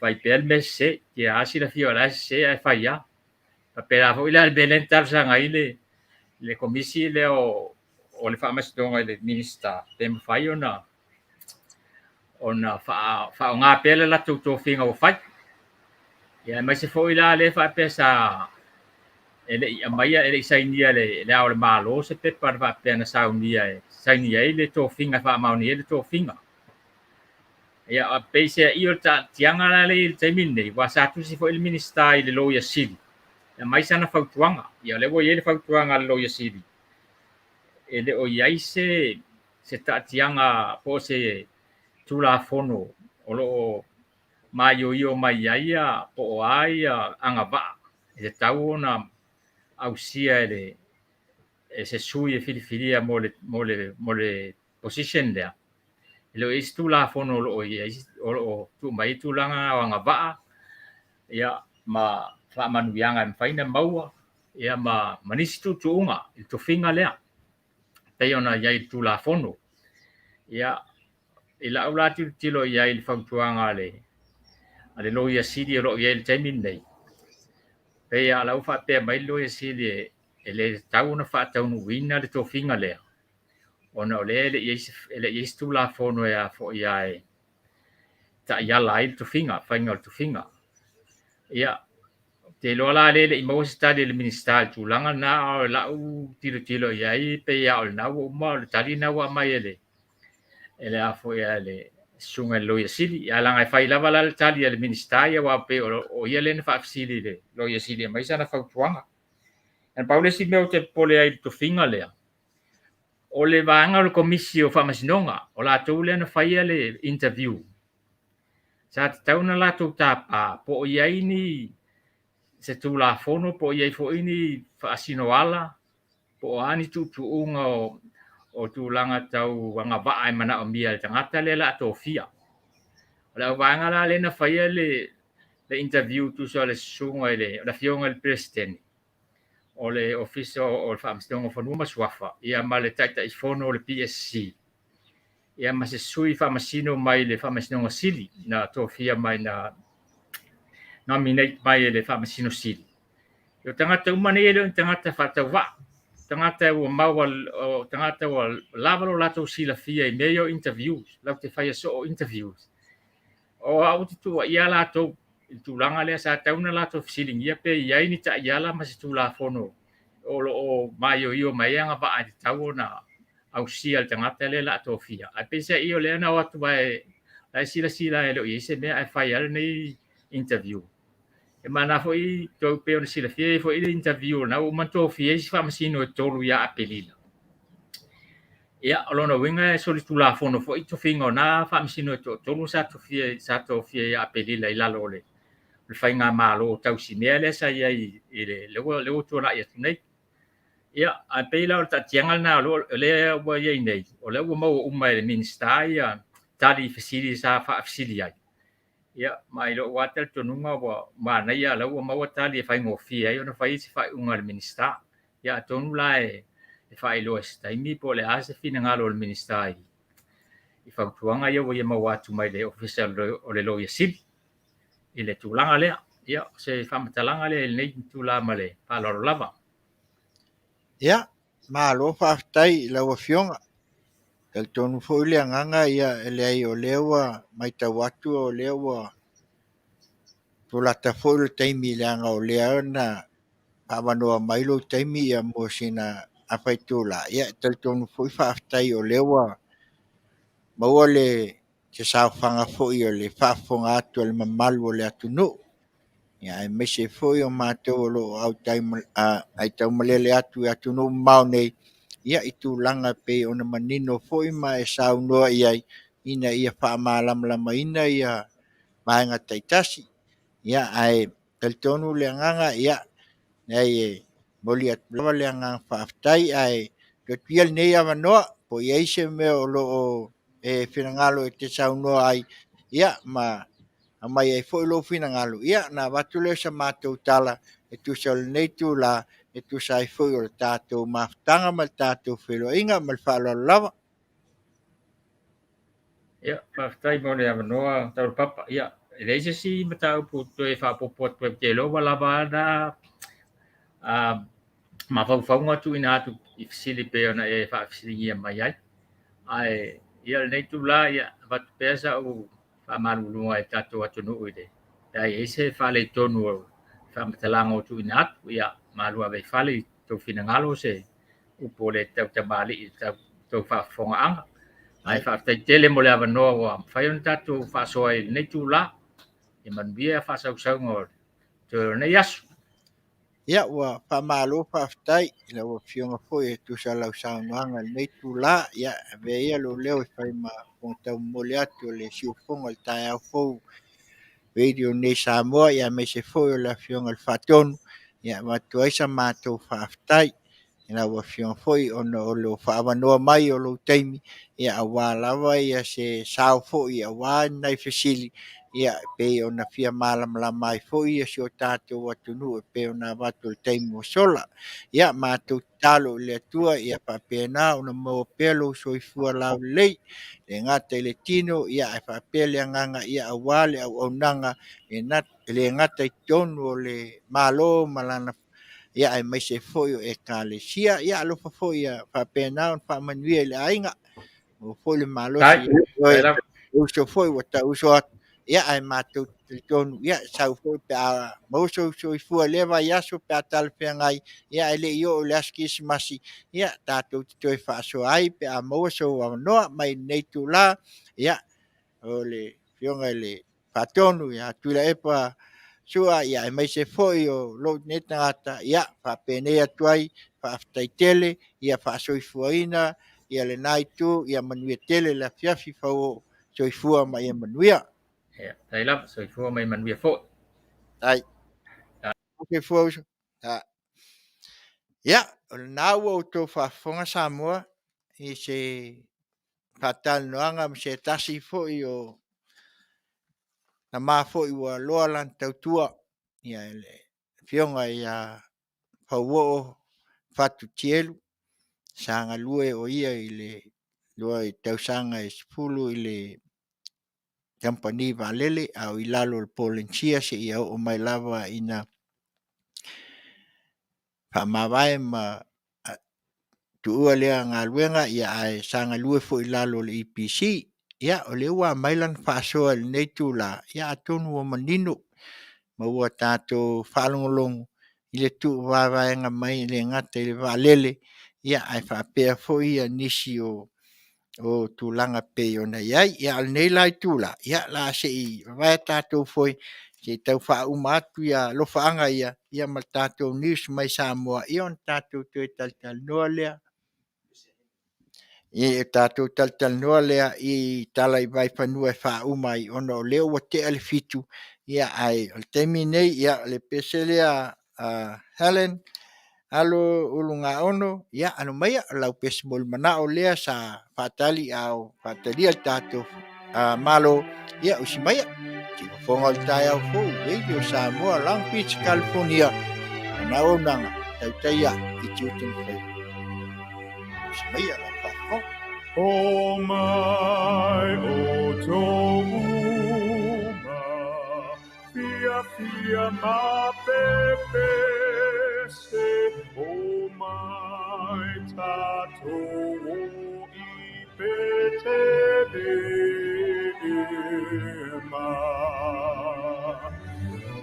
fai pea le mea sese, ia a silafia o la e sese ae fai lava. Faapena foi la le mea lea na talosaga ai le Komisi lea o le Faamasinoga i le Minisita pe mafai ona faaaoga pea le latou tofiga ua fai. Ia aemaise foi la lea faapea sa e le i aumaia, e le i sainia le Ao o le Malo se pepa na faapea na saunia e sainia ai le tofiga e faamaonia ai le tofiga. Ia peiseai o le taatiaga la lea i le taimi lenei, ua sa tusi foi le Minisita i le Loia Sili e aumai sana fautuaga. Ia o lea ua i ai le fautuaga a le Loia Sili, e le o i ai se taatiaga po o se Tulafono o lo o maioio mai ai po o a ia agavaa e tatau ona ausia e se sui e filifilia mo le position lea. E le o i ai se Tulafono o lo o tuu mai ai tulaga o agavaa ia ma faamanuiaga e mafai ona maua ia ma nisi tuutuuga i le tofiga lea e pei ona i ai i le Tulafono. Ia, i lau la tilotilo i ai i le fautuaga a le Loia Sili o lo o i ai i le taimi lenei, pei lava o la ua faapea mai le Loia Sili e le tatau ona faataunuuina le tofiga lea, ona o lea e le i i ai se Tulafono e afoia e taiala ai le tofiga, faiga o le tofiga. Ia, ou te iloa la lea e le i maua se tali a le Minisita i le tulaga lena, a o lau tilotilo i ai pei lava o lena ua uma, o le tali lena ua aumai e le afoia e le susuga i le Loia Sili. Ae leaga e fai lava la le tali a le Minisita ia, aua pei o ia lea na faafesili i le Loia Sili e aumai sana fautuaga. Na pau le isi mea ou te popole ai i le tofiga lea, o le vaega o le Komisi o Faamasinoga, o latou lea na faia le interview. Sa tatau ona latou tapa po o i ai ni se Tulafono, po o i ai foi ni faasinoala, po o a ni tuutuuga o tulaga tau agavaa e manaomia e le tagata lea o le a tofia. O le auvaega la lea na faia le interview tusa o le susuga i le afioga i le Peresetene o le Ofisa o le Faamasinoga o Fanua ma Suafa, ia ma le Taitaifono o le PSC, ia ma se sui faamasino mai le Faamasinoga Sili na tofia mai, na nominate mai e le Faamasino Sili. O tagata uma nei e le o ni tagata faatauvaa, tagata ua maua, o tagata ua lava lo latou silafia i mea ia o interviews, latou te faia soo interviews. O au ou te tuuaia latou i le tulaga lea, sa tatau ona latou fesiligia pe i ai ni taiala ma se Tulafono o lo o maioio mai ai agavaa e tatau ona ausia e le tagata lea o le a tofia. Ae peiseai o lea na o atu la e silasila e le o i ai se mea ae fai lava lenei interview. E mana foi tou pei ona silafia foi le interview o lena ua uma ona tofia isi faamasino e 3 ia Aperila. Ia, o lona uiga e solitulafono foi tofiga o na faamasino e toatolu sa tofia ia Aperila i lalo o le faigamalo tausimea lea sa i ai i le ua tuanai atu nei. Ia, ae pei la o le taatiaga lena o lea ua i ai nei, o lea ua maua uma e le Minisita ia tali i fesili sa faafesili ai. Ia, ma i lou lava talitonuga ua manaia o la ua maua tali e faigofie ai ona fai se faaiuga a le Minisita. Ia, atonu la e faailoa i se taimi po o le a se finagalo o le Minisita i fautuaga ia ua ia maua atu mai le Ofisa o le Loia Sili i le tulaga lea. Ia, o se faamatalaga lea i lenei itula ma le faaaloalo lava. Ia, malo faafetai i lau Afioga. Talitonu foi le agaga ia e leai o lea ua matau atu o lea ua tulata foi le taimi leaga o lea na faavanoa mai lou taimi ia mo sina afa itula. Ia, talitonu foi faafetai o lea ua maua le se saofaga foi o le faafofoga atu a le mamalu o le atunuu. Ia, aemaise foi o matou o lo o aitaumalele atu i atunuu mamao nei, ia i tulaga e pei ona manino foi ma e saunoa i ai, ina ia faamalamalamaina ia vaega taitasi. Ia, ae talitonu le agaga, ia, leai e momoli atu lava le agaga faafetai, ae tuu atu ia lenei avanoa, po o i ai se mea o lo o e finagalo e te saunoa ai, ia, ma aumai ai foi lou finagalo, ia, ona avatu lea o se matou tala e tusa o lenei itula, e tusa ai foi o le tatou mafutaga ma le tatou feiloaiga. Ma le faaaloalo lava. Ia, faafetai mo le avanoa, Taulapapa. Ia, e leai se isi mataupu toe faaopoopo atu ai, ou te iloa ua lava na mafaufauga tuuina atu i fesili pei ona e faafesiligia mai ai. Ae ia lenei itula, ia, avatu pea sau faamaluluga i tatou atunuu i le pe a i ai se faaletonu o faamatalaga o tuuina atu, ia malu ave i fale i tou finagalo se upu o le tautamalii i tou faafofogaaga. Ae faafetai tele mo le avanoa ua mafai ona tatou faasoa i lenei itula. Ia manuia faasausauga o toe o lenei aso. Ia, ua faamalo faafetai i lau Afioga foi e tusa o lau saunoaga i lenei itula. Ia, avea ia lou leo e fai ma fofoga taumomoli atu o le siufofoga i le taeao fou Radio nei Samoa, ia aemaise foi o le Afioga i le Faatonu, ia avatu ai sa matou faafetai. i lau Afioga foi ona o le faaavanoa mai o lou taimi, ia aua lava ia se sao foi aua nai fesili, ia pei ona fia malamalama ai foi ia si o tatou atunuu e pei ona avatu i le taimi ua sola. Ia matou tatalo i le Atua ia faapena ona maua pea lou soifua laulelei, e le gata i le tino, ia ae faapea le agaga ia aua le auaunaga e le gata i totonu o le Malo ma lana, ia aemaise foi o Ekalesia. Ia alofa foi ia faapena ona faamanuia i le aiga, maua foi le malosi ia oe, uso foi ua tauso atu, ia ae matou talitonu, ia sau foi pe a maua sou soifua i lea vaiaso pe a talafeagai, ia ae le i oo i le aso Kerisimasi, ia tatou te toe faasoa ai pe a maua sou avanoa mai lenei itula. Ia o le Afioga i le Faatonu ia Tuilaepa Sua, ia aemaise foi o lou nei tagata, ia faapenei atu ai, faafetai tele, ia faasoifuaina ia lena itu, ia manuia tele le afiafi fauoo, soifua ma ia manuia. Ia, faafetai lava, soifua ma ia manuia foi. Ai. Soifua uso. Ia, o lena ua outou faafofoga Samoa i se faatalanoaga ma se tasi foi o tama foi ua loa lana tautua, ia le Afioga ia Fauoo Fatu Tielu, sa galue o ia i le loa i tausaga e 10 i le kamupani vaalele, a o i lalo o le Polenisia seia oo mai lava ina faamavae ma tuua lea galuega, ia ae sa galue foi i lalo o le EPC. Ia, o lea ua aumai lana faasoa i lenei itula, ia atonu ua manino ma ua tatou faalogologo i le tuvaevaega mai e le gata i le vaalele, ae faapea foi nisi o tulaga e pei ona i ai. A o lenei la itula, ia o le a se i vavae tatou foe se i tau faauma atu alofaaga ia ma le tatou news mai Samoa, ia ona tatou toe talatalanoa lea i tala i vaifanua e faauma ai ona o lea ua tea le 7:00, ae o le taimi lenei, o le pese lea a Hellen Alo Ulugaono. Ia, alo maia, o lau pese molimanao lea sa faatali a o faatalia le tatou Malo. Ia, usi maia, se i fofoga o le taeao fou, Radio Samoa, Long Beach, California, lana auaunaga, tautai a'e i tiute ma faiva. Usi maia lau faafofoga. O mai outou uma, fiafia ma pepese, o mai tatou o i Petelema.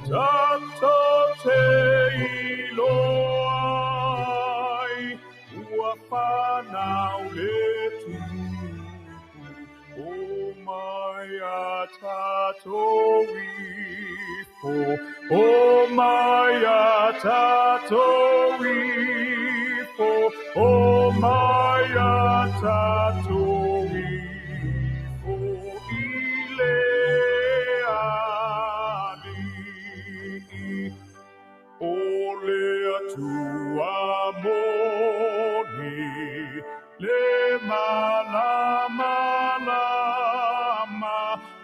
Tatou te iloa ai, ua fanau le Tupu, o mai a tatou ifo, o mai a tatou ifo, o mai a tatou ifo i le alii. O le Atua moni, le malamalama,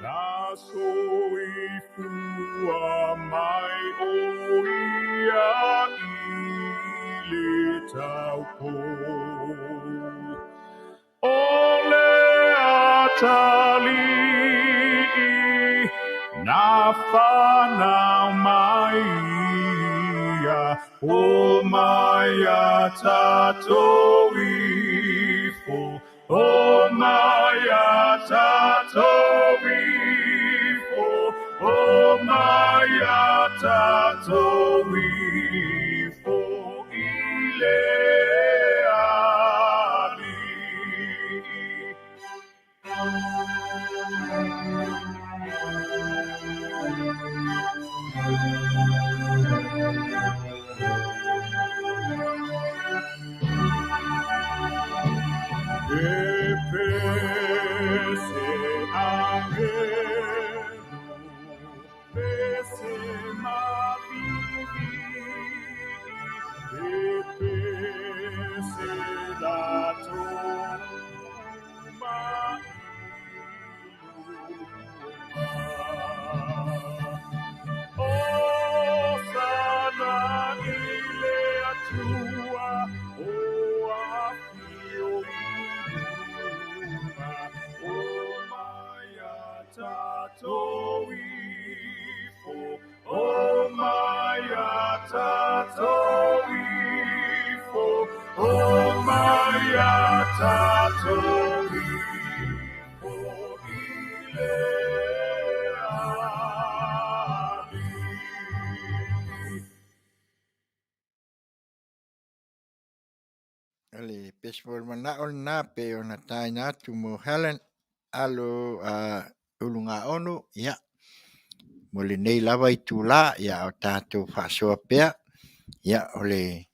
na soifua mai o ia i le taupou. O le atalii, na fanau mai ia, o mai a tatou ifo, o mai a tatou ifo, o mai a tatou ifo i le alii. E pese angelu, pese mavivii, e Le pesi foi o le manao lena pei ona taina atu mo Helen alo a Ulugaono, ia, mo lenei lava itula, ia, o tatou faasoa pea, ia, o le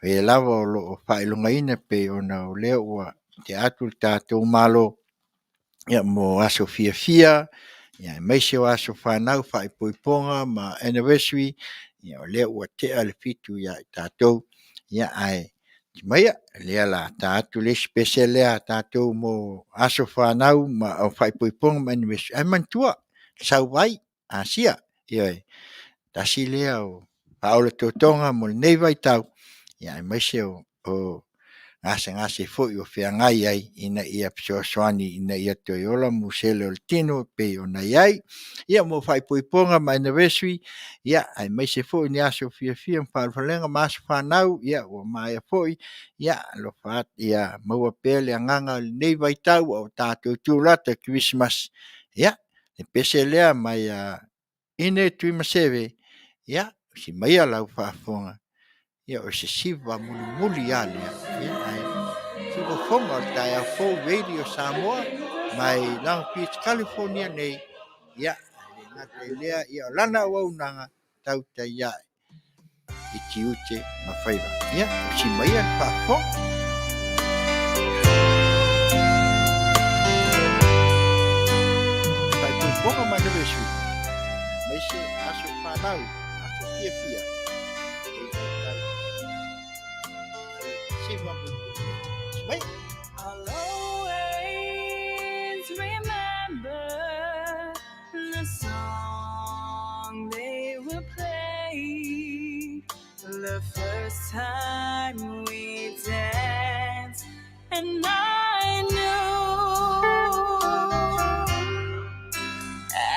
e lava o lo o faailogaina pei ona o lea ua tea atu le tatou Malo, ia, mo aso fiafia, ia, aemaise o aso fanau, faaipoipoga ma anniversary, ia, o lea ua tea le 7 ia i tatou, ia, ae maia, lea o le a ta atu le isi pese lea a tatou mo aso fanau ma o faaipoipoga ma anniversary, ae manatua, sau ai, Asia, ioe, tasi lea o faaola totoga mo lenei vaitau, ia aemaise o gasegase foi o feagai ai ina ia fesoasoani ina ia toe ola musele o le tino e pei ona i ai. Ia mo faaipoipoga ma anniversary, ia aemaise foi ni aso fiafia ma falefalega ma aso fanau, ia ua maea foi, ia alofa atu ia maua pea le agaga o lenei vaitau a o tatou tulata i le Kerisimasi, ia le pese lea mai a Ine Tuimaseve, ia si maia lau faafofoga, ia o se siva mulimuli lava lea, ia ae siva fofoga o le taeao fou Radio Samoa mai Long Beach, California nei, ia e le gata i lea, ia o lana auaunaga tautai ae i tiute ma faiva. Ia, si maia le faafofoga. Faaipoipoga ma anniversary, aemaise aso fanau, aso fiafia, siva mulimuli. Si maia. I'll always remember the song they would play the first time we danced, and I knew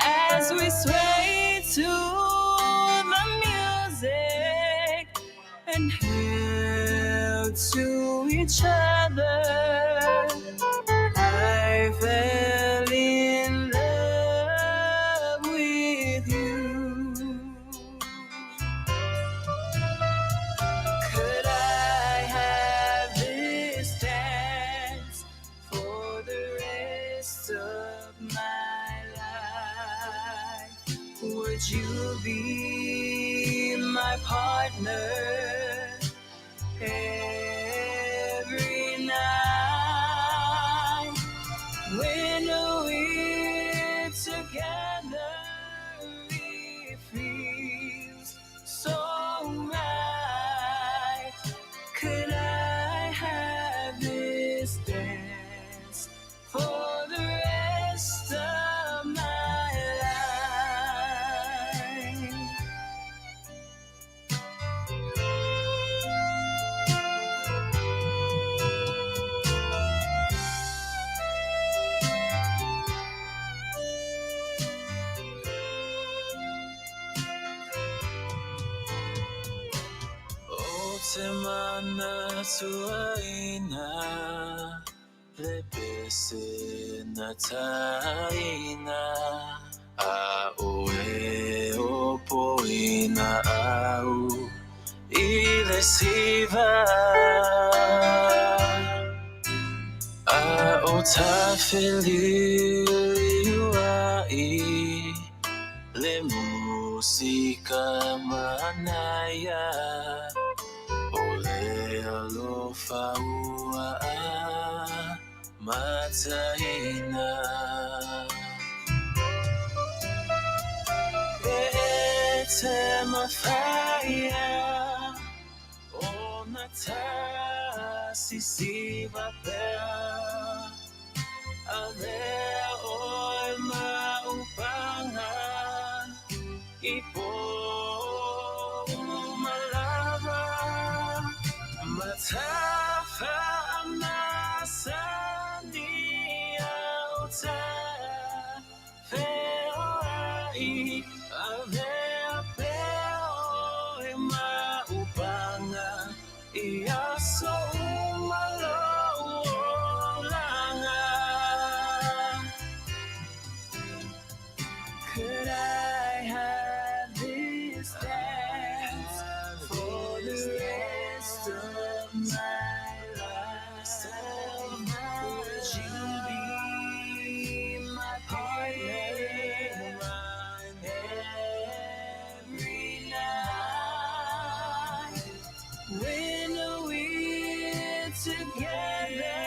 as we swayed to the music and held to each other, I fell in love with you. Could I have this dance for the rest of my life? Would you be my partner every night? When we're together, it feels so right. Could I have this dance for the rest of my life? O te mana tuaina, le pese na taina, a oe o poina au i le siva. A o tawhiliu ai le musika manaia, o le alofa ua a mataina. E te mawhaia o na tātou. Sisiva pea Avea oe ma upanga I po malava Matafa masani au te Feoai Avea pea oe ma upanga I aso uma lou olaga. Could I have this dance for the rest of my life? Would you be my partner every night? When we're together,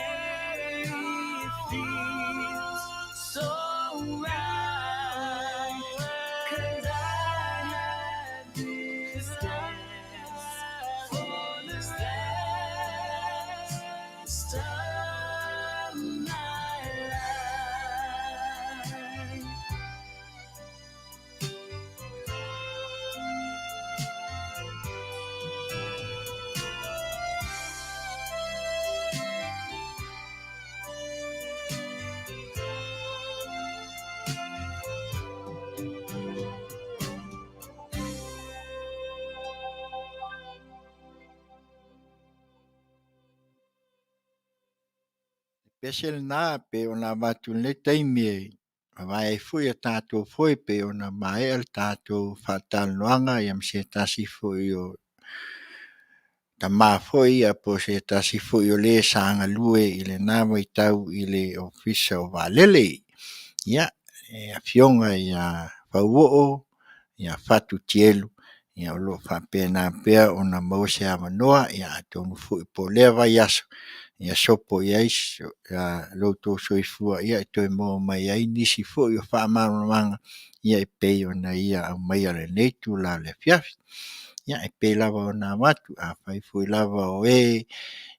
it feels so right. Could I have this dance for the rest of my life? Pese lena pei ona avatu i lenei taimi e mavae ai foi a tatou foe pei ona maea le tatou faatalanoaga ia ma se tasi foi o tama foi ia po o se tasi foi o le sa galue i lena vaitau i le Ofisa o Vaalele. Ia, e afioga ia Fauoo ia Fatu Tielu, ia o lo o faapena pea ona maua se avanoa, ia atonu foi po o lea vaiaso, ia sopo i ai lo outou soifua ia e toe maua mai ai nisi foi o faamalamalamaga ia e pei ona ia aumaia i lenei itula o le afiafi. Ia e pei lava ona avatu, afai foi lava o e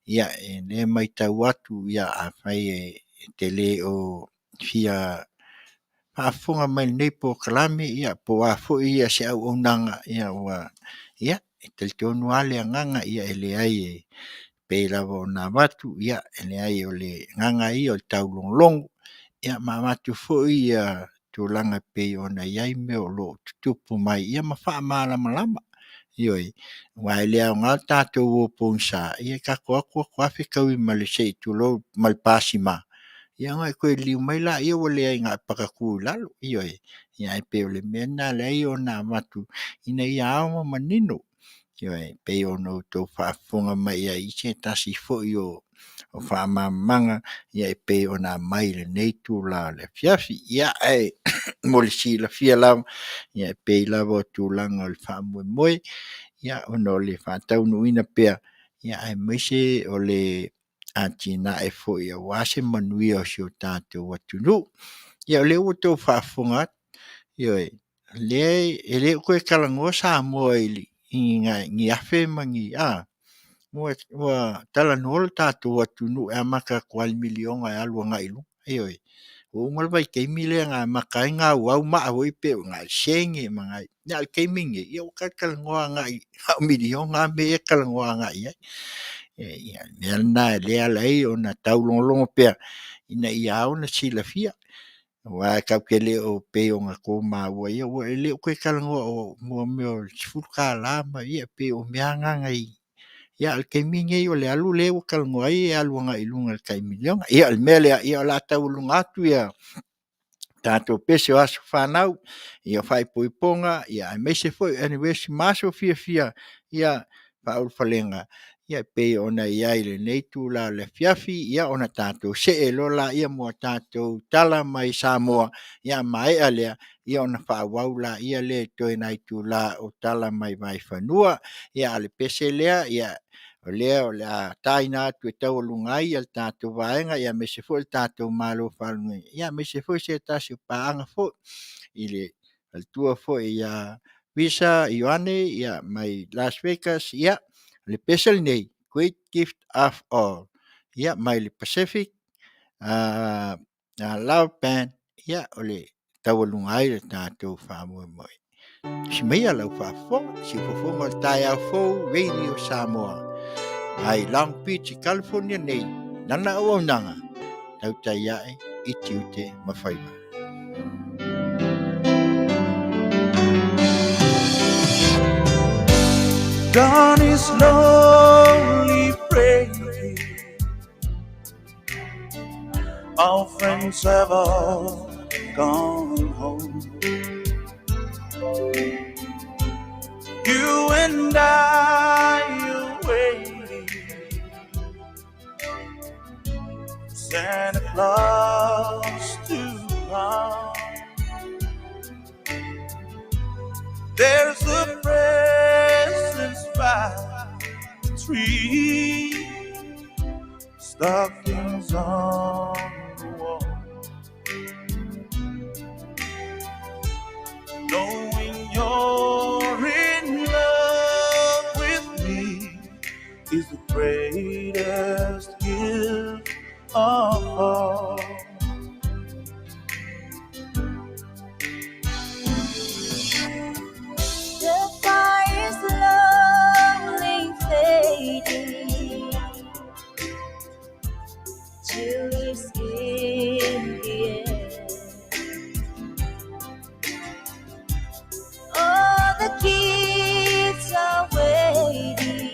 ia e le matau atu, ia afai e te le o fia faafofoga mai i lenei polokalame, ia po o a foi ia se auaunaga, ia ua ia e talitonu lava le agaga, ia e leai e pei lava ona avatu, ia e leai o le agaga ia o le taulogologo, ia ma avatu foi ia tulaga e pei ona i ai mea o lo o tutupu mai, ia ma faamalamalama. Ioe, aua e le aoga le tatou o pogisa, ia tatou o atu o atu fetaui ma le, se i tulou, ma le pasima, ia ona e toe liliu mai lea ua leai na o le patatu i lalo. Ioe, ae pei o le mea lena e ala ai ona avatu ina ia ao ma manino. Ioe, e pei ona outou faafofoga mai ai i se tasi foi o faamalamalamaga e pei ona aumai i lenei itula o le afiafi. Ia, ae mo le silafia lava, e pei lava o tulaga o le faamoemoe, ia ona o le faataunuuina pea, aemaise o le atinae foi aua se manuia o si o tatou atunuu. Ia o lea ua outou faafofoga atu, ioe, o lea e le o toe talanoa Samoa i ni afe ma ni, a, ua talanoa lo tatou atunuu e amata atu lava i le miliona e alu agai i luga. Ioe, ua uma le vaitaimi lea na amata ai ona auau maa foi pei na o le sene ma nai, a o le taimi lenei, ia ua talatalanoa agai na o miliona lava mea ia e talanoa agai i ai. O le mea lena e ala ai ona taulogologo pea ina ia ao ona silafia. Aua e tatou te le o pei ona outou maua, e le o toe talanoa o mea o le $10 ma ia e pei o mea lava na, a o le taimi lenei o le alu lea ua talanoa ai e alu agai i luga i le tai miliona. Ia o le mea lea, o le a taualuga atu ia tatou pese o aso fanau, ia o faaipoipoga, aemaise foi o anniversary ma aso fiafia faaulufalega e pei ona i ai i lenei itula o le afiafi. Ia ona tatou see loa lea mo a tatou tala mai Samoa, a maea lea ona faaauau lea i toe nai itula o tala mai vaifanua. A o le pese lea, o lea o le a taina atu e taualuga ai le tatou vaega, aemaise foi o le tatou malo faaleaganuu, aemaise foi o se tasi o paaga foi i le faletua foi ia Visa Ioane mai Las Vegas. Ia, o le pese lenei, Great Gift of All. ia mai le Pacific Love Band, ia o le taualuga ai le tatou faamoemoe. Si maia lau faafofoga, si fofoga o le taeao fou Radio Samoa mai Long Beach, California nei, lana auaunaga, tautai ae i tiute ma faiva. Dawn is slowly breaking. Our friends have all gone home. You and I are waiting. Santa Claus to come. There's a present by the tree, stockings on the wall. Knowing you're in love with me is the greatest gift of all. The fire is slowly fading, chill is in the air. All the kids are waiting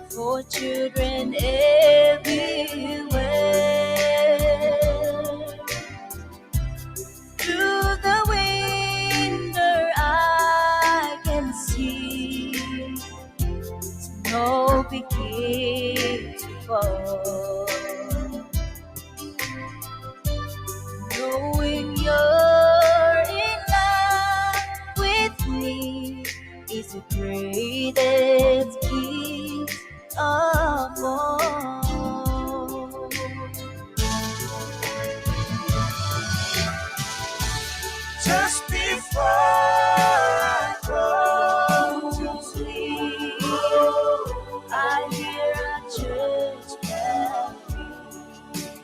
for children everywhere. Through the window I can see snow begin to fall. Knowing you're in love with me is the greatest gift of all. Just before I go to sleep, I hear a church bell ring.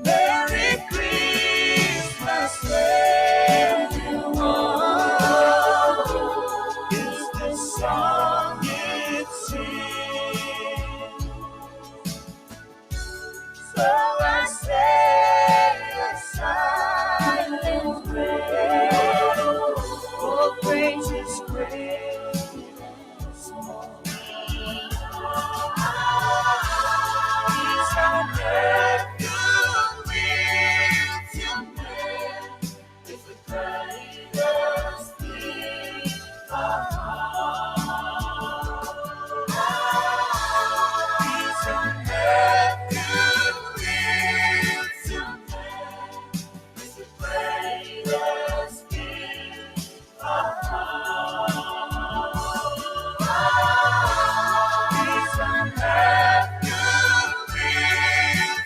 Merry Christmas, everyone. It's the song it sings. So I say a silent prayer for praises great and small. Peace on earth, goodwill to men is the greatest gift of all. Peace on earth, goodwill to men is the greatest gift of all. Peace on earth, goodwill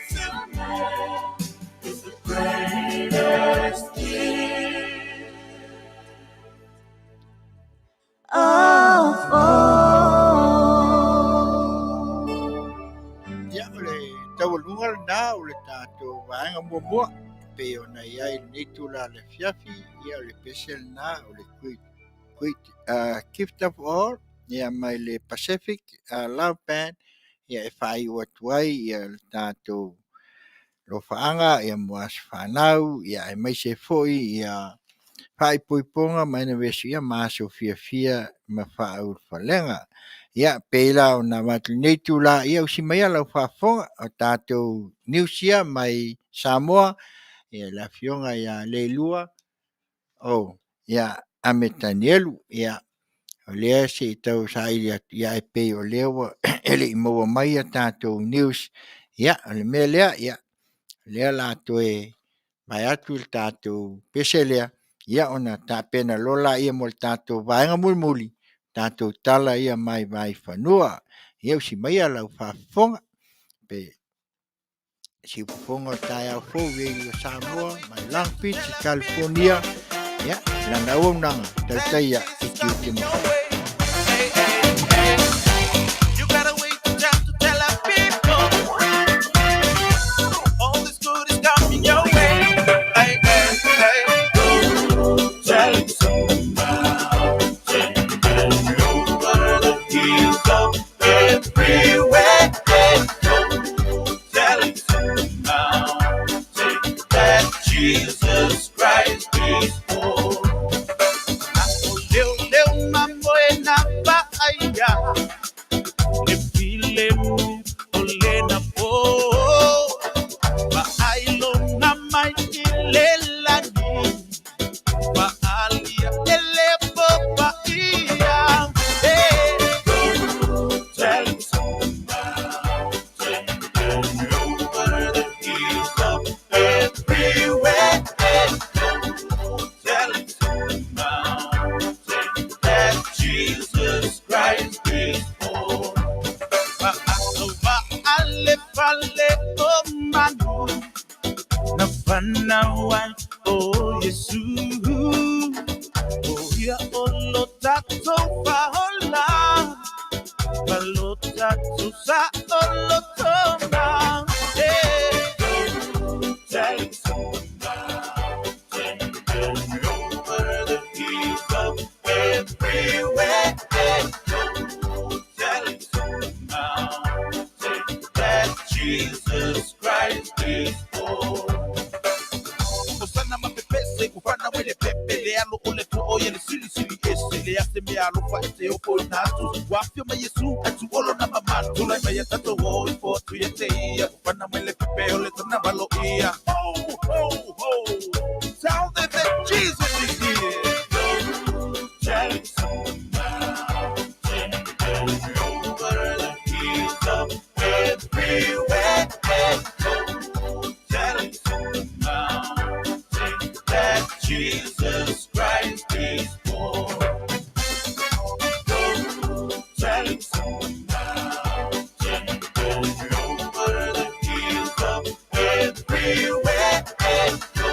to men is the greatest gift of all. Ia, o le taualuga lena o le tatou vaega muamua pei ona i ai lenei tula le afiafi, ia o le pese lena o le Great Gift of All, ia mai le Pacific Love Band, ia e faaiu atu ai ia le tatou lofaaga ia mo aso fanau, ia aemaise foi ia faaipoipoga ma anniversary ia ma aso fiafia ma faaulufalega. Ia pei la ona avatu lenei tula, ia usi mai lau faafofoga o tatou news ia mai Samoa, ia le afioga ia Leilua o ia Ame Tanielu, ia o lea se i tau saili atu, ia e pei o lea ua e le i maua mai a tatou news, ia o le mea lea, ia lea la toe vae atu le tatou pese lea, ia ona tapena loa laia mo le tatou vaega mulimuli, tatou tala ia mai Vaifanua. Ia usi maia lau faafofoga, pe siufofoga o le taeao fou Radio Samoa mai Long Beach, California. Ia, lana auaunaga, tautaia i tiute ma faiva. Jesus Christ is born. O leo leo mamoe na paia, le file o le na po. Paailona mai i le lani, paalia ele po paia. Hey, go tell it on the mountain, over the hills of everywhere. Go tell it on the mountain that Jesus Christ is born. Fa'ale fale o manu, na whanau o Yesu. O ia o lo tatou whahola, ma lo tatou sa o lo tona. Hey, go tell it on the mountain, over the hills of everywhere. Go tell it on the mountain that Jesus Christ is born. Osana mapepese kufana wele pepe le alo ole tu oye le sili sili ese le ase me alo fa ete o natu wafio ma Yesu atu olo na mamatu lai mai tato o i fo tu ye te ia kufana wele pepe ole tana valo ia. Ho ho ho, tell them that Jesus is here. Go tell it on the mountain, over the hills of everywhere. Go tell it on the mountain that Jesus Christ is born. Go tell it on the mountain, over the hills of everywhere. Go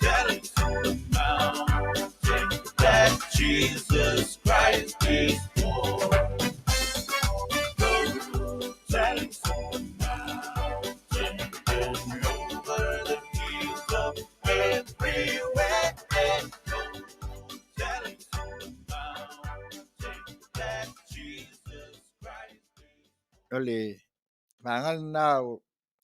tell it on the mountain that Jesus Christ is born. Go tell it on the mountain, over the hills of everywhere. Go tell it on the mountain that Jesus Christ is O le vaega lena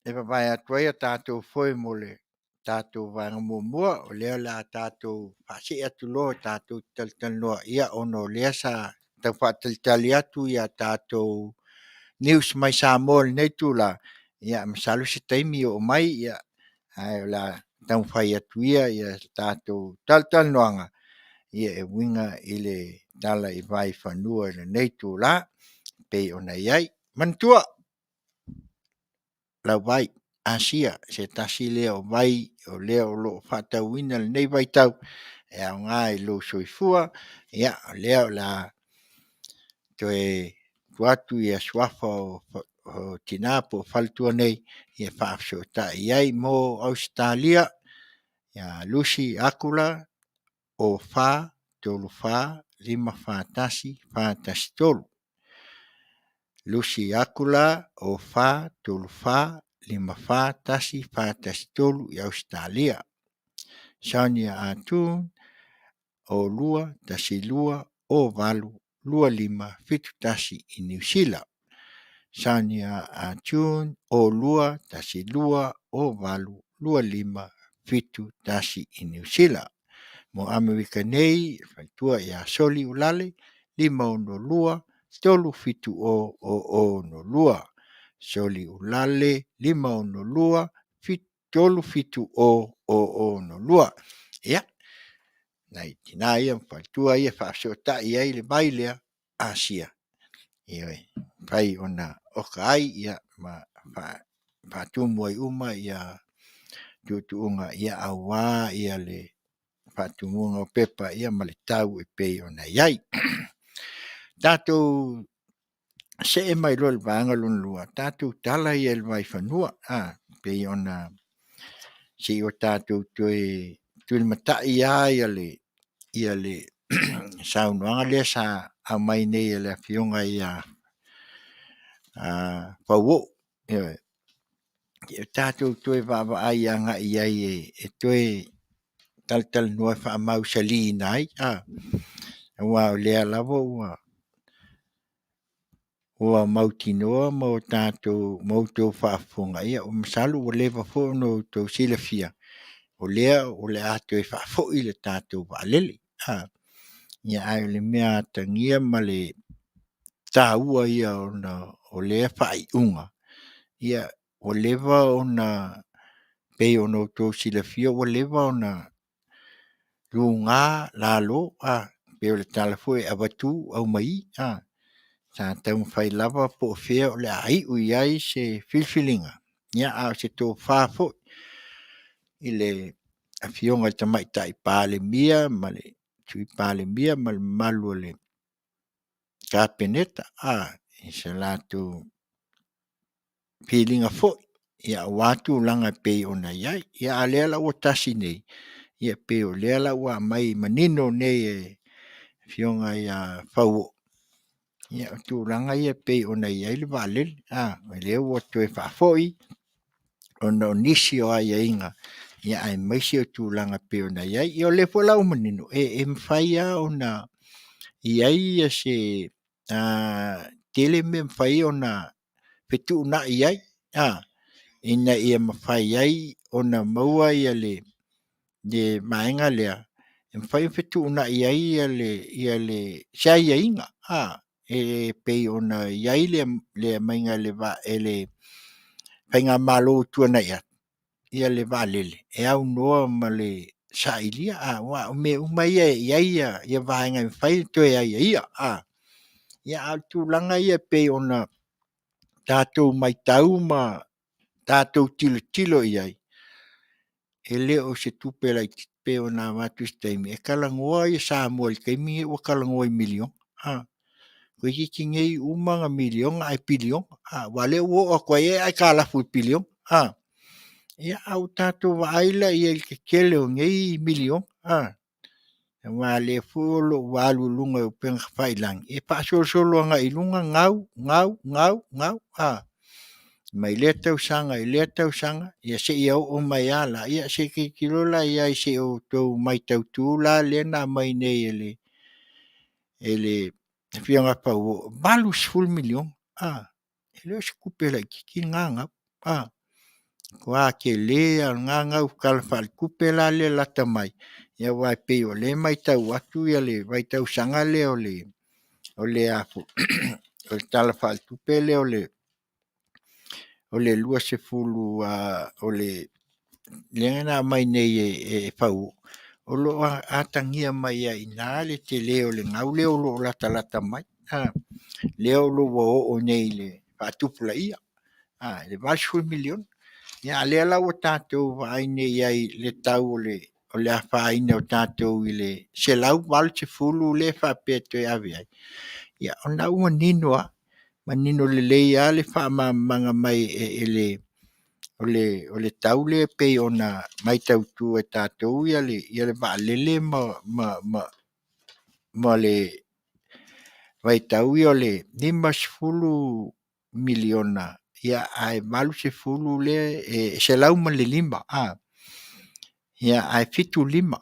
e vavae atu ai a tatou foe mo le tatou vaega muamua, o lea o le a tatou faasee atu loa tatou talatalanoa ia ona o lea sa tau faatalitali atu ia tatou news mai Samoa i lenei itula. Ia masalo se taimi oo mai ia, ae o le a taumafai atu ia ia tatou talatalanoaga ia e uiga i le tala i vaifanua i lenei itula pei ona i ai. Manatua lau vai Asia, se tasi lea o vai o lea o loo faatauina lenei vaitau e aoga i lou soifua. Ia o lea o le a toe tuu atu ia suafa o tina po o faletua nei ia faafesootai ai mo Ausetalia. Ia Lucy Akula o 4 3 4 5 4 1 4 1 3. Lucy Akula o 4 3 4 5 4 1 4 1 3 i Ausetalia. Sonia Atun o 2 1 2 o 8 2 5 7 1 i Niu Sila. Sonia Atun o 2 1 2 o 8 2 5 7 1 i Niu Sila. Mo Amerika nei, faletua ia Soli Ulale, 5 6 2 3 7 o o o no 2. Soli Ulale, 5 6 2 3 7 o o o no 2. Ia, nai tina ia, faletua ia, faafesootai ai le vai lea, Asia. Ia, fai ona oka ai, ia, ma faatumu ai uma ia tuutuuga, ia auā ia le faatumuga o pepa ia ma le tau e pei ona i ai. Tatou see mai loa i le vaega lona lua, tatou tala ia i le vaifanua, pei ona se i o tatou toe tulimatai lava ia le saunoaga lea sa aumai nei e le afioga ia Fauoo. Ioe. E tatou toe vaavaai agai ai e toe talatalanoa e faamausaliina ai. Aua o lea lava ua mautinoa ma o tatou ma outou faafofoga, ia masalo ua leva foi ona outou silafia. o lea o le a toe faafoi le tatou vaalele. Ia ae o le mea atagia ma le taua ia ona o lea faaiuga, ia ua leva ona pei ona outou silafia ua leva ona luga lalo, pei o le tala foi e avatu aumai. Sa taumafai lava po o fea o le a iu i ai se filifiliga, a o se tofa foi i le Afioga i le Tamaitai Palemia ma le Sui Palemia ma le mamalu o le Kapeneta i se latou filiga foi aua tulaga e pei ona i ai. A o lea la ua tasi nei, e pei o lea la ua aumai manino nei e le Afioga ia Faualo tulaga ia e pei ona i ai le vaalele. O lea ua toe faafoi ona o nisi o aiaiga aemaise o tulaga e pei ona i ai. Ia o lea foi la ua manino, e mafai lava ona i ai se tele mea e mafai ona fetuunai ai, ina ia mafai ai ona maua le vaega lea, e mafai ona fetuunai ai se aiaiga e pei ona i ai le aumaiga e le faigamalo ua tuanai atu le vaalele e aunoa ma le sailia. Aua o mea uma ia e i ai vaega e mafai ona toe aiaia. A o le tulaga ia e pei ona tatou matau ma tatou tilotilo i ai, e le o se tupe laitiiti. E pei ona avatu i se taimi, e talanoa Samoa i le taimi lenei ua talanoa i miliona, toeitiiti nei uma ona miliona ae piliona, aua o lea ua oo atu ai ea aitalafu i le piliona. Ia a ua tatou vaai la i ai i le tetele o nei miliona, aua o lea foi o lo o ua alu i luga o upega tafailagi e faasolosolo agai i luga gau, gau, gau, gau, mai lea tausaga i lea tausaga, ia seia oo mai lava la, ia se i tilotilo la i ai se i outou matautu la lea na aumai nei e le Afioga ia Faumui, e $80 miliona. E le o se tupe laitiiti lena gau, matua tele lava o lena gau i le Tala Faaletupe la lea lata mai, aua e pei o lea e matau atu le vaitausaga lea o le Tala Faaletupe lea o le 20 lea na aumai nei e Fauu, o lo o atagia mai ai i ina le tele o le gau lea o lo o latalata mai, lea ua oo nei i le faatupulaia, le $80 miliona. A o lea la ua tatou vaai nei i ai i le tau o le afaina o tatou i le $180 lea e faapea e toe ave ai, ia o lena ua manino lava, manino lelei lava le faamalamalamaga mai o le tau lea e pei ona matautu e tatou le vaalele ma le vaitau ia o le $50 miliona ae 80 lea e 105, ae 75.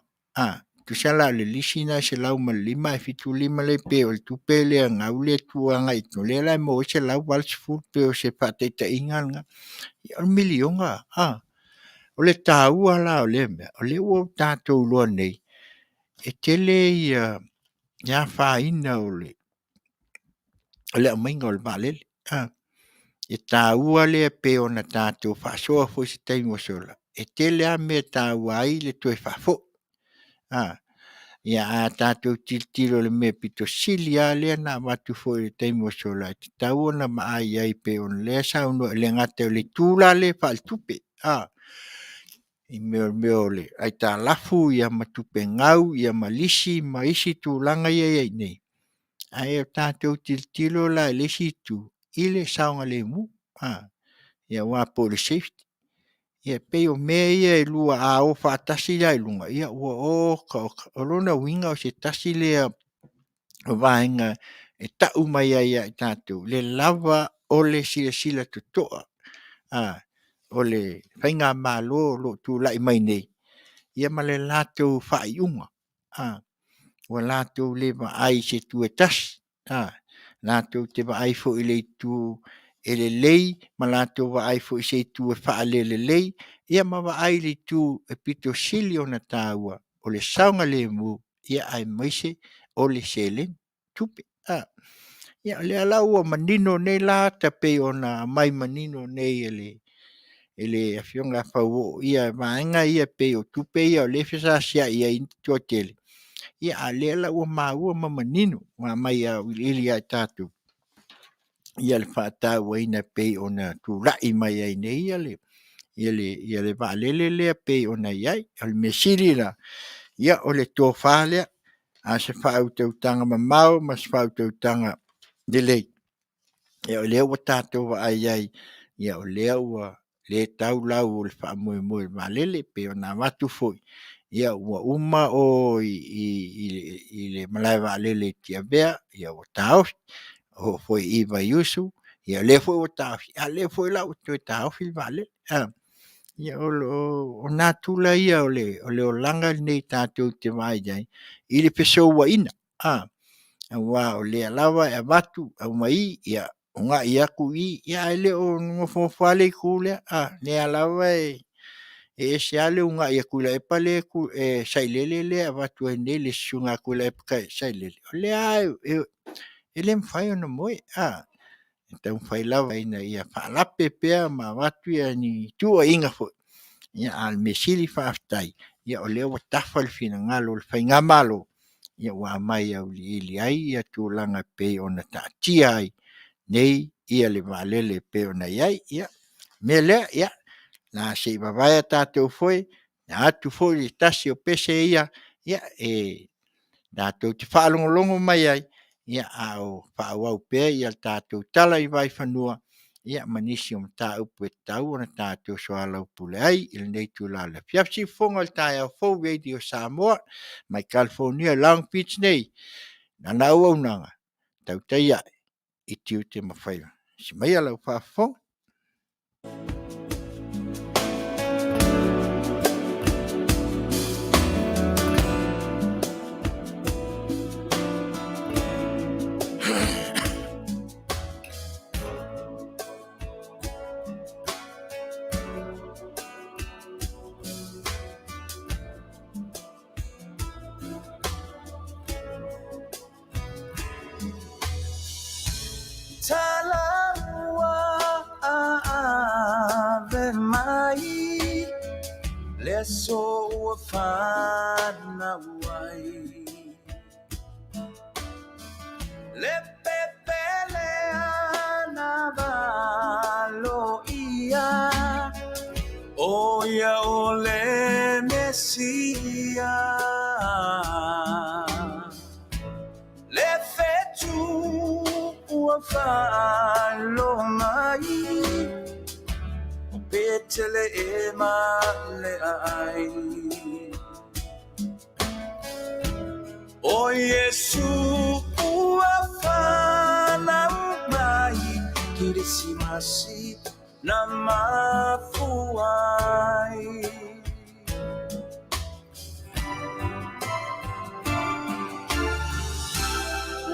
Tusa la o le lisi lena e 105 ae 75 lea pei o le tupe lea gau lea e tuu agai i tua, lea la e maua ai le 180. E pei o se faataitaiga lena. O le miliona, o le taua la o lea mea, o lea ua tatou iloa nei, e tele le afaina o le aumaiga o le vaalele. E taua lea e pei ona tatou faasoa foi i se taimi ua sola, e tele lava mea e taua ai le toe faafoi. Ia a tatou tilotilo i le mea aupito sili lava lea na avatu foi i le taimi ua sola e tatau ona vaai i ai pei o lea e saunoa, e le gata i le itu la lea faaletupe, i mea o le aitalafu ma tupe gau ma lisi ma isi tulaga ia e i ai nei, ae tatou tilotilo la i le isi itu i le saogalemu, aua po o le safety. Ia e pei o mea ia e lua a o faatasi la i luga, ia ua oka oka. O lona uiga o se tasi lea o vaega e tau mai ai ia i tatou le lava o le silasila totoa o le faigamalo o lo o tulai mai nei ma le latou faaiuga. Ua latou le vaai i se itu e tasi, latou te vaai foi i le itu e lelei ma latou vaai foi i se itu e faalelelei, ia ma vaai i le itu e pito sili ona taua o le saogalemu, ia aemaise o le seleni, tupe. Ia o lea la ua manino nei la ata pei ona aumai manino nei e le Afioga ia Faualo vaega ia pei o tupe ia o lea e fesaasiai ai le toatele, a o lea la ua maua ma manino, ua aumai auiliili ia i tatou le faatauaina e pei ona tulai mai ai nei le vaalele lea e pei ona i ai. O le mea sili la, o le tofa lea, a o se faautautaga mamao ma se faautautaga lelei, o lea ua tatou vaai ai, o lea ua le tau lau o le faamoemoe i le vaalele, e pei ona avatu foi, ua uma o i le malae vaalele i Tiavea ua taofi, oo foi i Vaiusu, o lea foi ua taofi, a o lea foi la ua toe taofi le vaalele. O natura ia o le olaga lenei tatou te vaai i ai i le fesouaiga, aua o lea lava e avatu aumai, ia uunai atu i, ae le o nofonofo lava le itu lea, o lea lava e ese lava le uunai a Tuilaepa sailele lea e avatu ai nei e le susuga ia Tuilaepa sailele, o lea lava e le mafai ona moe. E taumafai lava ina ia faalape pea ma avatu ni tuuaiga foi, a o le mea sili faafetai o lea ua tafa le finagalo o le faigamalo ua aumai e auiliili ai tulaga e pei ona taatia ai nei le vaalele e pei ona i ai. Ia, o le mea lea, o le a se i vavae a tatou foe, atu foi le tasi o pese ia e tatou te faalogologo mai ai a o faaauau pea le tatou tala i vaifanua ma nisi o mataupu e tatau ona tatou soalaupule ai i lenei itula o le afiafi. Siufofoga o le taeao fou Radio Samoa mai Kalifonia i Long Beach nei, lana auaunaga, tautai a'e i tiute ma faiva. Lasi maia lau faafofoga. Ave mai le aso ua fanau ai Le pepele ana valoia O ia o le Mesia Le fetu ua faalo mai O Peteleema le ai O Iesu ua fanau mai Kerisimasi na mafua ai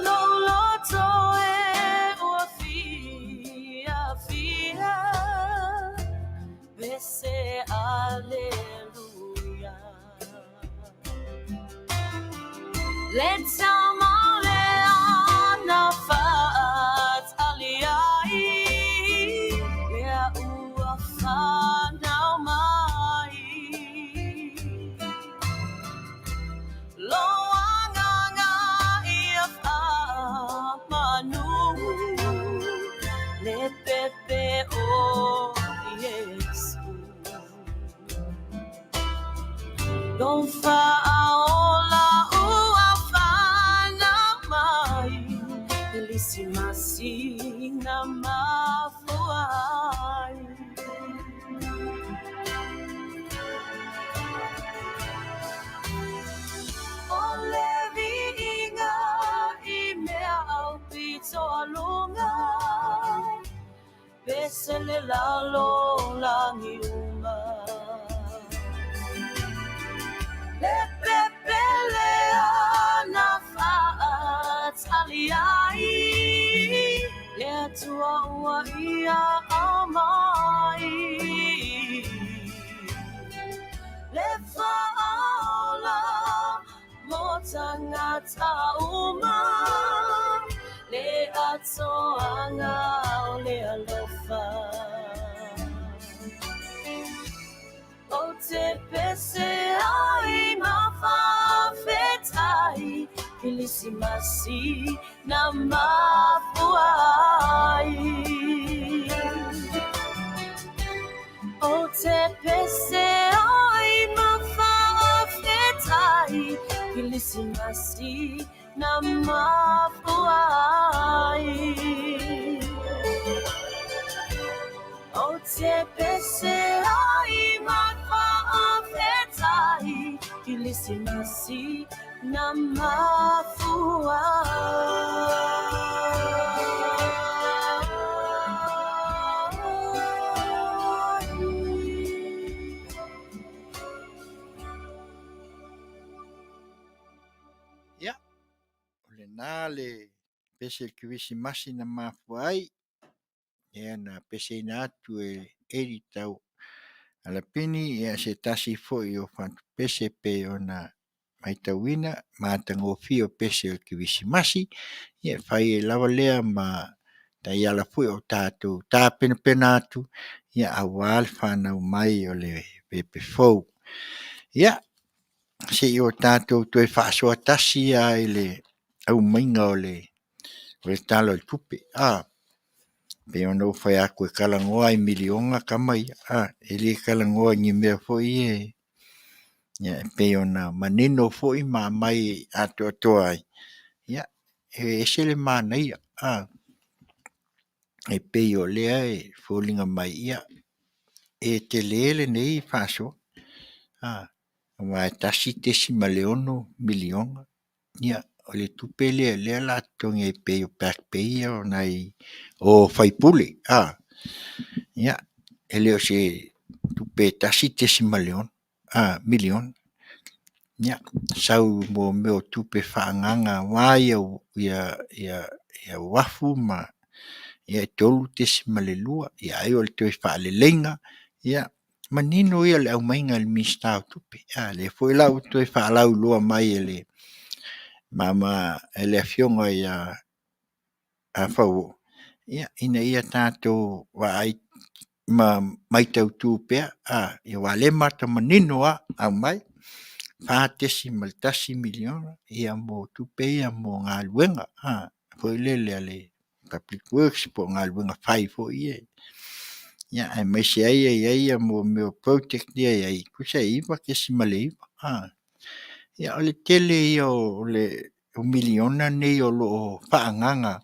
Loloto e ua fiafia, pese aleluia. Le taumale na faatali ai, lea ua fanau mai. Lo agaga ia faamanu, le pepe o Iesu. Lo faaola ua fanau mai, Kerisimasi na mafua ai. O le viiga i mea au pito aluga, pese le lalo langi uma. Le pepele ana faatali ai, le Atua ua ia tagata uma le atoaga o le alofa. Ou te pese ai ma faafetai, Kilisimasi na mafua ai. Ou te pese ai ma faafetai, Kilisimasi na mafua ai. Ou te pese ai ma faafetai, Kilisimasi na mafua. Ia, o lena le pese o le Kerisimasi na mafua ai, ia na peseina atu e Eddie Tau Alapini, ia se tasi foi o fatupese pei ona matauina matagofie o pese o le Kerisimasi, ia e fai ai lava lea ma taiala foi o tatou tapenapena atu, ia aua le fanau mai o le pepe fou. Ia, se i o tatou toe faasoa tasi lava i le aumaiga o le Tala o le Tupe. Pei ona ou fai atu e talanoa i miliona tama ia, e le talanoa i ni mea foi ia e pei ona manino foi ma aumai atoatoa ai, ia, e ese le manaia. E pei o lea e foliga mai, ia, e tele lenei faasoa, aua e $1.6 miliona. Ia, o le tupe lea o lea o le a totogi ai pei o back pay ia o nai o sui usufono. Ia, e le o se tupe $1.6 miliona. Ia, sau mo mea o tupe faaagaaga aua uafu ma e 3.2, ia ai o le toe faaleleiga. Ia, manino ia o le aumaiga e le Minisita o Tupe. A lea foi la ua toe faalauiloa mai e le Afioga ia Faualo, ina ia tatou vaai ma mataitu pea, aua o lea e matou te manino lava, aumai, $4.1 miliona mo tupe ia mo galuega foi lele a le Public Works po o galuega fai foi ia, aemaise ai e i ai mea o project ia e i ai, tusa e 9.9. Ia, o le tele ia o miliona nei o lo o faaagaaga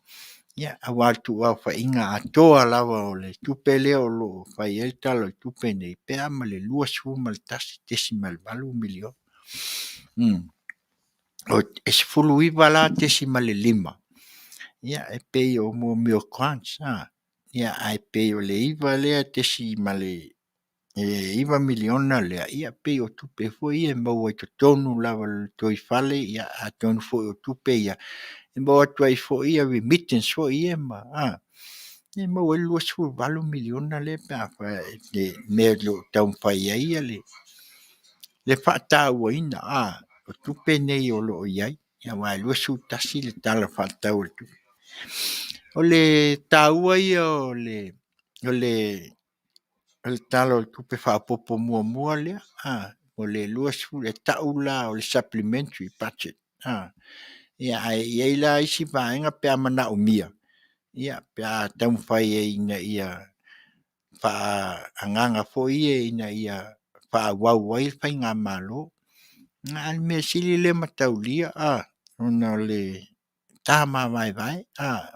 aua le tuuaofaiga atoa lava o le tupe lea o lo o fai ai le Tala o le Tupe lenei, pe a ma le $21.8 miliona. E 19 la .5 e pei o mea o grants, ae pei o le $9 miliona lea, e pei o tupe foi ia e maua i totonu lava o le lotoifale, atonu foi o tupe ia e maua atu ai foi remittance foi ia e maua ai le $28 miliona lea pe a fai i mea o lo o taumafai ai le faatauaina o tupe nei o lo o i ai, aua e 21 le Tala Faatatau o le Tupe. O le taua ia o le Tala o le Tupe Faaopoopo Muamua lea, o le 20, e tau la o le Supplementary Budget, ae i ai la isi vaega pe a manaomia, pe a taumafai ai ina ia faaagaaga foi ia ina ia faaauau ai le faigamalo. A o le mea sili lea e mataulia ona o le ta mavaevae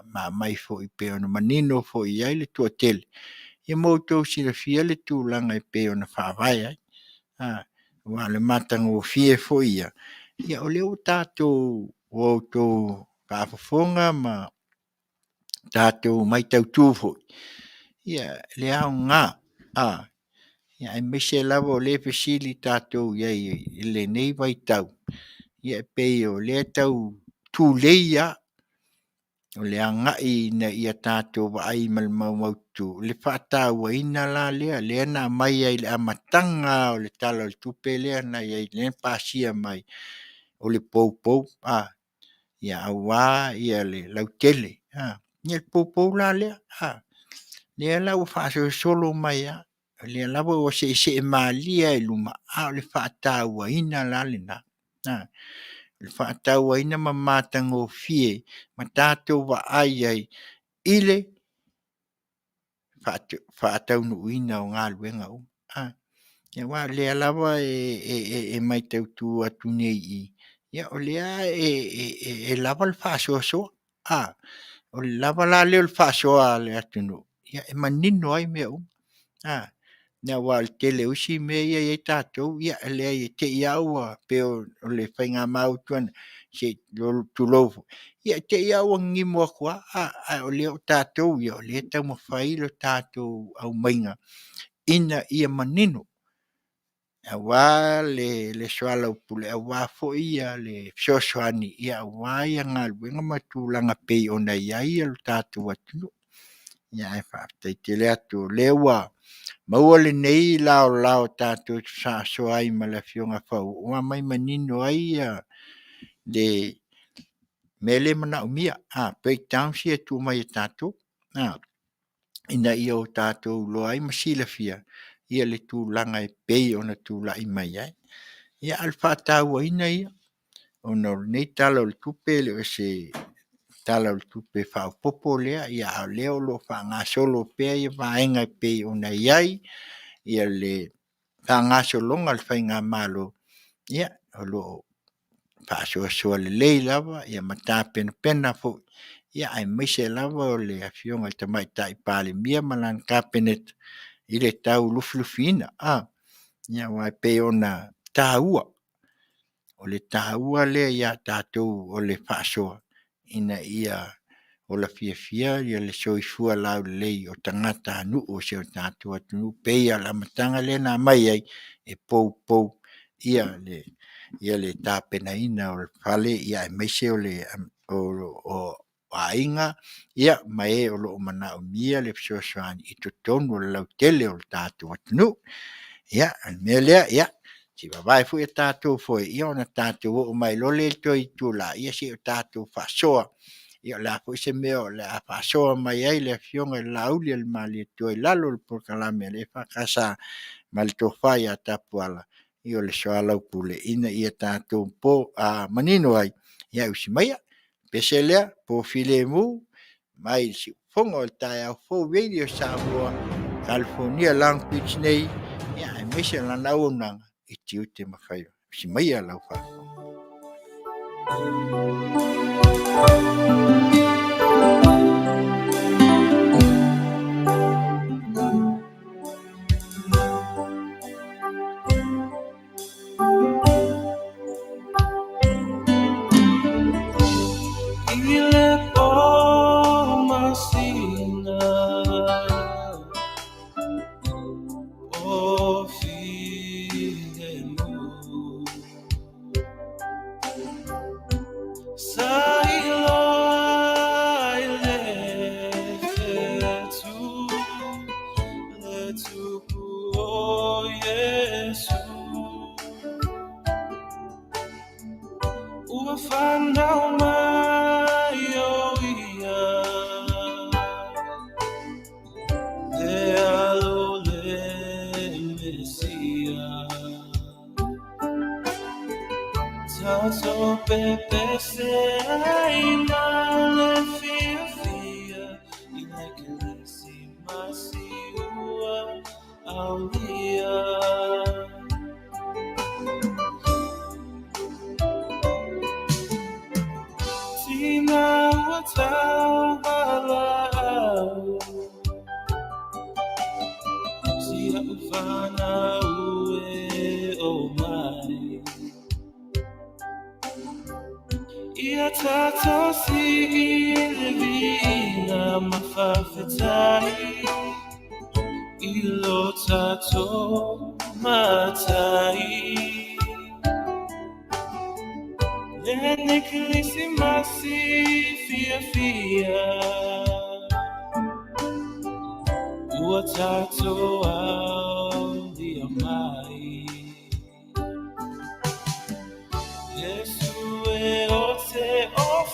ma aumai foi pei ona manino foi i ai le toatele, ia ma outou silafia le tulaga e pei ona faavae ai. Aua o le matagofie foi ia, ia o lea ua outou faafofoga ma tatou mataitu foi le aoga, aemaise lava o lea e fesili tatou i ai i lenei vaitau, ia e pei o lea e tau tulei lava, o le agai ina ia tatou vaai ma le maumaututu i le faatauaina la lea, lea na aumai ai i le amataga lava o le Tala o le Tupe lea na i ai, lea na pasia mai. o le poupou a ia aua ia le lautele a. Ia le poupou la lea a, lea la ua faasolosolo mai lava, o lea lava ua seesee malie lava i luma, a o le faatauaina la lena. O le faatauaina ma matagofie ma tatou vaai ai i le faataunuuina o galuega uma. Aua o lea lava e matau atu nei i i, o lea e lava le faasoasoa. O le lava la lea o le faasoa a le atunuu, e manino ai mea uma. Aua o le tele o isi mea ia e i ai tatou, e leai e te i lava ua pei o le faigamalo ua tuanai, se i tulou foi, ia e te i lava ua ninimo atu lava, a o lea o tatou ia, o lea e taumafai le tatou aumaiga ina ia manino, aua le soalaupule, aua foi le fesoasoani aua galuega ma tulaga e pei ona i ai lo tatou atunuu. Ae faafetai tele atu o lea ua maua lenei laolao tatou te faasoa ai ma le Afioga ia Faualo ua aumai manino ai le mea lea e manaomia, breakdowns ia e tuu mai e tatou, ina ia o tatou iloa ai ma silafia le tulaga e pei ona tulai mai ai. Ia, a o le faatauaina ia, ona o lenei Tala o le Tupe e le o se Tala o le Tupe Faaopoopo lea, a o lea o lo o faagasolo pea vaega e pei ona i ai le faagasologa a le faigamalo, ia, o lo o faasoasoa lelei lava ma tapenapena foi, aemaise lava o le Afioga i le Tamaitai Palemia ma lana Kapeneta i le tau lufilufiina. Aua e pei ona taua, o le taua lea ia i tatou o le faasoa ina ia ola fiafia le soifua laulelei o tagatanuu o si o tatou atunuu, e pei lava o le amataga lea na aumai ai, e poupou le tapenaina o le fale, aemaise o aiga ma e o lo o manaomia le fesoasoani i totonu o le lautele o le tatou atunuu. Ia, o le mea lea, se i vavae foi a tatou foe ona tatou oo mai loa lea i le toe itula se i o tatou faasoa, o le a foi se mea o le a faasoa mai ai le Afioga ia Laaulialemalietoa i lalo o le polokalame a le EFKS ma le Tofa ia Tapuala, o le soalaupule ina ia tatou manino ai. Ia usi maia, o le pese lea, po filemu mai le siufofoga o le taeao fou Radio Samoa, Kalifonia Long Beach nei, aemaise o lana auaunaga i tiute ma faiva. Usi maia lau faafofoga.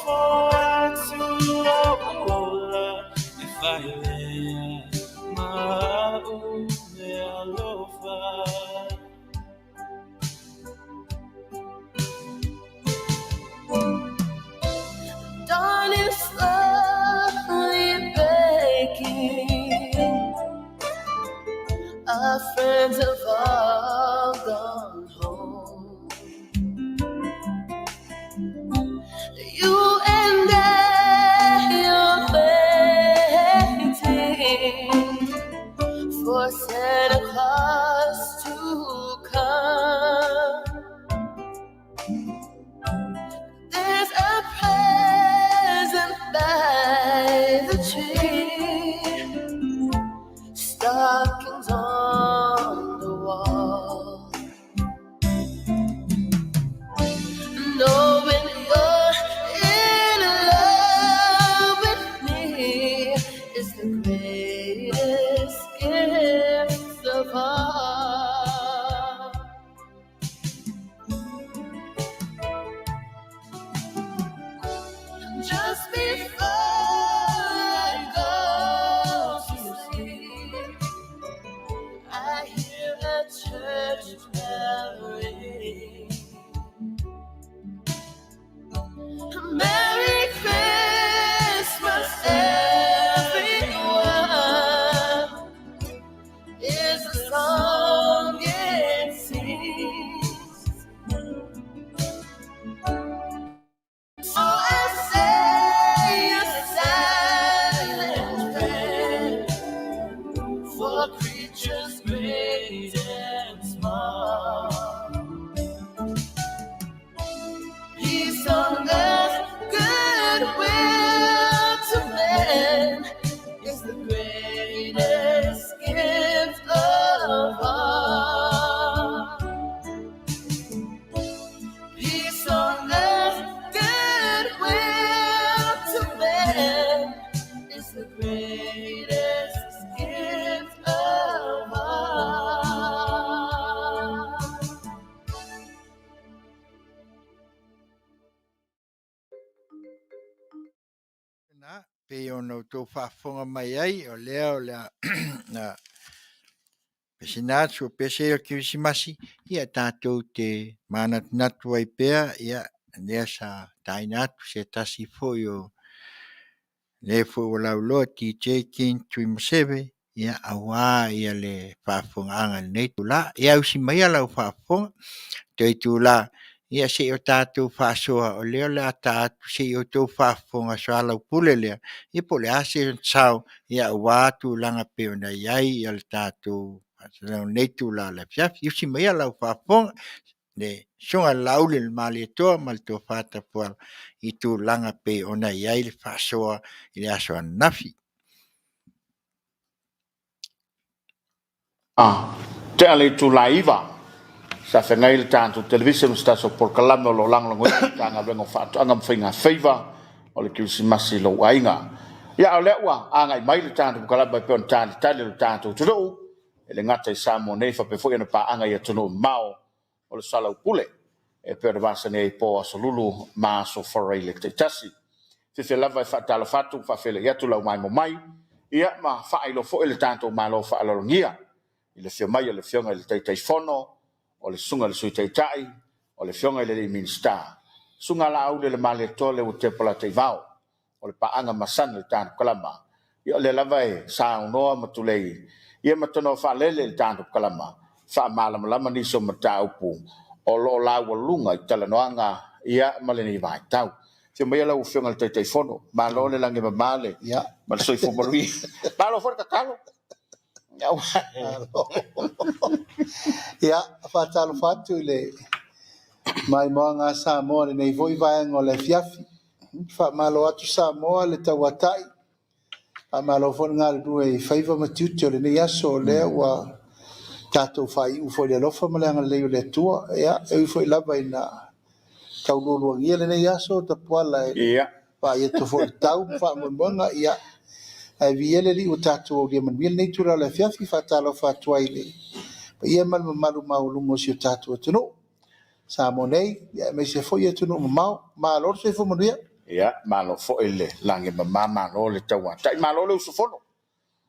nofo atu lo'u ola e fai lea ma a'u le alofa. Dawn is slowly breaking. Our friends have all gone home. You and I are waiting for Santa Claus to come. There's a present by the tree, stockings on the wall. Knowing you're in love with me is the greatest gift of all. Just before I go to sleep, I hear a church bell ring. Merry Christmas, everyone, is the song it sings. So I say a silent prayer for creatures great and small. Peace on earth, goodwill to men is the greatest gift of all. Peace on earth, goodwill to men is the greatest gift of all. Na, pei ona outou faafofoga mai ai, o lea o le a na pesina atu o pese o Kerisimasi, ia tatou te manatunatu ai pea, ia lea sa taina atu se tasi foi o le foi ua lauloa DJ King Tuimaseve, ia auā ia le faafofogaaga i lenei itulā. Ia ausi maia lau faafofoga, toe itulā, ia se'i o tatou faasoa, o lea o le a ta atu se'i outou faafofoga soalaupule lea, ia po o le a se sao, ia auā tulaga pei ona i ai ia le tatou faasalaga o lenei itulā o le afiafi. Usi maia lau faafofoga, le susuga i le Laauli le Malietoa ma le Tofa Tapuala i tulaga pei ona i ai le faasoa i le aso ananafi. Tea le itula e 9, sa feagai le tatou televise ma se tasi o polokalame o lo o lagolagoina le Matagaluega o Faatoaga ma Faiga Faiva o le Kerisimasi i lou aiga. Ia, a o lea ua agai mai le tatou polokalame e pei ona talitali e le tatou atunuu, e le gata i Samoa nei faapea foi ona paaga i atunuu mamao o le soalaupule e pei ona masani ai i po aso Lulu ma aso Faraile taitasi. Fiafia lava e faatalofa atu ma faafeiloai atu lau maimoa mai, ia ma faailoa foi le tatou Malo faaaloalogia i le afio mai o le Afioga i le Taitaifono, o le Susuga i le Sui Taitai, o le Afioga i le alii Minisita, Susuga Laauli o le Malietoa le ua tepa lata i vao, o le paaga masani o le tatou kalama, ia o lea lava e saunoa ma tulei, ia ma tanoa faalele i le tatou kalama, faamalamalama nisi o mataupu o lo o laualuga i talanoaga ia ma lenei vaitau. Afio maia lau Afioga i le Taitaifono, malo le lagi e mama le ma le soifua manuia. Malo foi le tatalo. Ia, faatalofa atu i le maimoaga a Samoa i lenei foi vaega o le afiafi. Faamalo atu Samoa le tauatai, faamalo foi le galulue i faiva ma tiute o lenei aso, o lea ua tatou faaiu foi i le alofa ma le agalelei o le Atua. Ia, e ui foi lava ina taulualuagia lenei aso Tapuala e vaai atu foi i le tau ma faamoemoega, ia, ae viia le Alii ua tatou aulia manuia lenei itula o le afiafi. Faatalofa atu ai i le paia ma le mamalu maualuga o si o tatou atunuu Samoa nei, ia aemaise foi atunuu mamao. Malo le soifua manuia. Ia, malo foi le lagi e mama, malo le tauatai, malo le usufono.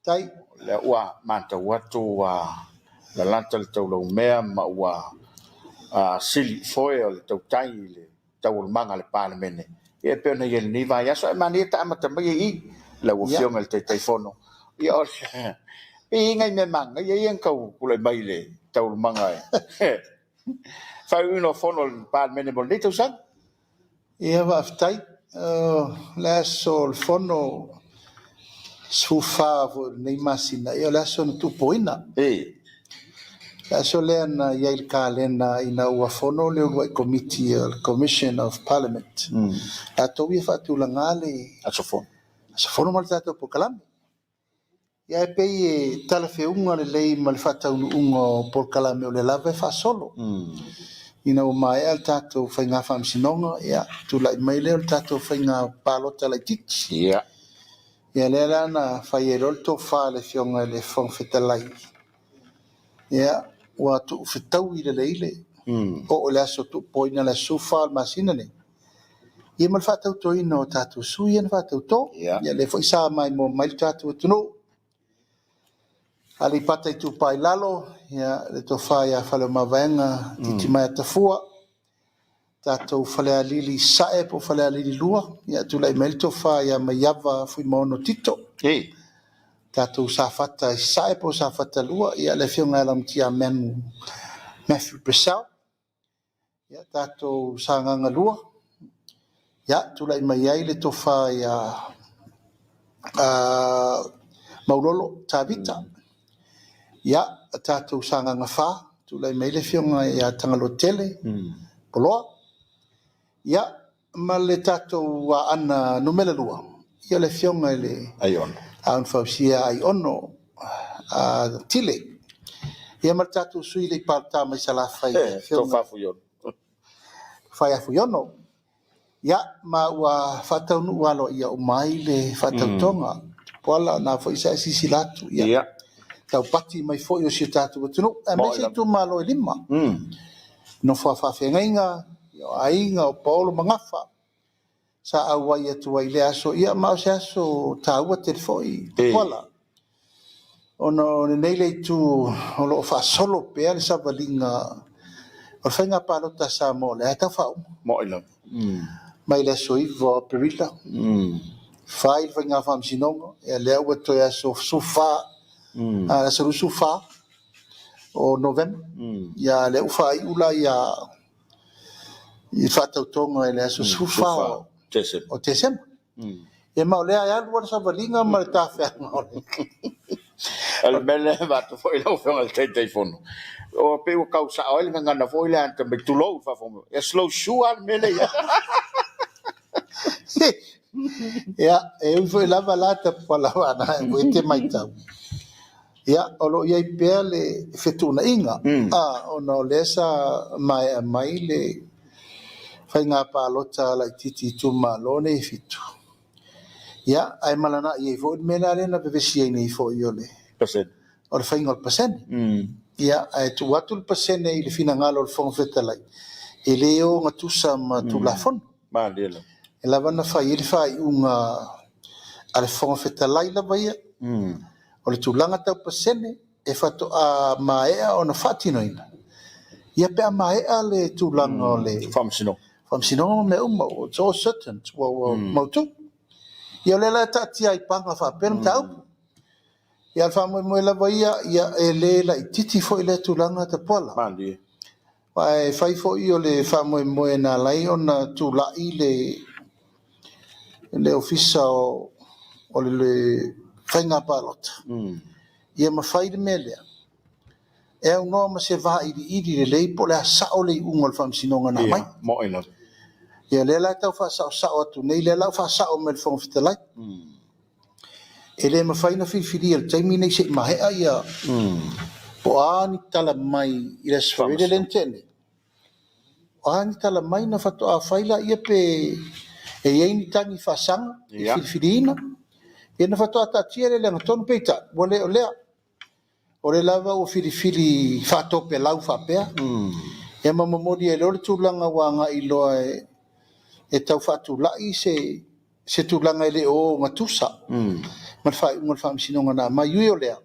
Tai. O lea ua matau atu ua lalata le taulaumea ma ua sili foe o le tautai i le taualumaga a le Palemene. Ia e pei ona i ai i lenei vaiaso, ae manaia ta amata mai i lau Afioga i le Taitaifono. Ia o le e i ai nai mea manaia ia na tau tulai mai i le taualumaga e faaiuina o fono a le Palemene mo lenei tausaga. Ia faafetai. O le aso o le fono 14 foi o lenei masina, ia o le aso na tuupoina. Le aso lea na i ai i le kalena ina ua fono le uluai komiti o le Commission of Parliament. Latou ia faatulaga le aso fono. Aso fono ma le tatou polokalame. Ia e pei e talafeuga lelei ma le faataunuuga o polokalame o lea lava e faasolo. Ina ua maea le tatou faiga faamasinoga, ia tulai mai lea o le tatou faiga palota laitiiti. Ia lea la na fai ai loa le tofa a le Afioga i le Fofoga Fetalai. Ia ua tuufetaui lelei le oo i le aso tuupoina le aso 14 o le masina nei. Ia ma le faatautoina o tatou sui ia na faatauto. Ia lea foi sa maimoa mai le tatou atunuu. Aleipata Itupa i Lalo, ia le tofa ia Faleomavaega Titimaea Tafua, tatou Falealili Sae po o Falealili 2, ia tulai mai le tofa ia Maiava Fuimaono Tito. Tatou Safata i Sae po o Safata 2, ia le afioga ia Laumatia Manu Matthew Purcell. Ia tatou Sagaga 2, ia tulai mai ai le tofa ia Maulolo Tavita. Ia tatou Sagaga 4, tulai mai le afioga ia Tagaloatele Poloa. Ia ma le tatou Aana numera 2, ia le afioga i le Aiono. Aana Fausia Aiono Tile. Ia ma le tatou sui le palota mai Salafai, Tofa Fuiono. Tofa Fuiono. Ia ma ua faataunuu aloaia uma ai le faatautoga. Poala na foi sa silasila atu. Ia. Taupati mai foi o si o tatou atunuu. Aemaise itumalo e 5. Nofo a faafeagaiga, o aiga, o Paolo Magafa. Sa auai atu ai le aso. Ia ma o se aso taua tele foi. Poala. Ona o lenei le itu o loo faasolo pea le savaliga o le faiga palota a Samoa o lea tau faauma. Moi lava. Mai le aso 9 o Aperila. Fai le faiga faamasinoga, ia lea ua toe aso 14, aso 24 o Novema. Ia lea ua faaiu la ia i faatautoga i le aso 14 o Tesema. Ia ma o lea e alu le savaliga ma le tafeaga o le O le mea lea e avatu foi lau Afioga i le Taitaifono, o pei ua tau sao ai le gagana foi lea ata mai tulou le faafofoga. E slow shoe lava le mea lea i ai. Ia, e ui foi lava la tapuala na e te maitau. Ia, o lo o i ai pea le fetuunaiga. Ona o lea sa maea mai le faiga palota laitiiti itumalo nei e 7. Ia, ae malana i ai foi le mea lea na vevesi ai nei foi o le pasene. O le faiga o le pasene. Ia, ae tuu atu le pasene i le finagalo o le Fofoga Fetalai, e le o gatusa ma Tulafono. Malie lava. E lava na fai ai le faaiuga a le Fofoga Fetalai lava ia. O le tulaga tau pasene e faatoa maea ona faatinoina. Ia pe a maea le tulaga o le faamasinoga. Faamasinoga ma mea uma, it's all certain, ua mautu. Ia o lea la e taatia ai paga faapea le mataupu. Ia le faamoemoe lava ia, ia e le laitiiti foi lea tulaga tapuala. Malie. Ae fai foi o le faamoemoe na alai ona tulai le ofisa o le faiga palota. Ia mafai le mea lea. E aunoa ma se vailiili lelei po o le a sao le iuga o le faamasinoga na aumai. Moi lava. Ia lea la tau faasaosao atu nei, lea la ua faasao mai le Fofoga Fetalai. E le mafai na filifilia le taimi nei se i maea ia po o a ni tala mai i le aso Faraile lea na tea nei. O a ni tala mai na faatoa fai la ia pe e i ai ni tagi faasaga i filifiliina. Ia na faatoa taatia le lagatonu peitai, ua le o lea. O le lava ua filifili faatopelau faapea. Ia ma momoli ai loa le tulaga ua agai loa e e tau faatulai se tulaga e le o gatusa ma le faaiuga o le Faamasinoga na aumai. Ui o lea,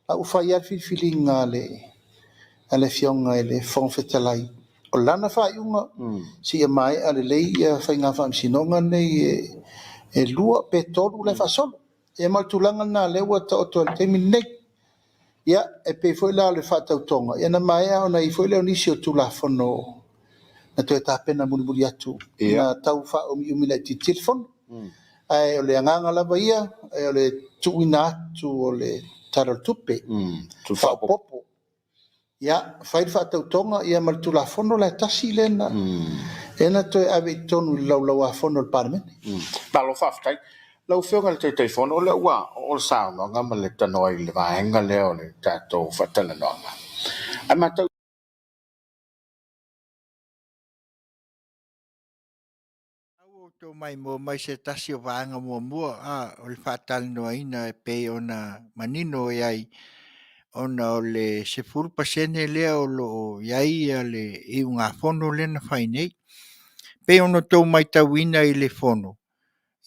a ua fai lava le filifiliga a le Afioga i le Fofoga Fetalai, o lana faaiuga seia maea lelei ia faiga faamasinoga nei e 2 pe 3 la e faasolo. Ia ma o le tulaga lena lea ua taoto ai i le taimi lenei. Ia, e pei foi la o le faatautoga, ia na maea ona i ai foi lea o nisi o Tulafono na toe tapena mulimuli atu, na tau faaumiumi laitiiti ai le Fono. Ae o le agaga lava ia, o le tuuina atu o le Tala o le Tupe faaopoopo. Ia, fai le faatautoga ia ma le Tulafono la e tasi lea na toe ave i totonu i le Laulau-a-Fono a le Palemene. Malo faafetai. Lau Afioga i le Taitaifono, o lea ua oo le saunoaga ma le tanoa i le vaega lea o le tatou faatalanoaga. Ae matau Tou maimoa mai se tasi o vaega muamua o le faatalanoaina e pei ona manino i ai ona o le 10% lea o lo o i ai le iugafono lea na fai nei. E pei ona outou matauina i le fono,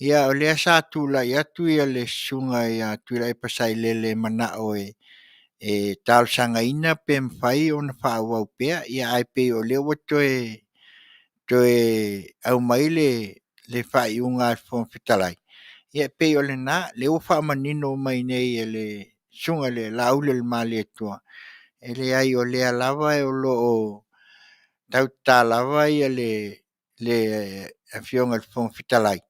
ia o lea sa tulai atu le susuga ia Tuilaepa Sailele e manao e talosagaina pe mafai ona faaauau pea, ae pei o lea ua toe aumai le faaiuga a le Fofoga Fetalai, ia e pei o lena. O lea ua faamanino mai nei e le Susuga ia Laaulialemalietoa, e leai o lea lava o lo o tautatā lava le Afioga i le Fofoga Fetalai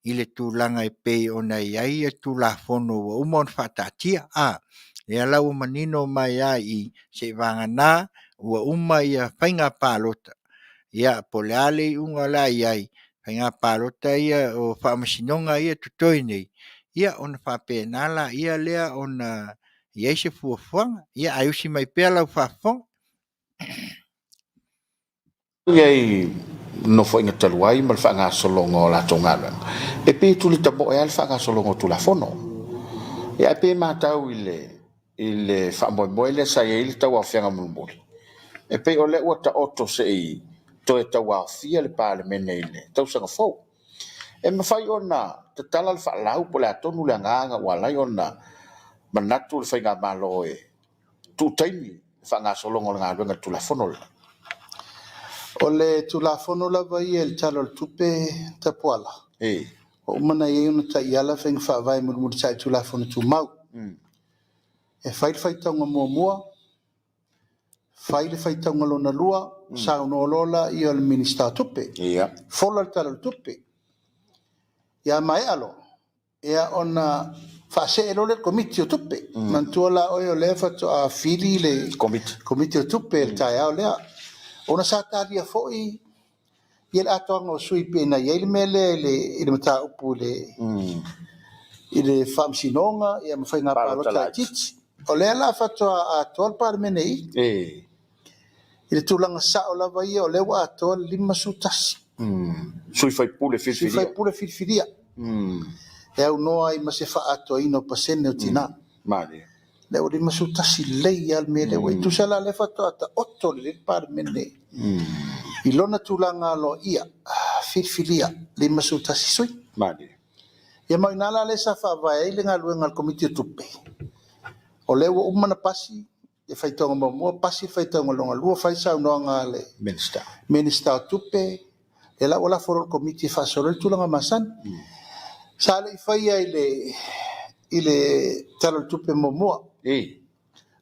i le tulaga e pei ona i ai Tulafono ua uma ona faataatia. O lea la ua manino mai lava i i, seivagana ua uma faiga palota, ia po o le a le iuga o le a i ai, faiga palota ia o faamasinoga ia e totoe nei, ia ona faapena lea ona i ai se fuafuaga. Ia ae usi mai pea lau faafofoga. I ai i le Nofoaiga talu ai ma le faagasologa o latou galuega, e pei e tuli tamoe lava le faagasologa o Tulafono. Ia ae pei e matau i le faamoemoe lea sa i ai le tauaofiaga mulimuli, e pei o lea ua taoto se i toe tauaofia le Palemene i le tausaga fou. E mafai ona tatala le faalau po o le a tonu le agaga ua ala ai ona manatu le faigamalo e tuu taimi le faagasologa o le galuega i le Tulafono lea. O le Tulafono lava ia i le Tala o le Tupe Tapuala, ua uma ona i ai ona taiala faiga faavae mulimulitai i le Tulafono Tumau. E fai le faitauga muamua, fai le faitauga lona lua, saunoa loa lea o le Minisita o Tupe. Fola le Tala o le Tupe. Ia maea loa, ia ona faasee loa lea i le Komiti o Tupe. Manatua la oe o lea faatoa fili le Komiti o Tupe i le taeao lea. Ona sa talia foi ia le atoaga o sui pei ona i ai le mea lea i le mataupu i le Faamasinoga ma faiga palota laitiiti. O lea la faatoa atoa le Palemene i i. I le tulaga sao lava ia, o lea ua atoa le 51. Sui faipule filifilia. Sui faipule filifilia. E aunoa ai ma se faaatoaina o pasene o tina. Lea ua 51 lelei lava le mea lea ua i ai. Tusa la lea faatoa taoto lelei le Palemene i lona tulaga aloaia filifilia 51 sui. Ia ma o ina la lea sa faavae ai le galuega a le Komiti o Tupe, o lea ua uma ona pasi le faitauga muamua, pasi le faitauga lona lua, fai saunoaga a le Minisita o Tupe, lea la ua lafo loa i le Komiti e faasolo ai le tulaga masani. Sa le i faia i le Tala o le Tupe muamua,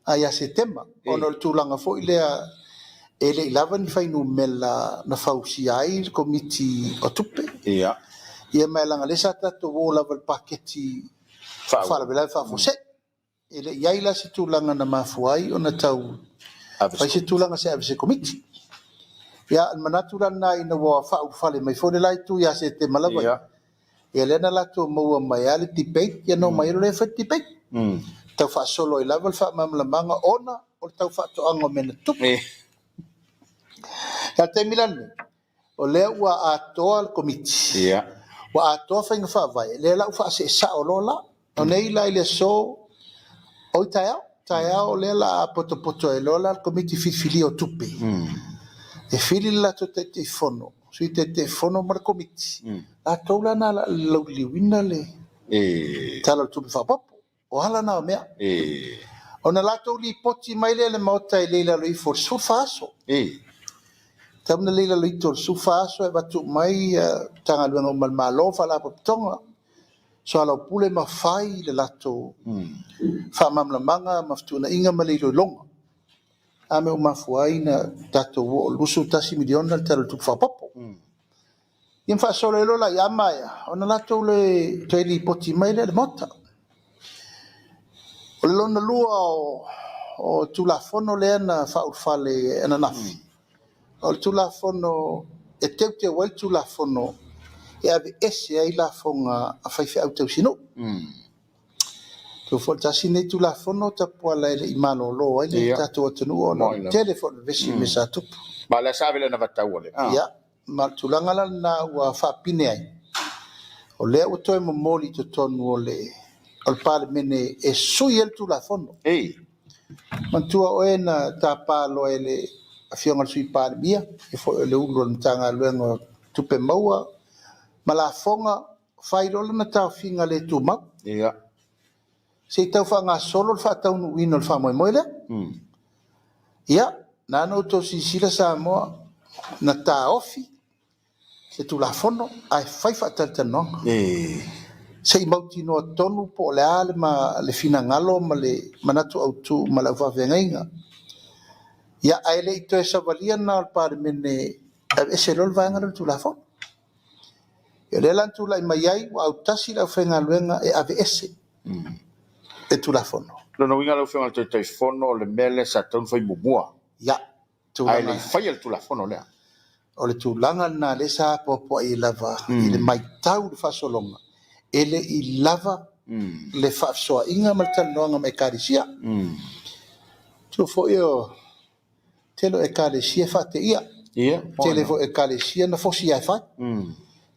a ia Setema, ona o le tulaga foi lea e le i lava ni fuainumera na fausia ai le Komiti o Tupe. Ia ma e leaga o lea sa tatou o lava i le paketi faalavelave faafuasei. E le i i ai la se tulaga na mafua ai ona tau fai se tulaga se ave i se Komiti. Ia, o le manatu la lena ina ua faaulufale mai foi le la itu ia Setema lava ia, ia lea na latou maua mai lava le debate, ia na omai loa lea fai le debate. Tau faasolo ai lava le faamalamalamaga ona o le tau faatoaga o mea na tutupu. Ia, o le taimi la lenei, o lea ua atoa le Komiti, ua atoa faiga faavae, lea la ua faasee sao loa la. O nei la i le aso, oi taeao, taeao o lea o le a potopoto ai loa la le Komiti Filifilia o Tupe, e fili le latou Taitaifono, Sui Taitaifono ma le Komiti, latou la na o le a lauliliuina le Tala o le Tupe Faaopoopo. O ala na o mea. Ona latou lipoti mai lea i le Maota e le i lalo ifo o le 14 aso. Tatau ona le i lalo ifo o le 14 aso e avatu uma ai Matagaluega uma a le Malo, Faalapotopotoga, soalaupule ma fai le latou faamalamalamaga ma fetuunaiga ma le iloiloga. A mea ua mafua ai ona tatou oo i le $21 miliona le Tala o le Tupe Faaopoopo. Ia ma faasolo ai loa la, a maea ona latou le toe lipoti mai lea i le Maota. O le lona lua o Tulafono lea na faaulufale ananafi, o le Tulafono e teuteu ai le Tulafono e aveese ai lafoga a faifeau tausinuu. Atonu foi o le tasi lenei Tulafono Tapuala e le i malolo ai le tatou atunuu ona o le tele foi o le vevesi i mea sa tupu. Ma o lea sa ave le anavatau a le... Ia, ma o le tulaga la lena ua faapine ai, o lea ua toe momoli i totonu o le Palemene e sui ai le Tulafono. Manatua oe na tapa loa e le Afioga i le Sui Palemia, e foi o le Ulu o le Matagaluega o Tupe Maua ma Lafoga, fai loa lana taofiga le tumau. Se i tau faagasolo le faataunuuina o le faamoemoe lea. Ia, na ona outou silasila Samoa, na taofi le Tulafono ae fai faatalatalanoaga. Se i mautinoa tonu po o le a le finagalo ma le manatu autu ma le aufaafeagaiga. Ia, ae le i toe savalia lena o le Palemene e aveese loa le vaega lea o le Tulafono. Ia, o lea la na tulai mai ai, ua autasi le aufaigaluega e aveese le Tulafono. Lona uiga lau Afioga i le Taitaifono, o le mea lea sa tatau ona fai muamua. Ia, ae le i faia le Tulafono lea. O le tulaga lena lea sa apoapoai ai lava i le matau i le faasologa, e le i lava le faafesoaaiga ma le talanoaga ma Ekalesia. Tuu foi o tele o Ekalesia e faateia. Tele foi o Ekalesia na fosi lava e fai.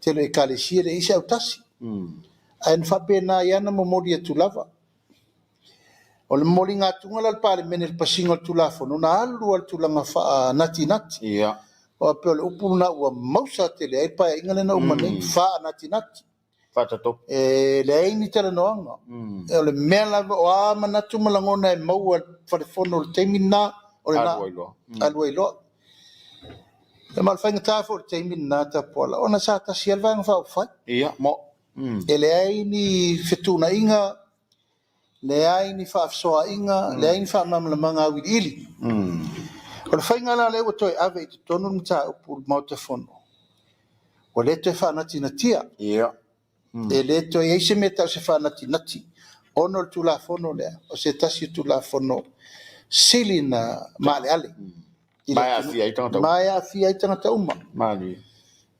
Tele o Ekalesia e leai se autasi. Ae na faapena ai lava ona momoli atu lava. O le momoliga atuga la a le Palemene i le pasiga o le Tulafono, na alu lava i le tulaga faanatinati. Aua pei o le upu lena ua mausa tele ai le Paeaiga lea na uma nei, faanatinati. Faatatopu. E leai ni talanoaga. O le mea lava, o a manatu ma lagona e maua e le Falefono i le taimi lena, o lena. Alu ai loa. Alu ai loa. Ma o le faigata foi o le taimi lena Tapuala, ona sa tasi lava le Vaega Faaupufai. E leai ni fetuunaiga, leai ni faafesoaaiga, leai ni faamalamalamaga auiliili. O le faiga la lea ua toe ave i totonu le mataupu i le Maota Fono, ua le toe faanatinatia. E le toe i ai se mea e tau o se faanatinati ona o le Tulafono lea, o se tasi o Tulafono sili na maaleale. Ma e aafia ai tagata uma. Ma e aafia ai tagata uma.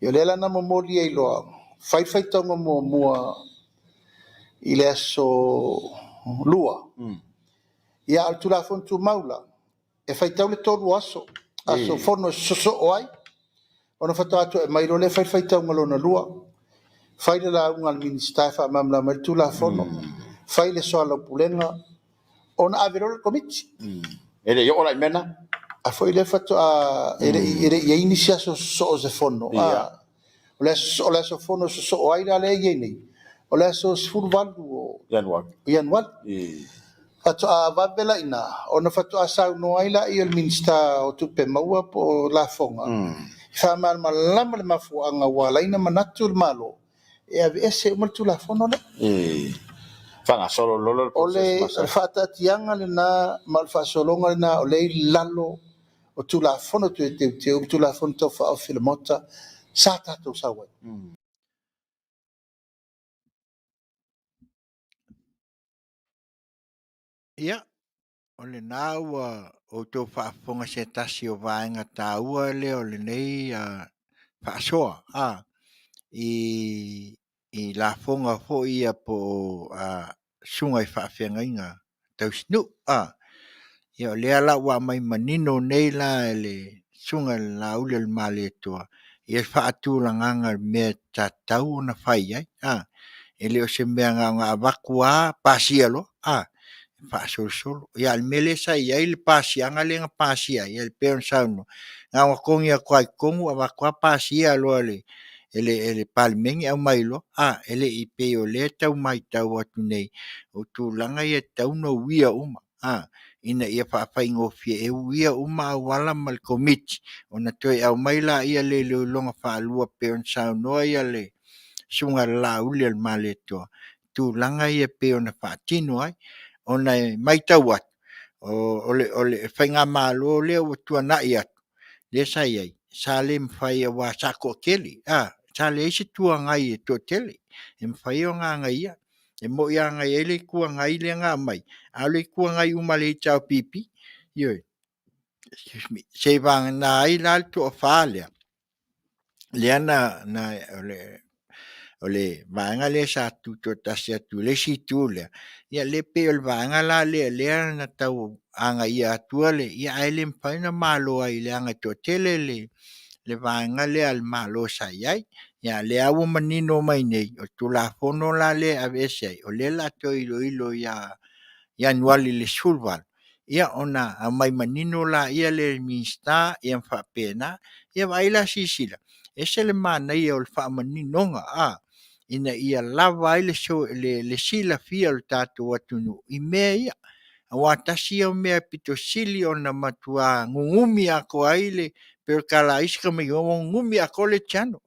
Ia o lea la na momoli ai loa, fai le faitauga muamua i le aso 2. Ia, a o le Tulafono Tumau la, e faitau le 3 aso, aso fono e sosoo ai, ona faatoa toe aumai loa lea fai le faitauga lona lua, fai le lauga a le Minisita e faamalamalama ai le Tulafono, fai le soalaupulega, ona ave loa lea i le Komiti. E le i oo la i mea na? A foi lea faatoa, e le i i ai nisi aso sosoo o se fono. O le aso fono e sosoo ai la lea e i ai nei, o le aso 18 o Ianuari. Faatoa vave la i ina, ona faatoa saunoa ai laia o le Minisita o Tupe Maua po o Lafoga, e faamalamalama le mafuaaga ua ala ai ona manatu le Malo e aveese uma le Tulafono lea. Faagasolo loa le O le faataatiaga lena ma o le faasologa lena o lea e i lalo o Tulafono Toe Teuteu ma Tulafono Tau Faaofi o le Maota sa tatou sau ai. Ia, o lena ua outou faafofoga se tasi o vaega taua lea o lenei faasoa i lafoga foi ia po o susuga i faafeagaiga tausinuu. Ia o lea la ua aumai manino nei la e le Susuga i le Laaulialemalietoa le faatulagaga o le mea e tatau ona fai ai. E le o se mea na ona avatu lava pasia loa, e faasolosolo. Ia a o le mea lea sa i ai le pasiaga lea na pasia ai, e pei ona saunoa, na ona togi atu lava i totonu avatu lava pasia loa e le Palemene aumai loa, a, e le i pei o lea e tau matau atu nei, o tulaga ia e tatau ona uia uma, ina ia faafaigofie, e uia uma auala ma le Komiti, ona toe aumai lea o le iloiloga faalua e pei ona saunoa le Susuga ia Laauli o le Malietoa, tulaga ia e pei ona faatino ai. Ona e matau atu, o le faigamalo lea ua tuanai atu lea sa i ai, sa le mafai aua sa toatele, sa leai se Itu Agai e toatele e mafai ona agaia. E moni lava na i ai le Itu Agai lea na aumai, a o le Itu Agai uma a le HRPP, ioe, seiavagana ai la le toa-fa lea, lea o le vaega lea sa tutoatasi atu i le isi itu lea, ia lea e pei o le vaega la lea lea na tau agaia atua le… ae le mafai ona malo ai leaga e toatele le vaega lea a le Malo sa i ai. A o lea lava ua manino mai nei, o le Tulafono la lea e aveese ai, o lea o le a toe iloilo ia Ianuari i le 18, ia ona aumai manino lea e le Minisita ma faapena. Ia vaai la silasila, e ese le manaia o le faamaninoga ina ia lava ai le silafia o le tatou atunuu i mea ia. Aua tasi ia o mea aupito sili ona matua nunumi atoa ai le pei o le tala a isi tamaiti, ua nunumi atoa le channel.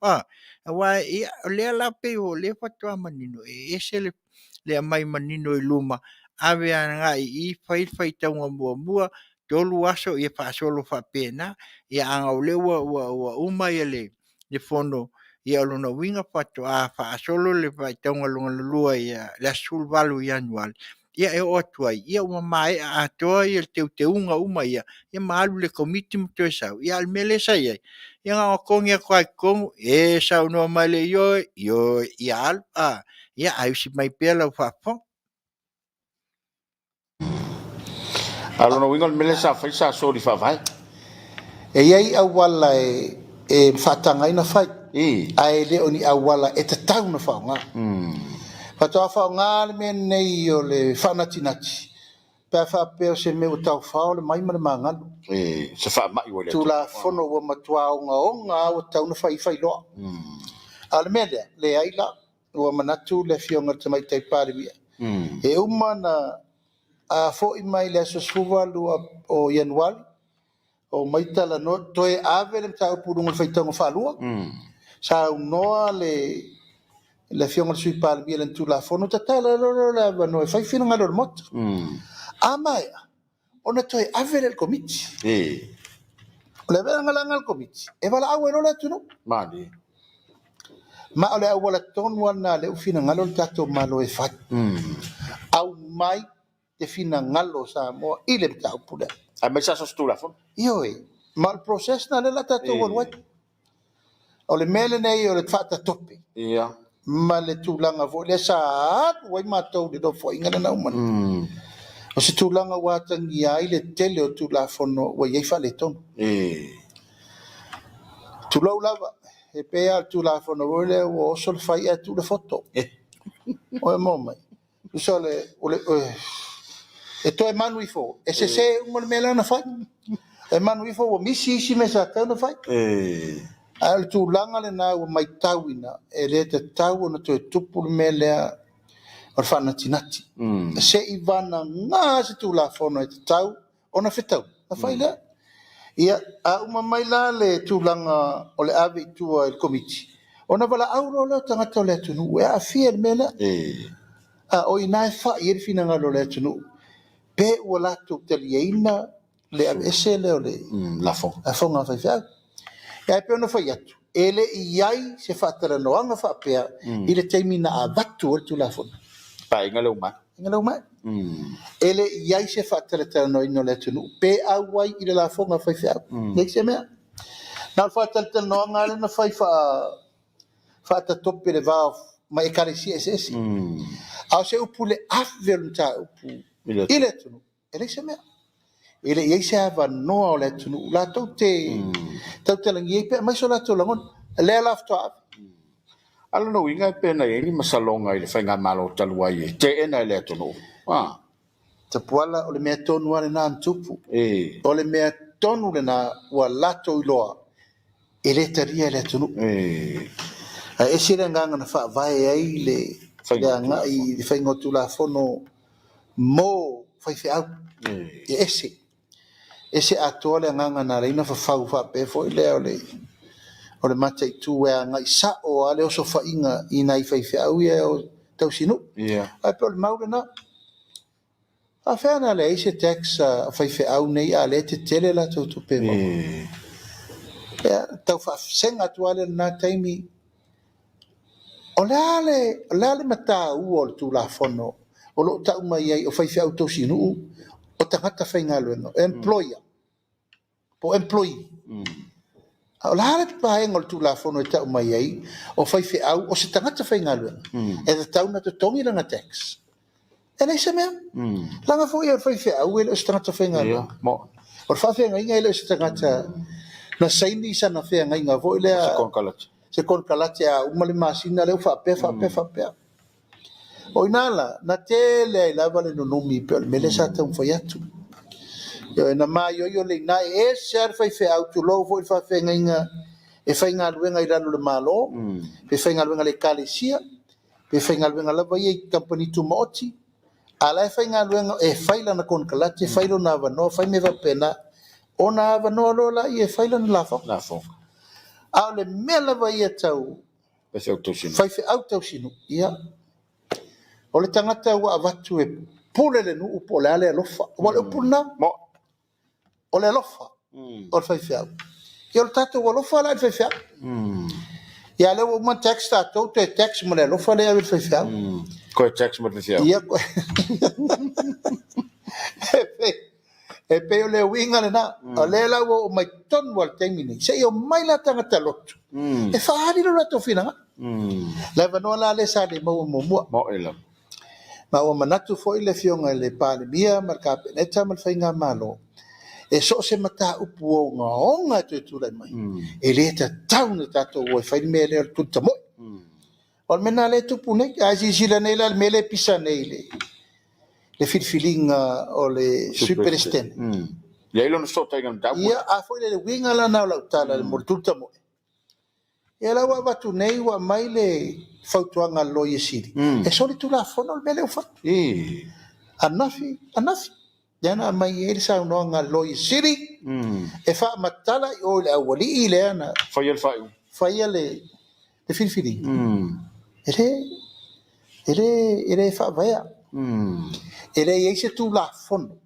Aua o lea la pei o lea faatoa manino, e ese le aumai manino i luma, ave agai i i fai le faitauga muamua, 3 aso ia faasolo faapena. Ae ona o lea ua uma le fono, ia o lona uiga faatoa faasolo le faitauga lona lua i le aso 18 o Ianuari, ia e oo atu ai ua maea atoa le teuteuga uma ia, ia ma alu i le Komiti ma toe sau. A o le mea lea sa i ai, ia na ona togi atu lava i totonu, e saunoa mai i le ioe, ioe, ia alu. Ia ae usi mai pea lau faafofoga. A o lona uiga o le mea lea sa fai sa soli faavae. E i ai auala e faataga ai ona fai, ae le o ni auala e tatau ona faaaoga. Faatoa faaaoga le mea lenei o le faanatinati pe a faapea o se mea ua taofao le mai ma le magalo. Se faamai ua i le atunuu. Tulafono ua matua ogaoga lava ua tatau ona fai fai loa. A o le mea lea, leai la, ua manatu le Afioga i le Tamaitai Palemia, e uma ona a foi mai le aso 18 o Ianuari, omai talanoa, toe ave le mataupu i luga o le faitauga faalua, saunoa le Afioga i le Sui Palemia i lana Tulafono, tatala loa lea o le avanoa e fai finagalo o le Maota. A maea, ona toe ave lea i le Komiti. O le aveaga la lena a le Komiti, e valaau ai loa le atunuu. Ma o le auala tonu lava lena o lea ua finagalo le tatou Malo e fai. Aumai le finagalo o Samoa i le mataupu lea. Aemaise lava so o se Tulafono. Ioe, ma o le process lena lea o le a tatou alu ai. O le mea lenei o le faatatope ma le tulaga foi lea sa alu ai matou i le Nofoaiga lea na uma nei. O se tulaga ua atagia ai le tele o Tulafono ua i ai faaletonu. Tulou lava, e pei lava o le Tulafono foi lea ua oso le fai ae tuu le foto. Ua e maua mai? Tusa o le e toe manu ifo, e sese uma le mea la na fai. E manu ifo ua misi isi mea sa tatau ona fai. Ae o le tulaga lena ua matauina, e le tatau ona toe tupu le mea lea o le faanatinati. Se i vagana se Tulafono e tatau ona fetaui, ona fai lea. Ia, a uma mai la le tulaga o le ave i tua i le Komiti, ona valaau loa lea o tagata o le atunuu e aafia i le mea lea. A o i ina e fai ai le finagalo o le atunuu, pe ua latou taliaina le aveese lea o le lafoga a faifeau. Ia ae pei ona fai atu, e le i i ai se faatalanoaga faapea i le taimi na avatu ai le Tulafono. Paeaiga lea ua maea. Paeaiga lea ua maea. E le i i ai se faatalatalanoaina o le atunuu pe auai i le lafoga a faifeau. Leai se mea. Na o le faatalatalanoaga lava lea na fai faatatope i le va ma ekalesia eseese. A o se upu i le ave o le mataupu i le atunuu, e leai se mea. E le i i ai se avanoa o le atunuu latou te tautalagia ai pe aumai so latou lagona. O lea la faatoa ave. A o lona uiga e pei ona i ai ni masaloga i le faigamalo talu ai e teena e le atunuu. Tapuala, o le mea tonu lava lena na tupu. O le mea tonu lena ua latou iloa e le talia e le atunuu. Ae ese le agaga na faavae ai le agai i le faiga o Tulafono mo faifeau. E ese. Ese atoa le agaga na ala ai ona fafau faapea foi lea o le mataitu e agai sao lava le osofaiga i nai faifeau ia tausinuu. Ae pei o le mau lena. Faapefea ona leai se tax a faifeau nei a o lea e tetele latou tupe e maua? Ia, tau faasega atu lava lea i lena taimi. O le a le, o le a le mataua o le Tulafono o lo o tau mai ai o faifeau tausinuu o tagata faigaluega, employer po o employee. A o le a le vaega o le Tulafono e tau mai ai o faifeau o se tagata faigaluega e tatau ona totogi lana tax? E leai se mea. Leaga foi o le faifeau e le o se tagata faigaluega. O le faafeagaiga e le o se tagata na saini sana feagaiga foi lea. Se konekarate. Se konekarate a uma le masina lea ua faapea, faapea, faapea. O i ina la, na tele ai lava le nunumi pei o le mea lea sa taumafai atu. Ioe, na maioio lelei i ina, e ese lava le faifeau, tulou foi le faafeagaiga e faigaluega i lalo o le Malo, pe faigaluega i le Ekalesia, pe faigaluega lava ia i kamupani tumaoti, a o la e faigaluega, e fai lana konekarate, fai lona avanoa, fai mea faapena, ona avanoa loa lea e fai lana lafoga. A o le mea lava ia tau faifeau tausinuu, ia, o le tagata ua avatu e pule le nuu po o le a le alofa. Aua o le upu lena, o le alofa o le faifeau. Ia o le tatou alofa la i le faifeau. Ia a o lea ua uma ona tax tatou, toe tax ma le alofa lea e ave i le faifeau. Toe tax ma le faifeau. Ia, e pei o le uiga lena. O lea la ua oo mai tonu lava i le taimi nei, se i omai la tagata lotu e faaali lo latou finagalo. Le avanoa la lea sa le maua muamua. Ma ua manatu foi le Afioga i le Palemia ma le Kapeneta ma le Faigamalo, e so o se mataupu ogaoga e toe tulai mai, e le tatau ona tatou o e fai le mea lea o le tulitamoe. O le mea lena lea e tupu nei. A e silasila nei la i le mea lea e pisa nei i le filifiliga o le Sui Peresetene. Ia i lona fesootaiga i le mataupu. Ia, a foi le uiga la lena o lau tala mo le tulitamoe. Ia la ua avatu nei ua aumai le fautuaga a le Loia Sili, e solitulafono le mea lea ua fai. Ananafi, ananafi, lea na aumai ai le saunoaga a le Loia Sili, e faamatala i o i le aualii lea na faia le faaiuga, faia le filifiliga. E le faavaea. E le i ai se Tulafono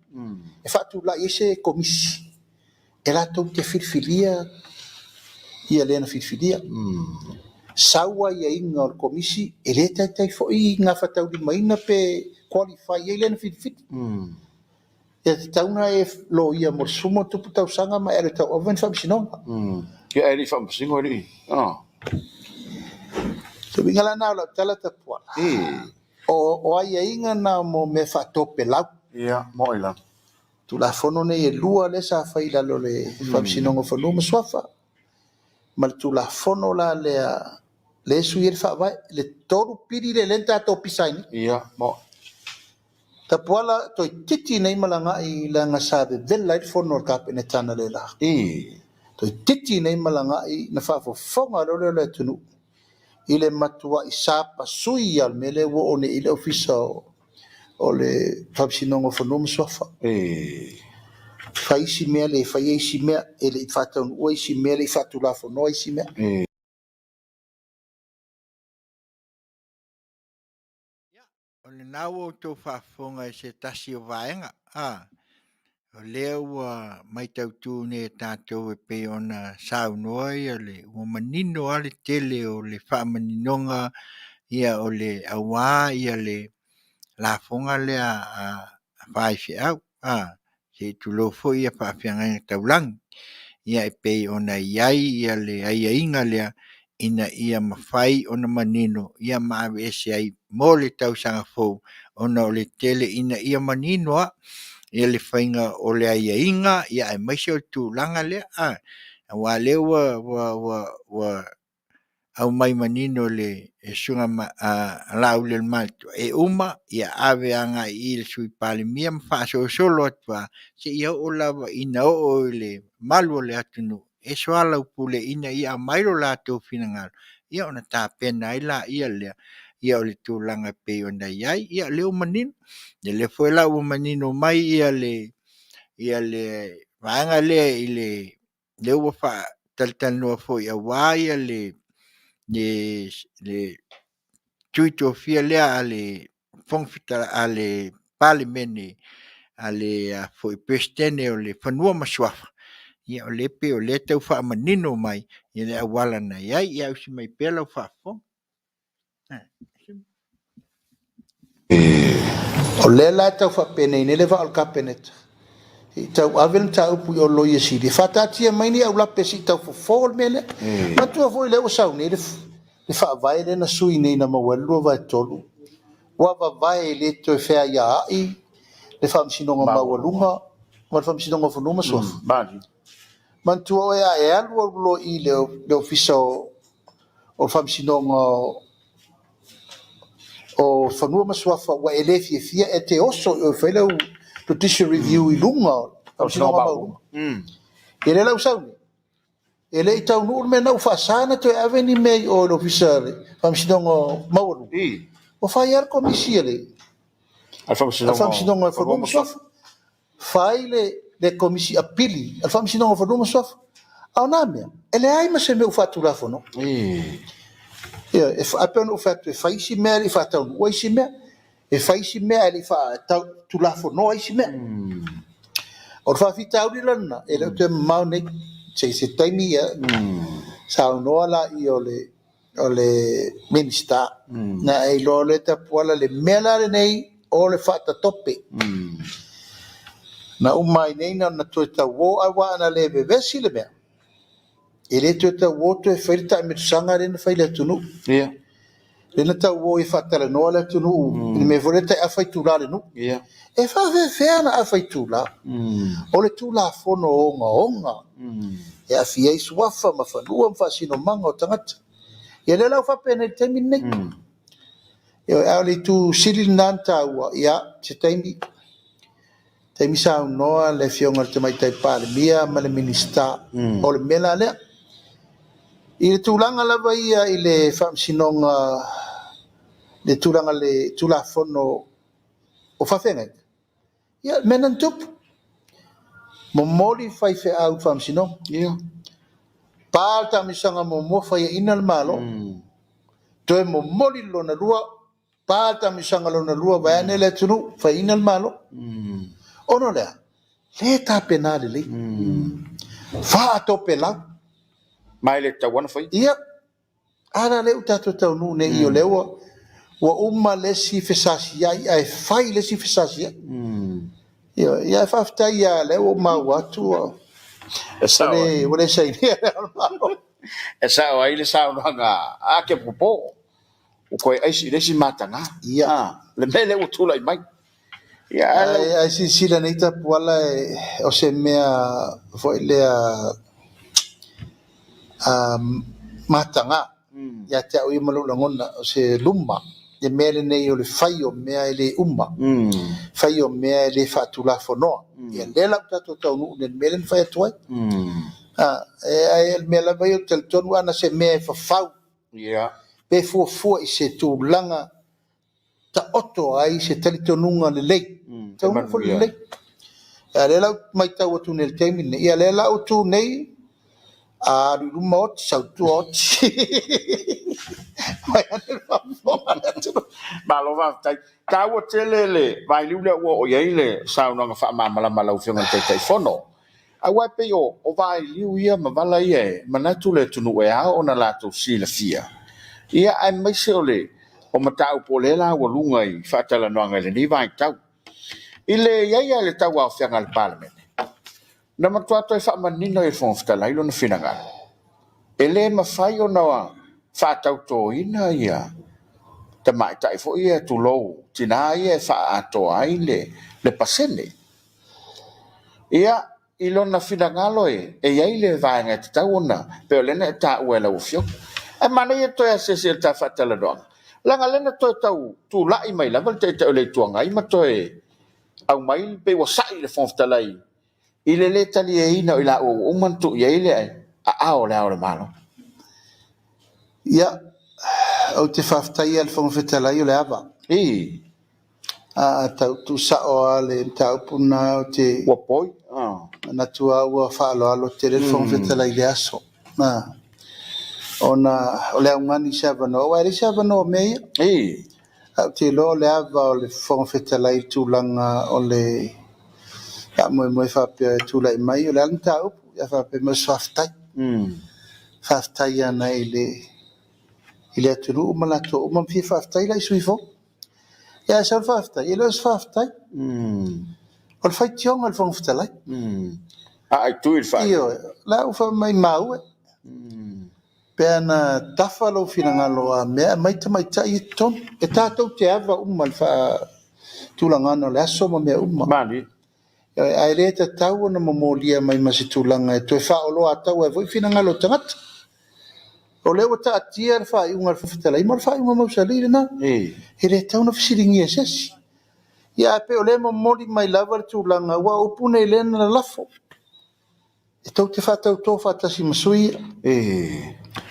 e faatulai ai se komisi e latou te filifilia ia le na filifilia. Sau aiaiga o le komisi, e le taitai foi gafataulimaina pe qualify ai le na filifili. Ia tatau ona e loia mo le 10+ tausaga ma e alu e tauave ni faamasinoga. Ia e le i faamasino e le i. Se uiga la na o lau tala Tapuala. O aiaiga na mo mea faatopelau. Ia, mo i la. Tulafono nei e lua lea sa fai i lalo o le Faamasinoga o Fanua ma Suafa, ma le Tulafono la lea lea e sui ai le Faavae, le tolu pili lea lea na tatou pisa ai nei. Ia, mo. Tapuala toeitiiti nei malagai leaga sa vevela ai le fono a le Kapeneta analeila. Toeitiiti nei malagai na faafofoga loa lea o le atunuu i le matuai sapasui lava o le mea lea ua oo nei i le Ofisa o le Faamasinoga o Fanua ma Suafa. Fai isi mea, le faia isi mea, e le i faataunuua isi mea, e le i faatulafonoa isi mea. O lena ua outou faafofoga i se tasi o vaega, a, o lea ua matautu nei e tatou e pei ona saunoa ia le, ua manino lava le tele o le faamaninoga ia o le aua ia le lafoga lea a faifeau, a, se i tulou foi ia faafeagaiga taulagi, ia e pei ona i ai ia le aiaiga lea ina ia mafai ona manino ia ma aveese ai mo le tausaga fou ona o le tele ina ia manino lava ia le faiga o le aiaiga ia aemaise o le tulaga lea aua o lea ua aumai manino le susuga Laaulialemalietoa, e uma ia ave agai i le Sui Palemia ma faasolosolo atu lava seia oo lava ina oo i le malu o le atunuu e soalaupule ina ia aumai lo latou finagalo, ia ona tapena ai laia lea ia o le tulaga e pei ona i ai. Ia o lea ua manino, ia lea foi la ua manino mai ia le vaega lea i le lea ua faatalatalanoa foi aua le sui tofia lea a le Fofoga a le Palemene, a le Peresetene o le Fanua ma Suafa, ia o lea e pei o lea e tau faamanino mai i le auala na i ai. Ia ausi mai pea lau faafofoga. O lea la e tau faapenei nei le vaa o le Kapeneta, se i tau ave le mataupu i o i le Loia Sili e faataatia mai ni aulape se i tau fofo le mea lea. Manatua foi lea ua sau nei le Faavae lea na sui nei na maua ai le 2/3, ua vavae e le toe feaiaai le Faamasinoga Maualuga ma le Faamasinoga o Fanua ma Suafa. Manatua oe a e alu alu loa i le Ofisa o le Faamasinoga o Fanua ma Suafa ua e le fiafia, e te oso i o e fai lau judicial review i luga o le Faamasinoga Maualuga. Ia lea la ua sau nei, e le i taunuu le mea lena ua faasa ona toe ave ni mea i o i le Ofisa o le Faamasinoga Maualuga. Ua fai lava le komisi a le Faamasinoga o Fanua ma Suafa. Fai le komisi apili a le Faamasinoga o Fanua ma Suafa. A o na mea, e leai ma se mea ua faatulafono. Ia, e pei ona ou fai atu, e fai isi mea e le i faataunuua isi mea. E fai isi mea ae le i faatulafonoa isi mea. O le faafitauli la lena, e le o toe mamao nei. Se i se taimi ia, saunoa laia o le Minisita. Na e iloa lea Tapuala, le mea la lenei o le faatatope. Na uma ai nei na toe tauo, aua ana le vevesi le mea, e le toe tauo toe fai le taamilosaga lea na fai i le atunuu. Lea na tauo e faatalanoa le atunuu i le mea foi lea tai afa itula le nuu. E faafefea ona afa itula? O le Tulafono ogaoga e aafia ai suafa ma fanua ma faasinomaga o tagata. Ia lea la ua faapenei i le taimi lenei. Ia, a o le itu sili lena ona taua, ia, se taimi saunoa le Afioga i le Tamaitai Palemia ma le Minisita o le mea la lea. I le tulaga lava ia i le faamasinoga, le tulaga le Tulafono o faafeagaiga, ia, le mea lena na tupu. Momoli faifeau i le faamasinoga. Pa le taamilosaga muamua, faiaina le Malo. Toe momoli le lona lua, pa le taamilosaga lona lua, vaeane le atunuu, faiaina le Malo. Ona o le a? Le tapena lelei. Faatopelau. Ma e le tatau ona fai. Ia, a la lea ua tatou taunuu nei, o lea ua uma le isi fesasiai, ae fai le isi fesasiai. Ia, faafetai ia lea ua maua atu ua le sainia le Malo. E sao ai le saunoaga a ke popo. O koe aisi le isi mataga. Ia. Le mea lea ua tulai mai. Ia, ai silasila nei Tapuala o se mea foi lea mataga. Ia te au ia ma lou lagona o se luma. Le mea lenei o le fai o mea e le uma. Fai o mea e le faatulafonoa. Ia lea la ua tatou taunuu nei i le mea lea na fai atu ai. Ai le mea lava ia o talitonu ana se mea e fafau. Pe fuafua i se tulaga taoto ai se talitonuga lelei. Taunuu foi lelei. Ia lea la ua matau atu nei i le taimi lenei. Ia lea la ua tu nei, alu i luma oti, sautua oti. Mai ane le faafofoga a le atunuu. Malo faafetai. Taua tele le vailiu lea ua oo i ai le saunoaga faamalamalama a lau Afioga i le Taitaifono. Aua e pei o vailiu ia ma vala ia e manatu le atunuu e ao ona latou silafia. Ia aemaise o le o mataupu o lea la ua luga i faatalanoaga i lenei vaitau. I le i ai lava i le tauaofiaga a le Palemene, na matua toe faamanino i le Fofoga Fetalai lona finagalo. E le mafai ona faatautoina ia tamaitai foi ia tulou tina ia e faaatoa ai le pasene. Ia, i lona finagalo e i ai le vaega e tatau ona, pei o lea na e taua e lau Afioga. Ae manaia toe asiasi i le ta faatalanoaga, leaga lea na toe tau tulai mai lava le Taitai o le Itu Agai ma toe aumai pei ua sa'i le Fofoga Fetalai i le lē taliaina o i laua ua uma ona tuu i ai le aao o Le Ao o le Malo. Ia, ou te faafetaia le Fofoga Fetalai o le ava. I. A tau tuusao lava le mataupu lena, ou te Ua poi. manatu lava ua faaaloalo tele le Fofoga Fetalai i le aso. Ona o le augani i se avanoa, aua e leai se avanoa o mea ia. I. Ae ou te iloa o le ava o le Fofoga Fetalai i le tulaga o le faamoemoe faapea e tulai mai, o le a le mataupu, ia faapea mai o se faafetai. Faafetai ana i le atunuu ma latou uma, ma fia faafetai la i sui usufono fou. Ia ae sau le faafetai, e le o se faafetai. O le faitioga i le Fofoga Fetalai. Aai tui le faaiuga. Ioe, la ua fai mai maue. Pe ana tafa lou finagalo a mea, aumai tamaitai i totonu. E tatou te ava uma i le faatulagaga o le aso ma mea uma. Mali. Ae le tatau ona momolia mai ma se tulaga e toe faaoloataua ai foi finagalo o tagata. O lea ua taatia le faaiuga a le Fofoga Fetalai, ma o le faaiuga mausali lena. E le tatau ona fesiligia e se isi. Ia ae pei o lea e momoli mai lava le tulaga, aua o upu nei lea na lalafo. E tou te faatauto faatasi ma sui ia.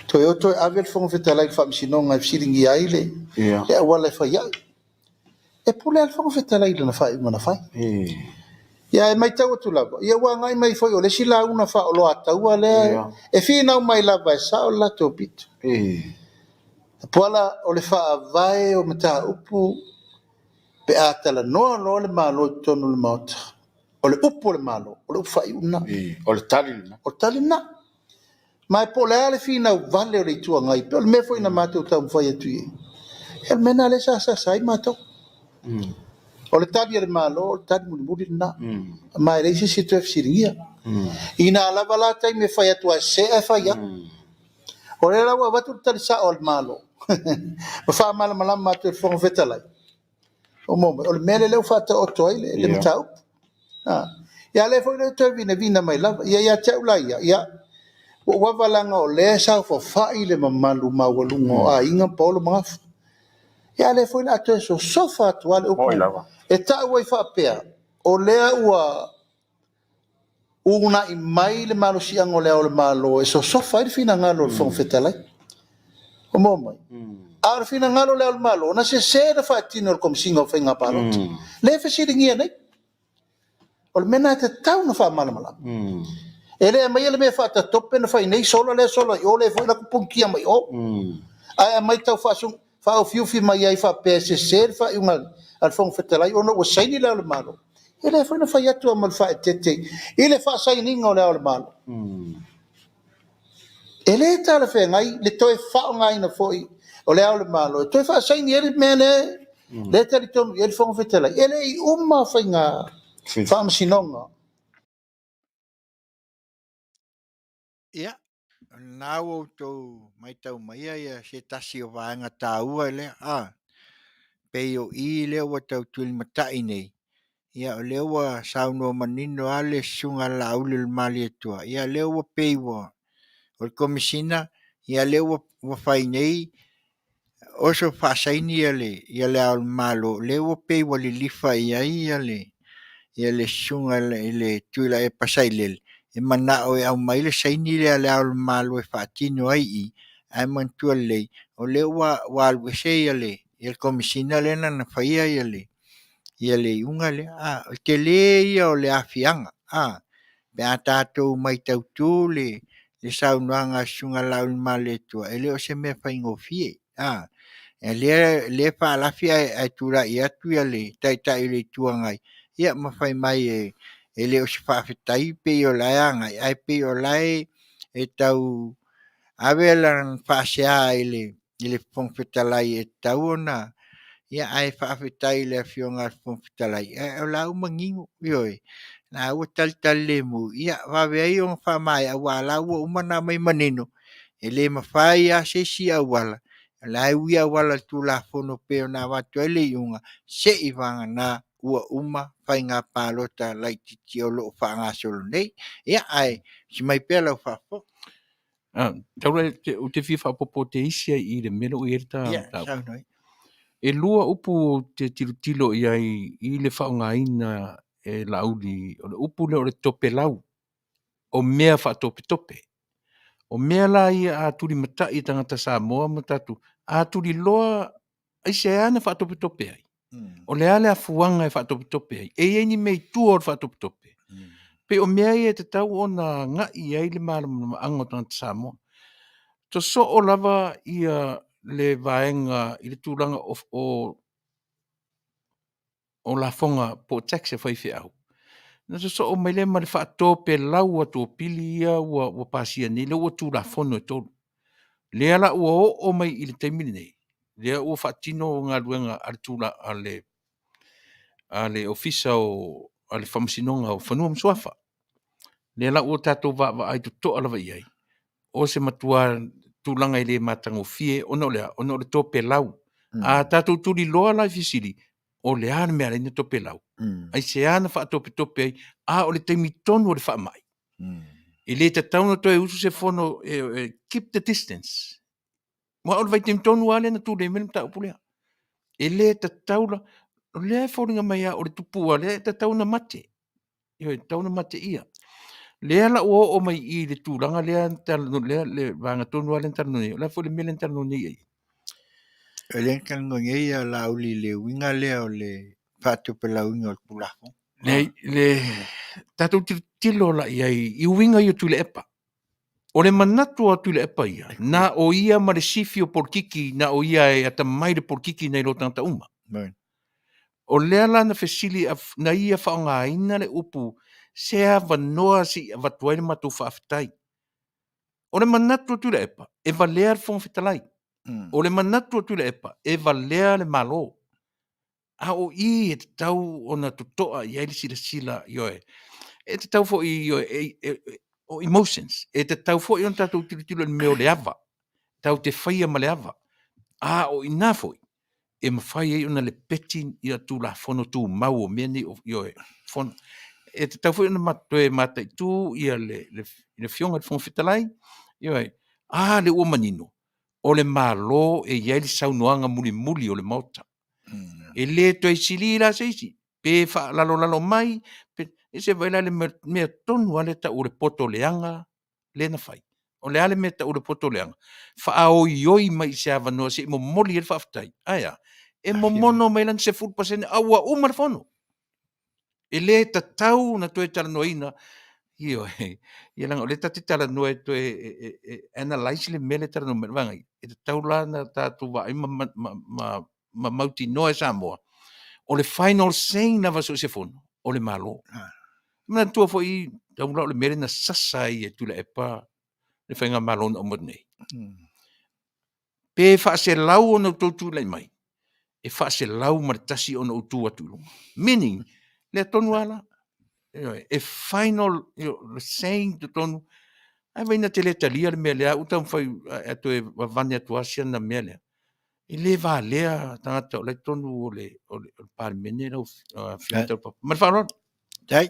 Toe o toe ave le Fofoga Fetalai i le Faamasinoga e fesiligia ai le auala e fai ai. E pule lava le Fofoga Fetalai i lana faaiuga na fai. Ia ae matau atu lava, ia ua agai mai foi o le isi lauga faaoloataua lea e finau mai lava e sao le latou pito. Puala, o le faavae o mataupu pe a talanoa loa le Malo i totonu o le Maota, o le upu a le Malo, o le upu faaiu lena. O le tali lena. O le tali lena. Ma e po o le a le finau vale o le Itu Agai, pe o le mea foi na matou taumafai atu i ai, ia o le mea lena lea sa sasa ai matou. O le tali a le Malo, o le tali mulimuli lena. Ma e leai se isi e toe fesiligia. Ina lava la taimi e fai atu ai se ae fai atu. O lea la ua avatu le tali sao a le Malo, ma faamalamalama atu e le Fofoga Fetalai. O mo mai, o le mea lea ua faataoto ai le mataupu. Ia lea foi lea toe vinavina mai lava. Ia ia te au la ia, ia, ua ou ava leaga o lea e saofafai le mamalu maualuga o aiga paolo ma gafa. Ia lea foi la toe sosofa atu lava le upu. E tau ai faapea, o lea ua uunai mai le malosiaga o le Ao o le Malo e sosofa ai le finagalo o le Fofoga Fetalai. O mo mai. A o le finagalo o le Ao o le Malo, na sese na faatino e le Komesina o Faiga Palota. Lea e fesiligia nei. O le mea lena e tatau ona faamalamalama. E le aumaia le mea faatatope na fai nei sola lea sola i o, lea foi la punitia mai o. Ae aumai tau faaofiufi mai ai faapea e sese le faaiuga a le Fofoga Fetalai ona ua saini le Ao o le Malo. E le foi na fai atu ma le faaeteete i le faasainiga o le Ao o le Malo. E le talafeagai le toe faaaogaina foi o le Ao o le Malo e toe faasaini ai le mea lea lea talitonu i ai le Fofoga Fetalai. E le i uma faiga faamasinoga. Ia, o lena ua outou matau maia ia se tasi o vaega taua lea, pei o i lea ua tau tulimatai nei, ia o lea ua saunoa manino lava le Susuga a Laauli o le Malietoa, ia lea ua pei ua o le Komesina, ia lea ua fai nei oso faasaini ia le Ao o le Malo, lea ua pei ua lilifa i ai le Susuga i le Tuilaepa Sailele, e manao e aumai le saini lea a le Ao o le Malo e faatino ai i i, ae manatua lelei, o lea ua alu ese le Komesina lea na faia le iuga lea. O le tele ia o le aafiaga, pe a tatou matautu le saunoaga a le Susuga a Laauli ma Malietoa, e le o se mea faigofie. O lea e faalafi ae tulai atu le Taitai o le Itu Agai ma fai mai e le o se faafetai pei o la e agai, ae pei o la e tau ave lana faasea i le Fofoga Fetalai e tatau ona... Ia, ae faafetai i le Afioga i le Fofoga Fetalai, o la ua manino, ioe, o la ua talitali lemu, ia vave ai ona faamaea, aua o la ua uma ona aumai manino, e le mafai lava se isi auala, o la e ui auala i le Tulafono e pei ona avatu ai le iuga, seivagana ua uma faiga palota laitiiti o lo o faagasolo nei. Ia, ae usi mai pea lau faafofoga. Ah, taula te, o te fia faapopo te isi ai i le mea lea ua i ai le ta Ia, mataupu. saunoa ai. E lua upu ou te tilotilo i ai i le faaaogaina e Laauli, o le upu lea o le topelau, o mea faatopetope. O mea la ia a tulimatai e tagata Samoa ma tatou, a tuliloa aisea na faatopetope ai? O le a le afuaga e faatopetope ai? E i ai ni mea i tua o le faatopetope? Pei o mea ia e tatau ona agai i ai le malamalamaaga o tagata Samoa. Sosoo lava ia le vaega i le tulaga o lafoga po o tax a faifeau, ona sosoo mai lea ma le faatopelau atu o pili ia ua pasia nei, lea ua Tulafono e 3. Lea la ua oo mai i le taimi lenei, lea ua faatino galuega a le tula, a le a le Ofisa o a le Faamasinoga o Fanua ma Suafa. Lea la ua tatou vaavaai totoa lava i ai, o se matua tulaga e le matagofie ona o le a? Ona o le topelau. A tatou tuliloa la i fesili, o le a le mea e ala ai ona topelau? Aisea na faatopetope ai? A o le taimi tonu o le faamai, e le tatau ona toe usu se fono e keep the distance. Aua o le vaitaimi tonu lava lea na tulei mai le mataupu lea. E le tatau la, o lea e foliga mai lava o le tupua lea e tatau ona mate. Ioe, e tatau ona mateia. Lea la ua oo mai i i le tulaga lea na talanoa, lea le vaega tonu lava lea na talanoa nei, o le a foi le mea lea na talanoa nei i ai? O lea na talanoa nei a Laauli i le uiga lea o le faatopelauina o le Tulafono. Le, le tatou tilotilo la i ai i uiga ia o Tuilaepa. O le manatu o Tuilaepa ia, na o ia ma le sifi o polokiki, na o ia e atamai i le polokiki nai lo tagata uma. O lea la na fesili, na ia faaaogaina le upu, se avanoa se i avatu ai le matou faafetai. O le manatu o Tuilaepa, e valea le Fofoga Fetalai. O le manatu o Tuilaepa, e valea le Malo. A o i e tatau ona totoa i ai le silasila, ioe. E tatau foi, ioe, o emotions, e tatau foi ona tatou tilotilo i le mea o le ava, tatou te faia ma le ava. A o i ina foi e mafai ai ona lepeti ia Tulafono Tumau o mea nei, ioe, fono. E tatau foi ona toe mataitu ia le Afioga i le Fofoga Fetalai, ioe. A lea ua manino, o le Malo e i ai le saunoaga mulimuli o le Maota. E le toe sili la se isi, pe faalalolalo mai, pe, se vaai la i le mea tonu lava lea e tau o le poto leaga lea na fai. O le a le mea e tau o le poto leaga? Faaoioi mai i se avanoa se i momoli ai le faafetai. Ae a? E momono mai lana 10% a ua uma le fono. E le tatau ona toe talanoaina. Ioe. Ia leaga o lea ta te talanoa e toe analyse le mea lea e talanoa mai ai le vaega ia, e tatau la ona tatou vaai ma mautinoa e Samoa, o le final saying lava so o se fono, o le Malo. Manatua foi, tau la o le mea lea na sasa ai e Tuilaepa le faigamalo na uma atu nei. Pe faaselau ona outou tulai mai, e faaselau ma le tasi ona ou tu atu i luga. Meaning, lea tonu lava la. Ioe, e final le saying totonu, ae vaai na te le talia le mea lea, ua taumafai e toe vavane atu lava si ana mea lea. E le valea tagata o la e i totonu o le Palemene lau Afioga Taupapa. Ma le faaaloalo. Faafetai.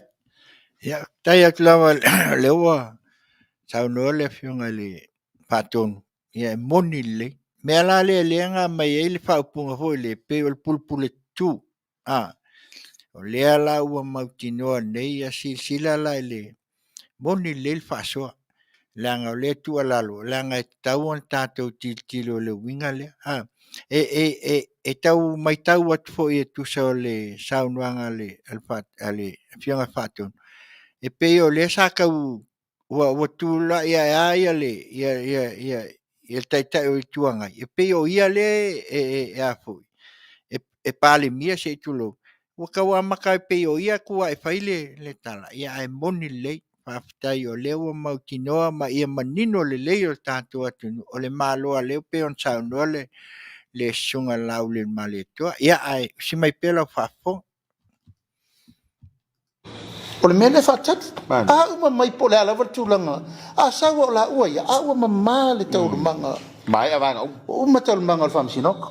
Ia, faafetai atu lava o lea ua saunoa le Afioga i le Faatonu, ia e moni lelei. O le mea la lea lea na aumai ai le faaupuga foi lea, pei o le pulepuletutu. O lea la ua mautinoa nei, ia silasila la i le moni lelei le faasoa, leaga o lea e tuualalo, leaga e tatau ona tatou tilotilo i le uiga lea. E tau matau atu foi e tusa o le saunoaga a le Afioga i le Faatonu, e pei o lea sa tau, ua tulai ae lava le Taitai o le Itu Agai, e pei o ia lea e Palemia se i tulou, ua tau amata e pei o ia e tu ae e fai le tala, ae moni lelei, faafetai o lea ua mautinoa ma ia manino lelei o le tatou atunuu, o le Malo lava lea e pei ona saunoa le Susuga ia Laaulialemalietoa. Ia ae usi mai pea lau faafofoga. O le mea lea e faatali. A uma mai po o le a lava le tulaga, a sau lava o laua ia, a ua mama le taualumaga. Maea vaega uma. Ua uma taualumaga o le faamasinoga.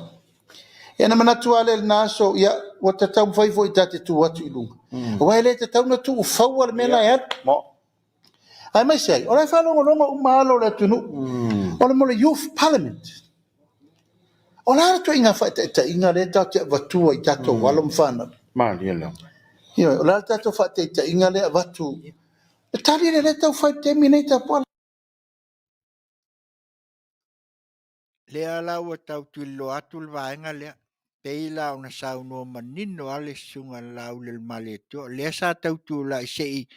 Ia ona manatu lava lea i lena aso, ia, ua taumafai foi ta te tu atu i luga, aua e le tatau ona tuufaua le mea la e alu. Aemaise ai, o la e faalogologo uma alo o le atunuu, o le mo le Youth Parliament. O le a le ituaiga faataitaiga lea tatou te avatua i tatou alo ma fanau? Malie lava. Ioe, o le a le tatou faataitaiga lea e avatu? Le tali lea lea e tau fai i le taimi nei Tapuala. Lea la ua tau tuliloa atu le vaega lea, pei la ona saunoa manino lava le susuga i le Laauli o le Malietoa, lea sa tau tulai se i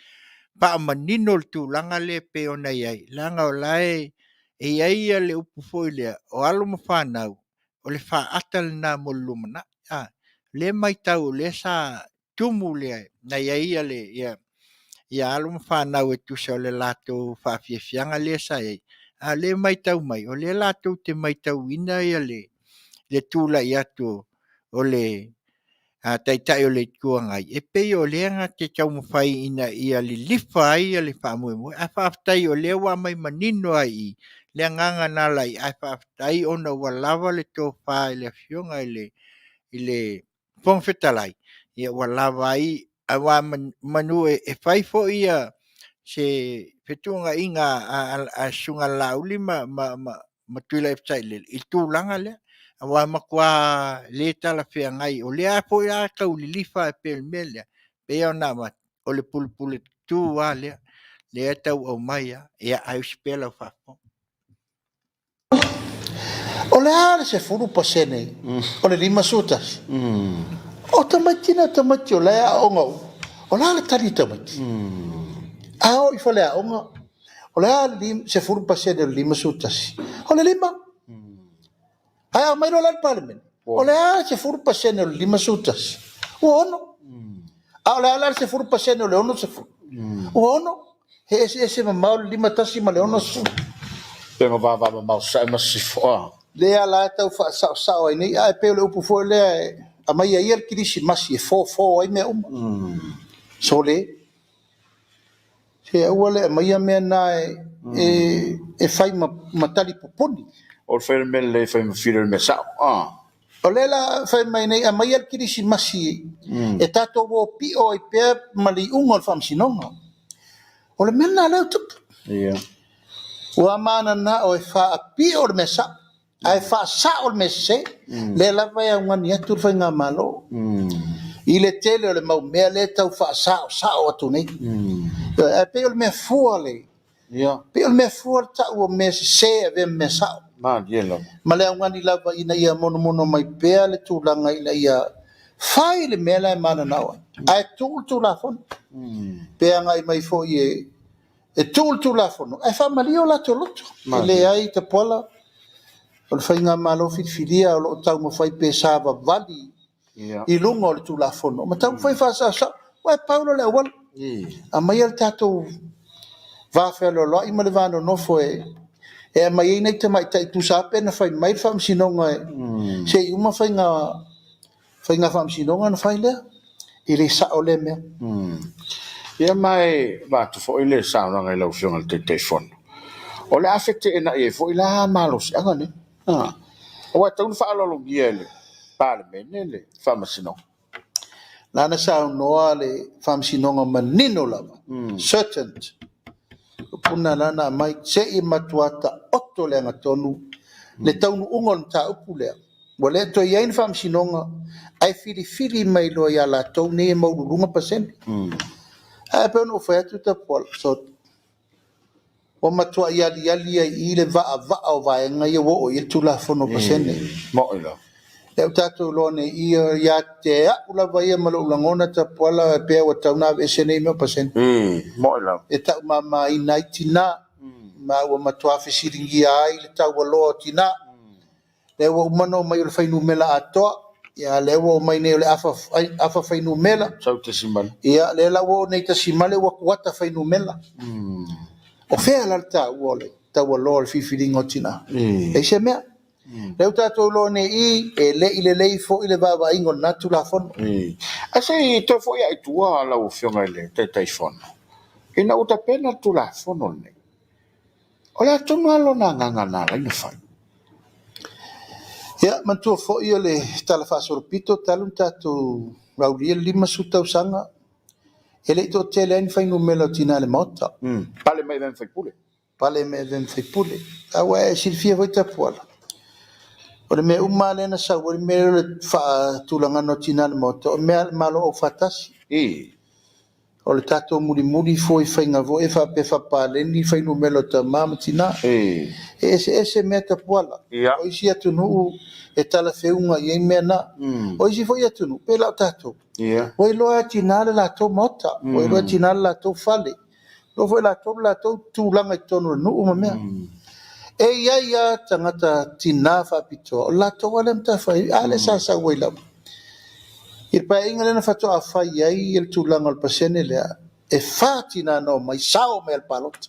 faamanino le tulaga lea e pei ona i ai, leaga o la e i ai le upu foi lea, o alo ma fanau, o le faata lena mo le lumanai. O lea e matau o lea sa tumu le, na i ai ia alo ma fanau e tusa o le latou faafiafiaga lea sa i ai, a o lea e matau mai, o lea latou te matauina le tulai atu o le Taitai o le Itu Agai, e pei o lea na te taumafai ina ia lilifa ai le faamoemoe. Ae faafetai o lea ua aumai manino lava i i le agaga na ala ai, ae faafetai ona ua lava le tofa i le Afioga i le Fofoga Fetalai, ua lava ai, aua meamanu e fai foi se fetuunaiga a le Susuga ia Laauli ma Tuilaepa Sailele i le tulaga lea, aua e matua le talafeagai, o lea foi la e tau lilifa pei o le mea lea, pei ona avatu, o le pulepuletutu lava lea, lea e tau aumai lava. Ia, ae usi pea lau faafofoga. O le a le 10% o le 51? O tamaiti na o tamaiti o la e aooga uma. O le a le tali a tamaiti? A oo i faleaoga, o le a le 10% o le 51? O le 5. Ae a omai loa la i le Palemene, o le a le 10% o le 51? Ua 6. A o le a la le 10% o le 60? Ua 6. E eseese mamao le 51 ma le 60. Pe ma vavamamao sae ma sisifo. Ah. Lea la e tau faasaosao ai nei, ae pei o le upu foi lea e aumai ia le kerisimasi e fofo ai mea uma. Sole, se aua le aumaia mea na e fai ma tali pupuni. O le fai o le mea lelei e fai ma fili o le mea sao. Ah. O lea la fai mai nei, aumaia le kerisimasi e tatou o pio ai pea ma le iuga o le faamasinoga. O le mea lena lea ua tupu. Ua mananao e faapio le mea sao, ae faasao le mea sese. Lea lava e augani atu le faigamalo i le tele o le mau mea lea e tau faasaosao atu nei. Ae pei o le mea fua le, pei o le mea fua le tau o mea sese e avea ma mea sao. Ma le augani lava ina ia monomono mai pea le tulaga ina ia fai le mea la e mananao ai, ae tuu le Tulafono. Pe agai mai foi e tuu le Tulafono ae faamalie o latou loto. E leai Tapuala, o le faigamalo filifilia o lo o taumafai pe savavali i luga o le Tulafono ma taumafai faasaosao. Aua e pau lea o le auala, aumaia le tatou va fealoaloai ma le va nonofo e aumai ai nai tamaitai tusa lava pe na fai mai le faamasinoga se i uma faiga faamasinoga ona fai lea. E le sao lea mea. Ia ma e avatu foi le saunoaga i lau Afioga i le Taitaifono, o le a feteenai ai foi la malosiaga nei. Aua e tatau ona faaaloalogia e le Palemene le faamasinoga. Lana saunoa le faamasinoga manino lava, certain, puna lana aumai, se i matua taoto le agatonu le taunuuga o le mataupu lea. Ua le toe i ai ni faamasinoga, ae filifili mai loa ia latou nei e maualuluga pasene. Ae pei ona ou fai atu Tapuala, so, ua matuai aliali ai i i le vaavaa o vaega ia ua oo i ai le Tulafono pasene. Mo'i lava. Lea ua tatou iloa nei i i, ia te au lava ia ma lou lagona Tapuala, e pei ua tatau ona aveese nei mea o pasene. Mo'i lava. E taumamaina ai tina, ma ua matua fesiligia ai le taualoa o tina. Lea ua uma ona omai o le fuainumera atoa, ia lea ua omai nei o le afa fuainumera. Sau tesimale. Ia lea la ua oo nei tesimale ua kuata fuainumera. O fea la le taua o le taualoa o le filifiliga o tina? E se mea. Lea ua tatou iloa nei i, e le i lelei foi le vaavaaiga o lena Tulafono. Ae se i toe foi lava i tua lau Afioga i le Taitaifono, ina ua tapena le Tulafono lenei, o le a tonu lava lona agaga na ala ai ona fai? Ia, manatua foi o le Tala Faasolopito talu ona tatou aulia le 50 tausaga, E le i toatele ai ni fuainumera o tinā i le Maota. Pale mai avea ma faipule. Pale mai avea ma faipule. A ua e silafia foi Tapuala, o le mea uma lava lea na sau ai le mea lea o le faatulagaga o tinā i le Maota, o mea a le Malo Aufaatasi. O le tatou mulimuli fua i faiga foi ia faapea faapaleni fuainumera o tama ma tina. E eseese mea Tapuala. O isi atunuu e talafeuga i ai mea na. O isi foi atunuu, pei la o tatou, ua iloa lava e tina le latou maota, ua iloa e tina le latou fale, iloa foi e latou le latou tulaga i totonu o le nuu ma mea. E i ai lava tagata tina faapitoa, o le latou lava lea matafaioi, a lea sa sau ai lava. I le Paeaiga lea na faatoa fai ai le tulaga o le pasene lea, e 4 tina na omai, sao mai lava i le palota.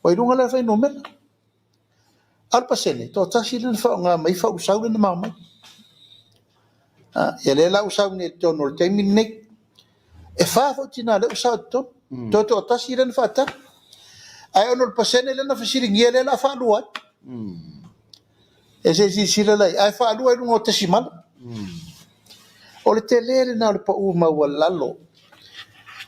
Ua i luga la le fuainumera. A o le pasene, toatasi lea na faaaoga mai ai faaulusalu lea na ma omai. Ia lea la ua sau nei i totonu o le taimi lenei. E 4 foi tina lea ua sao i totonu. Toe toatasi lea na faatali. Ae ona o le pasene lea na fesiligia lea o le a faalua ai. E se i silasila la i ai, ae faalua i luga o tesimala. O le tele lena o le pau maualalo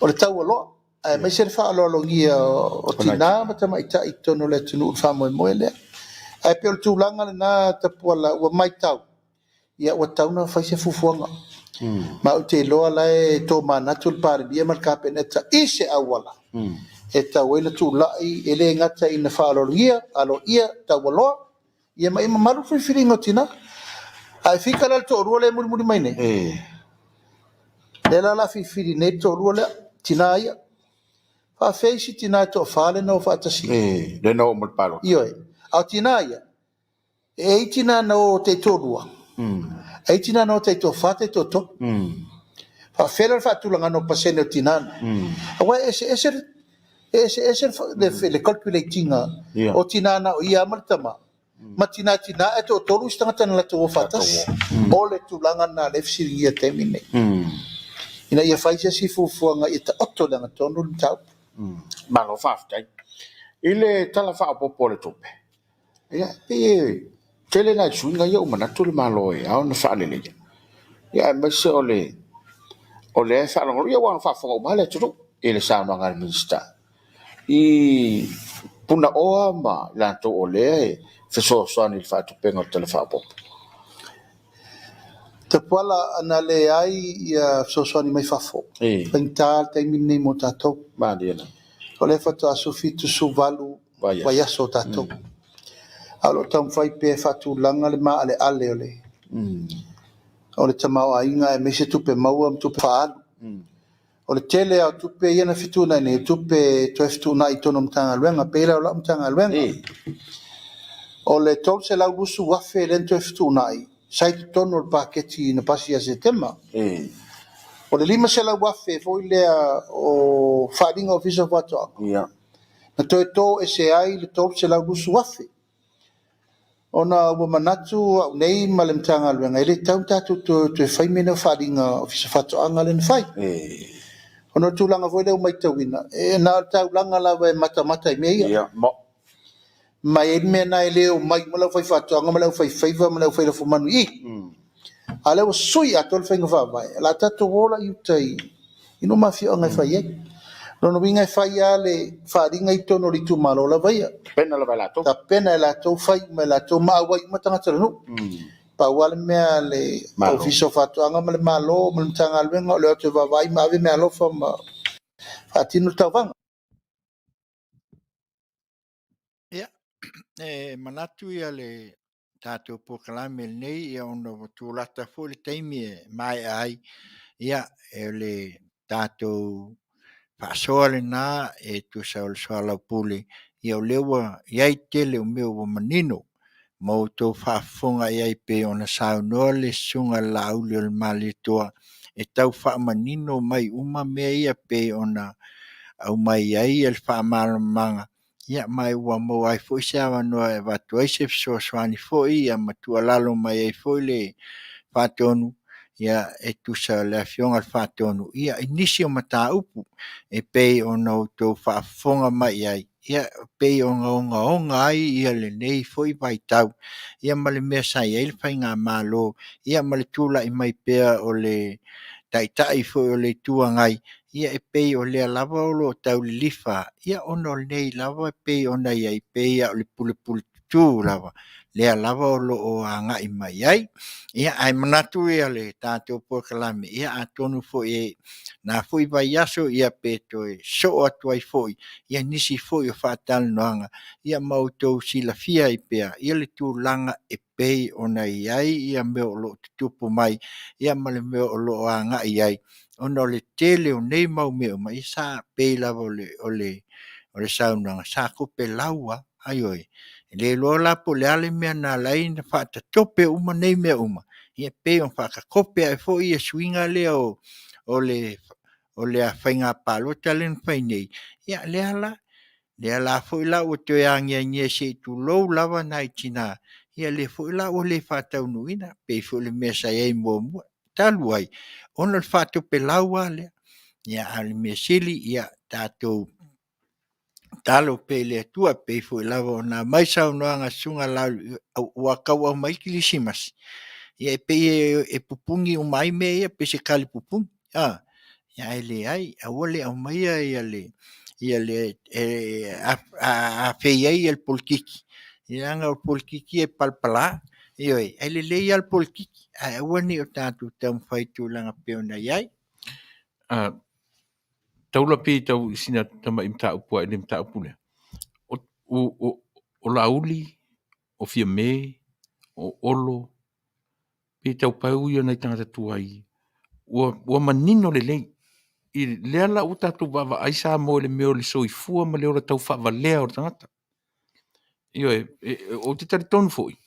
o le taualoa, aemaise le faaaloalogia o tina ma tamaitai i totonu o le atunuu i le faamoemoe lea. Ae pei o le tulaga lena Tapuala ua matau, ia ua tatau ona fai se fuafuaga. Ma ou te iloa la e tomanatu le Palemia ma le Kapeneta i se auala e tatau ai ona tulai, e le gata ina faaaloalogia, aloaia, taualoa, ia ma ia mamalu le filifiliga o tina. Ae fika la le toalua lea e mulimuli mai nei, lea la o le a filifili nei le toalua lea, tina ia. Faafefea isi tina e toafa lea na o faatasi? Lea na o ma le palota. Ioe. A o tina ia, e i ai tina na o taitoalua, e i ai tina na o taitoafa, taitoatolu. Faafefea la le faatulagaga o pasene o tina na? Aua e eseese le, e eseese le calculate ina o tina na o ia ma le tama, ma tina tina ae toatolu isi tagata na latou o faatasi. O le tulaga lena lea e fesiligia i le taimi lenei. Ina ia fai se isi fuafuaga ia taoto i le agatonu le mataupu. Malo faafetai. I le Tala Faaopoopo o le Tupe, ia, pei e tele nai suiga ia ua manatu le Malo e ao ona faaleleia. Ia aemaise o le o lea e faalogologo, ia ua faafofoga uma lava le atunuu i le saunoaga a le Minisita i punaoa ma i latou o lea e fesoasoani i le faatupega o le Tala Faaopoopo. Tapuala ana leai ia fesoasoani mai fafo, faigata le taimi lenei mo tatou. Malie lava. O lea faatoa 78 vaiaso o tatou. A o lo o taumafai pea e faatulaga le maaleale o le tamaoaiga aemaise tupe maua ma tupe faaalu. O le tele lava o tupe ia na fetuunai nei, o tupe toe fetuunai i totonu o Matagaluega, pei la o lau Matagaluega. O le $320,000 lea na toe fetuunai, sa i totonu o le paketi na pasi ia Setema. O le $500,000 foi lea o faaaliga Ofisa o Faatoaga, na toe to ese ai le $320,000. Ona ua manatu au nei ma le Matagaluega, e le tatau ona tatou toe fai mea nei o faaaliga Ofisa o Faatoaga lea na fai. Ona o le tulaga foi lea ua matauina, e na o le taulaga lava e matamata i mea ia. Ma e i ai le mea lena e le omai uma le aufaifaatoaga ma le aufaifaiva ma le aufailafumanu i i. A o lea ua sui atoa le faiga faavae, o le a tatou o la i uta i nuu ma afioaga e fai ai. O lona uiga e fai lava le faaaliga i totonu o le itumalo lava ia. Tapena lava e latou. Tapena e latou, fai uma e latou, ma auai uma tagata o le nuu. Pau lava le mea a le Ofisa o Faatoaga ma le Malo ma le Matagaluega o le o atu e vaavaai ma ave meaalofa ma faatino le tauvaga. Ia, e manatu ia le tatou polokalame lenei ia ona ua tulata foi le taimi e maea ai. Ia, e le tatou faasoa lena e tusa o le soalaupule, ia o lea ua i ai tele o mea ua manino ma outou faafofoga i ai pei ona saunoa le Susuga i le Laauli o le Malietoa e tau faamanino mai uma mea ia pei ona aumai ai le faamalamalamaga. Ia ma ua maua ai foi se avanoa e avatu ai se fesoasoani foi ma tuualalo mai ai foi le Faatonu, ia e tusa o le Afioga i le Faatonu i nisi o mataupu e pei ona outou faafofoga mai i ai, ia e pei ona ogaoga ai lenei foi vaitau ma le mea sa i ai le faigamalo ma le tulai mai pea o le Taitai foi o le Itu Agai. Ia e pei o lea lava o lo o tau lilifa, ia ona o lenei lava e pei ona i ai, pei lava o le pulepule tutū lava, lea lava o lo o agai mai ai. Ia, ae manatu ia le tatou polokalame, ia atonu foi i na foi vaiaso ia pe toe sosoo atu ai foi ia nisi foi o faatalanoaga, ia ma outou silafia ai pea ia le tulaga e pei ona i ai ia mea o lo o tutupu mai ia ma le mea o lo o agai i ai, ona o le tele o nei mau mea uma, ia sa pei lava o le saunoaga, sa topelau lava. Ioe. E le iloa la po o le a le mea na ala ai ona faatatope uma nei mea uma, ia pei ona faatatope ai foi le suiga lea o le faiga palota lea na fai nei, ia lea la, lea la foi la ua toe agiagia se i tulou lava nai tina, ia lea foi la ua le faataunuuina, pei foi o le mea sa i ai muamua. Talu ai, ona o le faatopelau lava lea. A o le mea sili, ia tatou tatalo pea i le Atua, e pei foi lava ona aumai saunoaga a le Susuga ia Laauli, ua tau aumai le kerisimasi, ia e pei e pupuni uma ai mea ia pei se talipupuni, ae leai, aua le aumaia afei ai le polokiki, leaga o le polokiki e palapala. Ioe, e lelei lava le polokiki, ae aua ne i o tatou taumafai i tulaga e pei ona i ai. Taula pe tau i sina tamai mataupu lava i le mataupu lea. O Laauli, o Fiame, o Olo, pei tau pau ia o nai tagata tuai ua manino lelei. Lea la ua tatou vaavaai Samoa i le mea o le soifua ma le ola taufaavalea o le tagata. Ioe, ou te talitonu foi,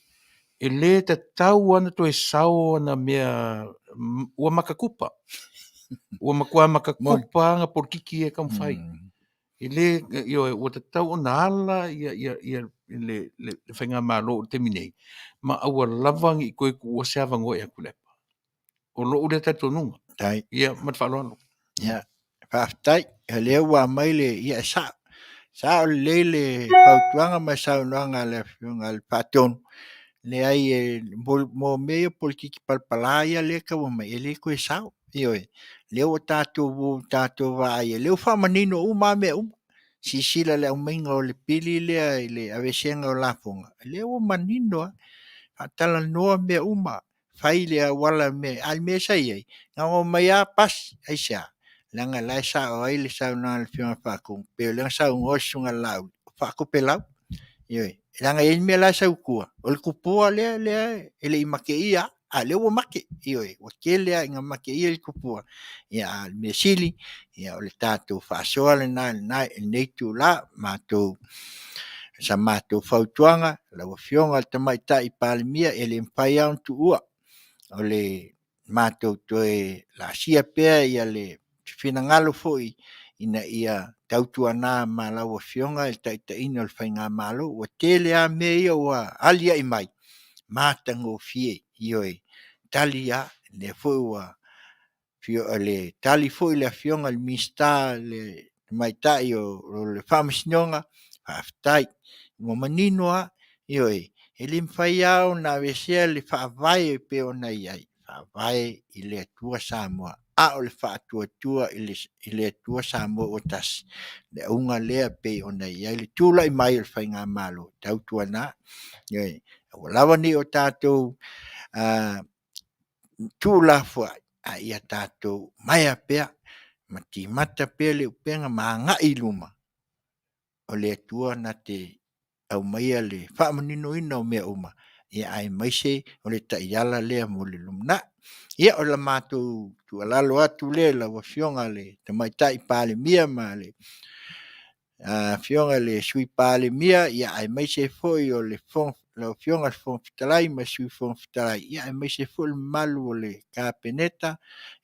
e le tatau lava ona toe sao ana mea, ua makakupa. Ua matua makakupa lava ana polokiki ia e taumafai. E le, ioe, ua tatau ona ala le faigamalo i le taimi nei, ma aua lava ne i toe tuua se avanoa ia Tuilaepa. O lou lea talitonuga. Ia, ma le faaaloalo. Ia, faafetai. O lea ua aumai le... ia e sao. E sao lelei le fautuaga ma le saunoaga a le Afioga i le Faatonu. Leai, mo mea ia o polokiki palapala lea e tau aumai, e le toe sao. Ioe. O lea ua tatou vaai i ai, o lea ua faamanino uma lava mea uma. Silasila i le aumaiga o le pili lea i le aveeseina o lafoga, o lea ua manino lava, faatalanoa mea uma, fai le auala, a o le mea sa i ai, na ona omai lava pasi. Aisea? Leaga o la e sao ai le saunoaga a le Afioga i le Faatonu, pei o lea na saunoa le Susuga ia Laauli, faatopelau. Ioe. Leaga e i ai le mea la e sau i tua, o le tupua lea e le i mateia lava, a o lea ua mate. Ioe. Ua tele lava ina mateia le tupua, a o le mea sili o le tatou faasoa lena i lenei itula. O sa matou fautuaga, lau Afioga i le Tamaitai Palemia, e le mafai lava ona tuua, o le matou toe laasia pea le finagalo foi ina ia tautuana ma lau Afioga le taitaiga o le faigamalo. Ua tele lava mea ia ua aliali mai, matagofie, ioe, tali lava, o lea foi ua tali foi le Afioga i le Minisita Tamaitai o le Faamasinoga, faafetai, ua manino lava, ioe, e le mafai lava ona aveesea le Faavae e pei ona i ai, e Faavae i le Atua Samoa, a o le Faatuatua i le Atua Samoa ua Tasi. O le auga lea e pei ona i ai le tulai mai o le faigamalo, tautuana, ioe, aua lava ne i o tatou tuulafoai, a ia tatou maea pea ma timata pea le upega ma agai i luma, o le Atua na te aumaia le faamaninoina o mea uma, aemaise o le taiala lea mo le lumanai. Ia, o le matou tuualalo atu lea i lau Afioga i le Tamaitai Palemia ma le Afioga i le Sui Palemia, aemaise foi o lau Afioga i le Fofoga Fetalai ma le Sui Fofoga Fetalai, aemaise foi le mamalu o le Kapeneta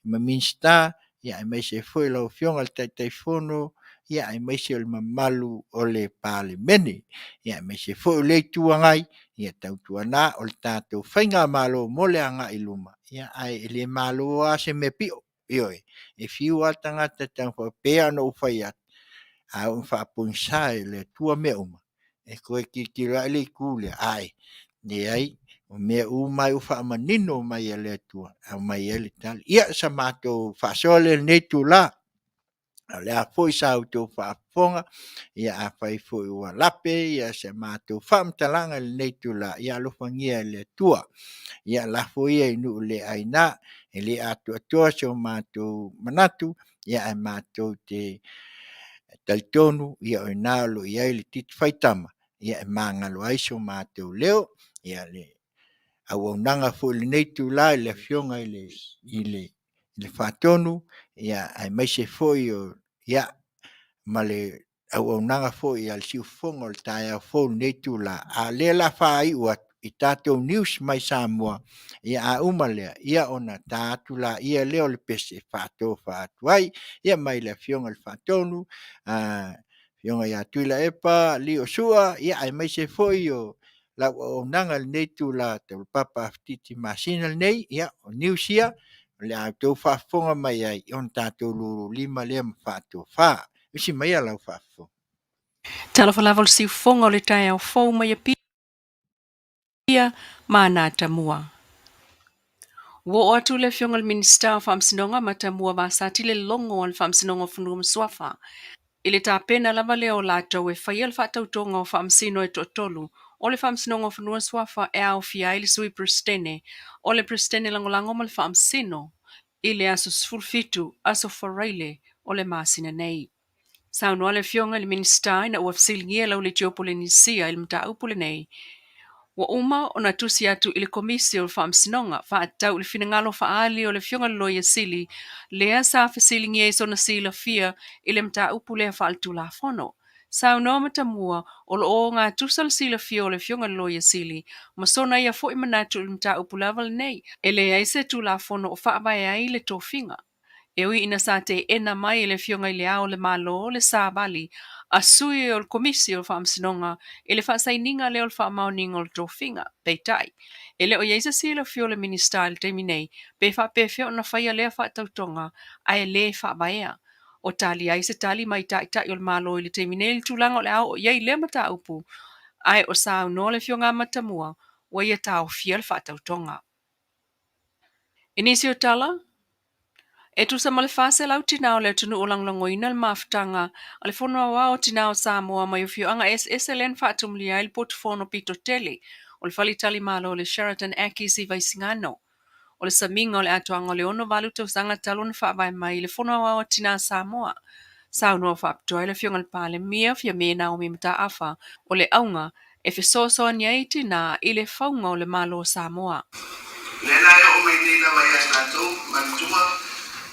ma Minisita, aemaise foi lau Afioga i le Taitaifono, aemaise o le mamalu o le Palemene, aemaise foi o lea Itu Agai, ia tautuana, o le tatou faigamalo mo le agai i luma, ae le malo lava se mea pio. Ioe. E fiu lava le tagata e taumafai, e pei lava ona ou fai atu, a oo ina faapogisa e le Atua mea uma, e toe tilotilo lava i le itu lea, ae leai, o mea uma lava ua faamanino mai e le Atua e aumai ai le tali. Ia, o sa matou faasoa lea i lenei itula. O le a foi sa outou faafofoga, ia afai foi ua lape ia se matou faamatalaga i lenei itula, ia alofagia e le Atua. Ia lafo ia i nuu le aina, e le atoatoa so matou manatu, ia ae matou te talitonu ia o i ina o lo o i ai le titi faitama, ia e magalo ai so matou leo. Ia le auaunaga foi i lenei itula i le Afioga i le Faatonu, aemaise foi o ma le auaunaga foi a le siufofoga o le taeao fou i lenei itula, a o lea o le a faaiu atu i tatou news mai Samoa. Ia a uma lea, ia ona ta atu lea o le pese e faatofa atu ai. Ia mai le Afioga i le Faatonu, Afioga ia Tuilaepa Lio Sua, aemaise foi o lau auaunaga i lenei itula, Taulapapa Afiti Masina lenei. Ia, o news ia o le a outou faafofoga mai ai, ona tatou lululima lea ma faatofa. Usi maia lau faafofoga. Talofa lava o le siufofoga o le taeao fou mai Apia ma Anatamua. Ua oo atu le Afioga i le Minisita o Faamasinoga Matamua Vasati le logo a le Faamasinoga o Fanua ma Suafa i le tapena lava lea o latou e faia le faatautoga o faamasino e toatolu o le Faamasinoga o Fanua ma Suafa e aofia ai le Sui Peresetene, o le Peresetene Lagolago ma le Faamasino i le aso 17 aso Faraile o le masina nei. Saunoa le Afioga i le Minisita ina ua fesiligia e lau Leitio Polenisia i le mataupu lenei, ua uma ona tusi atu i le Komisi o le Faamasinoga faatatau i le finagalo faaali o le Afioga i le Loia Sili lea sa fesiligia i sona silafia i le mataupu lea faaletulafono. Saunoa Matamua o lo o ogatusa le silafia o le Afioga i le Loia Sili ma sona ia foi manatu i le mataupu lava lenei, e leai se tulafono o faavae ai le tofiga. E ui ina sa teena mai e le Afioga i Le Ao o le Malo le savali a sui o le Komisi o le Faamasinoga i le faasainiga lea o le faamaoniga o le tofiga. Peitai, e le o i ai se silafia o le Minisita i le taimi nei pe faapefea ona faia lea faatautoga ae le faavaea. O tali ai se tali mai taitai o le Malo i le taimi nei i le tulaga o le a oo i ai lea mataupu, ae o saunoa le Afioga Matamua ua ia taofia le faatautoga. I nisi o tala, e tusa ma le 400 tinā o le atunuu o lagolagoina le mafutaga a le Fono Aoao o Tinā o Samoa mai afioaga eseese lea na faatumulia ai le potufono pito tele o le faletalimalo o le Sheraton Akis i Vaisigano. O le samiga o le atoaga o le 68 tausaga talu ona faavae mai le Fono Aoao a Tinā Samoa. Saunoa faapitoa ai le Afioga i le Palemia Fiame Naomi Mataafa o le auga e fesoasoani ai tinā i le fauga o le Malo o Samoa. Lea la e oo mai nei lava ia tatou manatua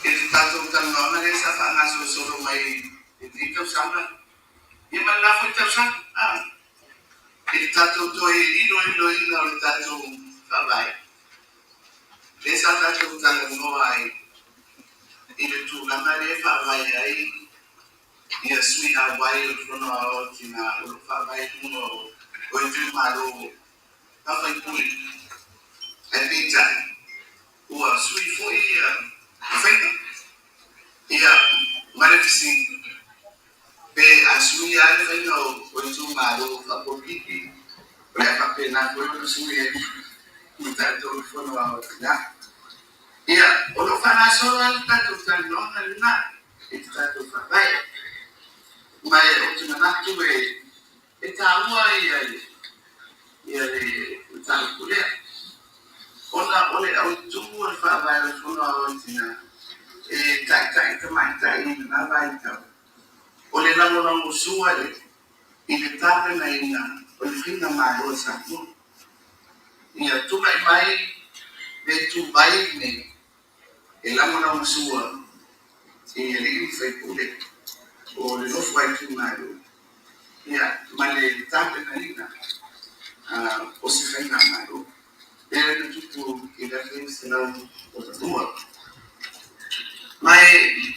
i le tatou talanoaga lea sa faagasolosolo mai i lenei tausaga, ia ma le la foi tausaga, a, i le tatou toe iloiloina o le tatou Faavae, lea sa tatou talanoa ai i le tulaga lea e faavae ai ia sui auai o le Fono Aoao o Tina o lo o faavae i luga o itumalo faa-faipule. Ae peitai, ua sui foi ia faiga. Ia, ma le fesili, pe a sui lava le faiga o itumalo faapolokiki, o le a faapena foi ona sui ai ma tatou i le Fono Aoao o Tina. Ia, o lo o faagasolo lava le tatou talanoaga lena i le tatou Faavae. Ma ou te manatu e taua ia le mataupu lea, ona o le autu o le Faavae o le Fono Aoao o Tina e taitai tamaitai i lena vaitau, o le lagolagosua i le tapenaina o le faigamalo a Samoa. Ia tulai mai le ituvai lenei e lagolagosua i alii ma faipule o le nofo a itumalo, ia, ma le tapenaina o se faigamalo. Lea na tupu i le 1982. Ma e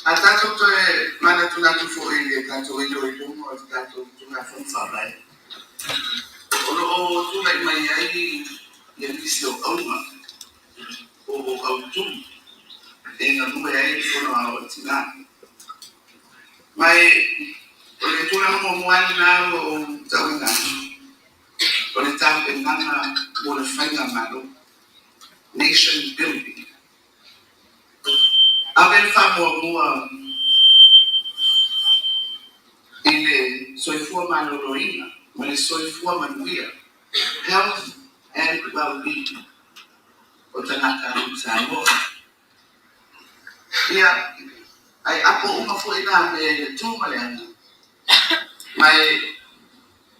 a tatou toe manatunatu foi i le tatou iloiloga o le tatou Tulafono Faavae, o lo o tulai mai ai ia nisi o auga o autu e galue ai le Fono Aoao o Tina. Ma e o le tulaga muamua lena ua ou tauina atu, o le tapenaga mo le faigamalo, nation building. Ave le faamuamua i le soifua maloloina ma le soifua manuia, health and well-being o tagata Samoa. Ia, ai apo uma foi na mea i le tu ma le aga. Mai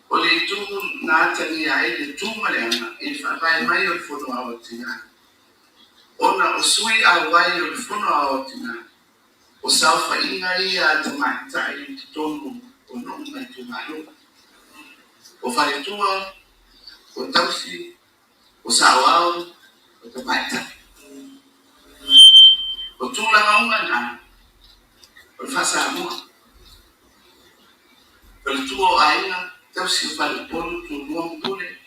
o le itu na atagia ai le tu ma le aga i le faavae mai o le Fono Aoao Tina. Ona o sui auai o le Fono Aoao Tina, o saofaiga ia a tamaitai i totonu o nuu ma itumalo. O faletua, o tausi, o saoao, o tamaitai. O tulaga uma na, o le faa-Samoa. Faletua o aiga, tausi o faleupolu, tumua ma pule,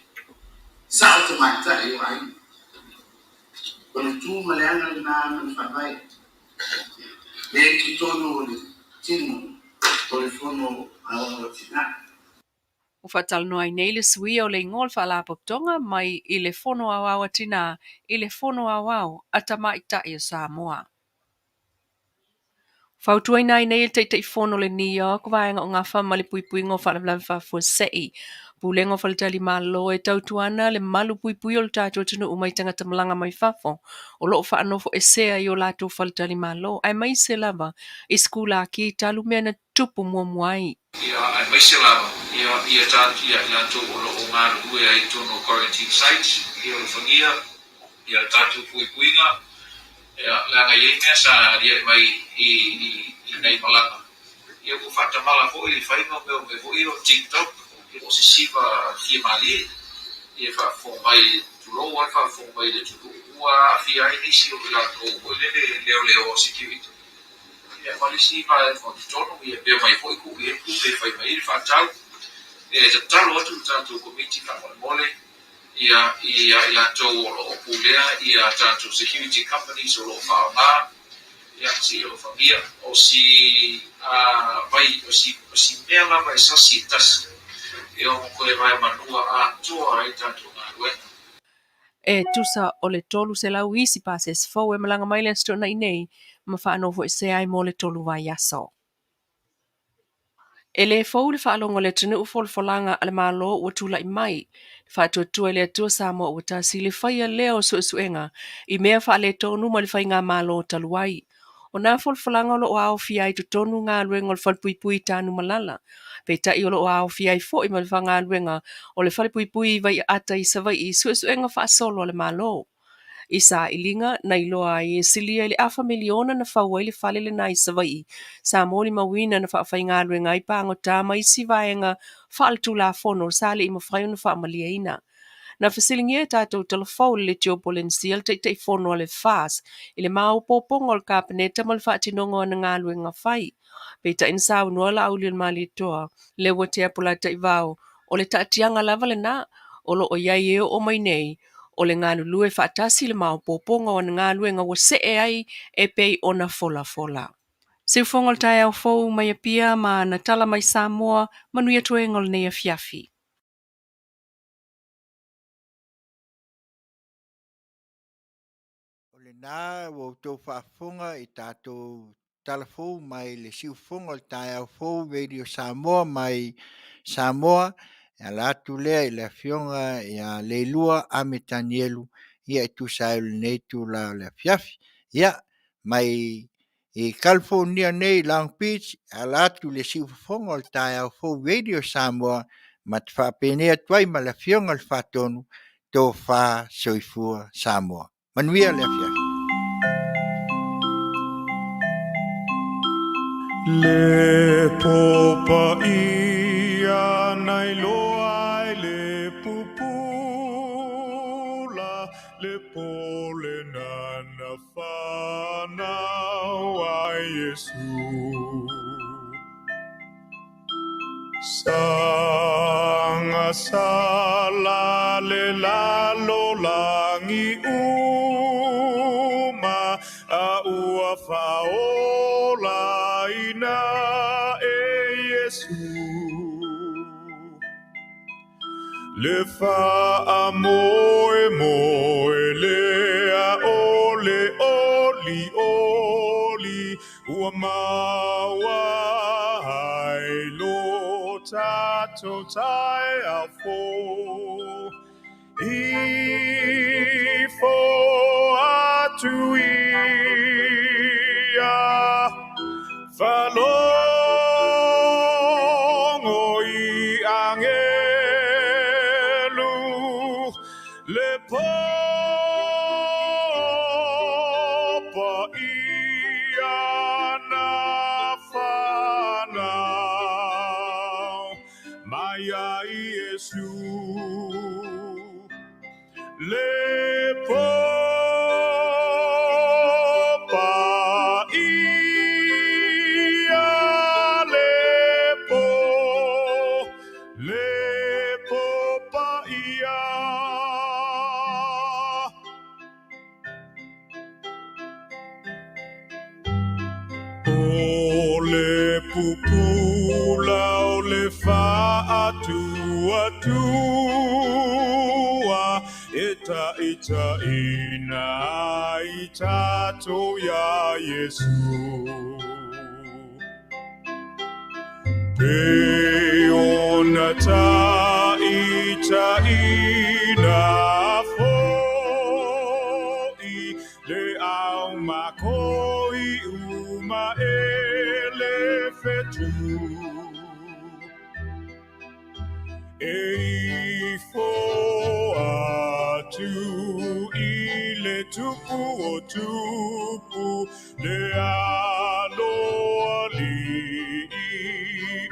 sao tamaitai o aiga. O le tu ma le aga lena ma le faavae. Lea i totonu o le tino o le Fono Aoao a Tina. Ua faatalanoa ai nei le suia o le igoa o le Faalapotopotoga mai i le Fono Aoao a Tina i le Fono Aoao a Tamaitai o Samoa. Fautuaina ai nei e le Taitaifono o le NEOC vaega o gafa ma le puipuiga o faalavelave faafuasei, Pulega o Faletalimalo e tautuana le malu puipui o le tatou atunuu mai tagata malaga mai fafo o loo faanofoesea i o latou faletalimalo aemaise lava i sikulaki talu mea na tupu muamua ai. Ia, aemaise lava, ia, ia ta, ia i latou o lo o galulue ai i totonu o quarantine sites, ia alofagia, ia le tatou puipuiga, ia, leaga e i ai mea sa aliae mai i, i, i nai malaga, ia ua faatamala foi le faiga o mea o mea foi ia o TikTok, o se siva fia malie, ia faafofoga mai, tulou lava le faafofoga mai i le atunuu, ua aafia ai nisi o i latou foi lele leoleo security. Ia ma le isi vaega o totonu, ia pe omai foi tuu i ai tupe e fai mai ai le faatau. E tatalo atu le tatou Komiti faamolemole ia ia i latou o lo o pulea ia tatou security companies o lo o faaaoga ia se i alofagia o si a vai o si o si mea lava e sasi e tasi e ono toe vaemanua atoa ai tatou galuega. E tusa o le 300 isi pasese fou e malaga mai le Aso Toonai nei ma faanofoesea ai mo le 3 vaiaso. E le fou le faalogo a le atunuu folafolaga a le Malo ua tulai mai, le faatuatua i le Atua Samoa ua tasi i le faia lea o suesuega i mea faaletonu mai le faigamalo talu ai. O nā folafolaga o lo o aofia ai totonu galuega o le falepuipui i Tanumalala, peitai o lo o aofia ai foi ma le galuega o le falepuipui i Vaiaata i Savaii i suesuega faasolo a le Malo. I sailiga na iloa ai e silia i le afa miliona na fau ai le fale lena i Savaii, sa molimauina na faafaigaluega ai pagota ma isi vaega faaletulafono sa le i mafai ona faamalieina. Na fesiligia e tatou talafou le Leitio Polenisia le Taitaifono a le FAS i le maopoopoga o le Kapeneta ma le faatinoga o ana galuega fai. Peitai na saunoa Laaulialemalietoa, Leuatea Polataivao, o le taatiaga lava lena o lo o i ai e oo mai nei, o le galulue faatasi le maopoopoga o ana galuega ua see ai e pei ona folafola. Siufogo o le taeao fou mai Apia ma ana tala mai Samoa, manuia toega o lenei afiafi. O lena ua outou faafofoga i tatou tala fou mai le siufofoga o le taeao fou Radio Samoa mai Samoa. E ala atu lea i le afioga ia Leilua Ame Tanielu ia e tusa ai o lenei itula o le afiafi. Ia, mai i California nei Long Beach, e ala atu i le siufofoga o le taeao fou Radio Samoa, ma te faapenei atu ai ma le afioga i le Faatonu, Tofa Soifua Samoa. Manuia le afiafi. Le popaia nai loa ai le pupula, le pole nana whanau ai Yesu. Sanga sala le lalo langi uma, a ua whaola ina e Yesu. Le wha moe moe le a ole oli oli, tatou taeao fou. Ifo atu ia, falogo i agelu, le popa ia na whanau mai ai Iesu. Le popa ia, le popa ia. O le pupula o le faatuatua, e taitaina i tatou ia Iesu. Pe ona taitaina fo'i le au makoi uma e le fetu. E ifo atu i le tupu o tupu, le aloali'i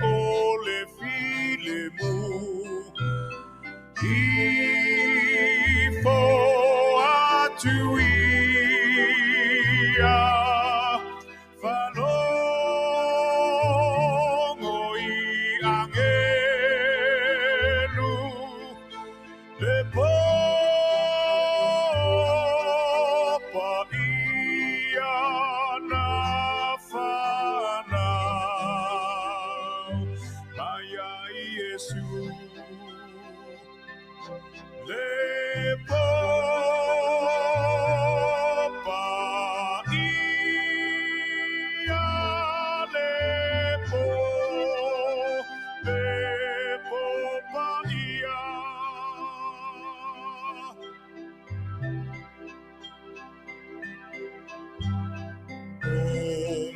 o le filemu. Ifo atu ia, falogo i agelu, le popa ia na whanau mai ai Iesu. Le popa ia, le popa ia. O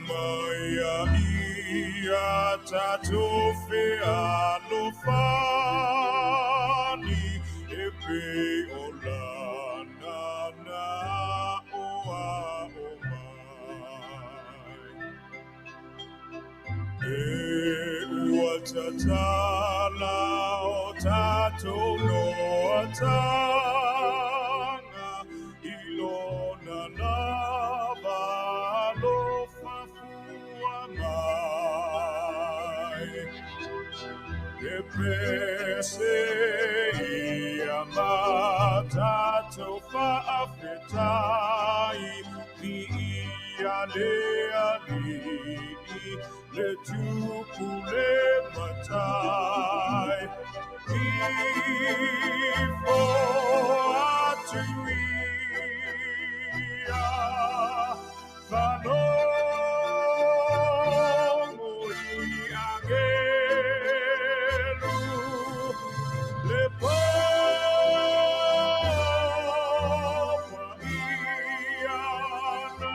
mai a ia tatou fealofani, e pe o lana na o a o mai. E ua tatala o tatou noataga, i lona lava alofa fua mai. E pese ia ma tatou faafetai, viia le Alii, le tupu le matai. Ifo atu ia, falogo i agelu, le popa ia na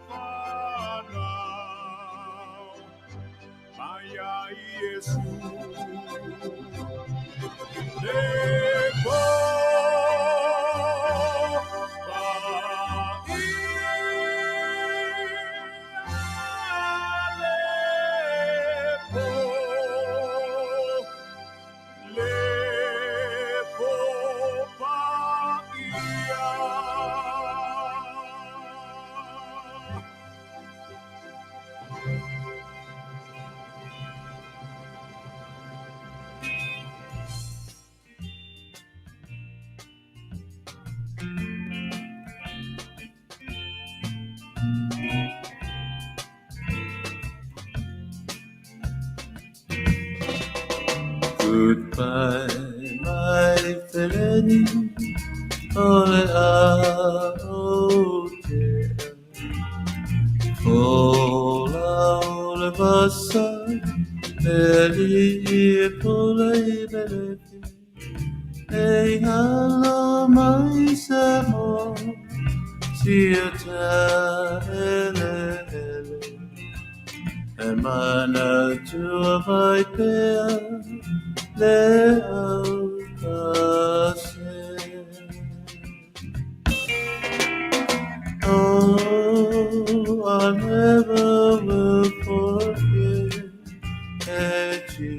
whanau mai ai Iesu. Le popa ia, le popa ia. Goodbye, my feleni, o le a o te o la o le vasa, e li e po. Sia ta ele ele E mana tua mai pea le au kase. Oh, I never will forget you.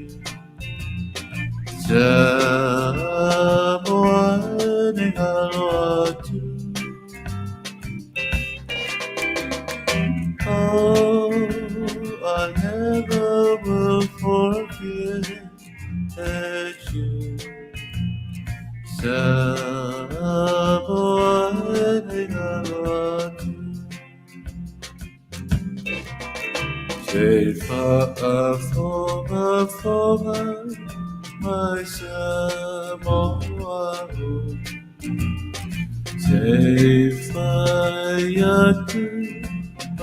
Samoa ni ngalo atu. Oh, I never will forget you. Samoa ni ngalo atu. Se fa'afogafoga mai Samoa o. Se fai atu o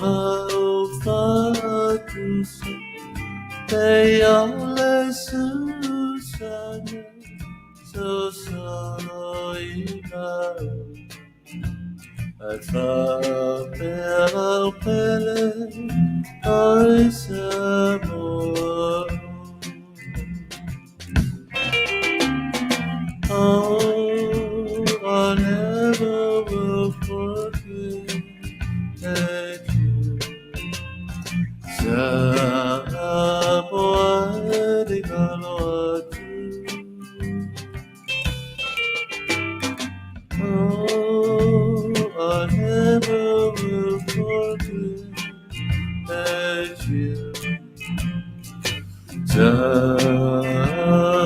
lau fa'atusa te ale susana so solo ina Ai fa'apea lau pele ai Samoa. Oh, I never will forget you. Samoa ni ngalo atu. Oh, I never will forget you. Samoa.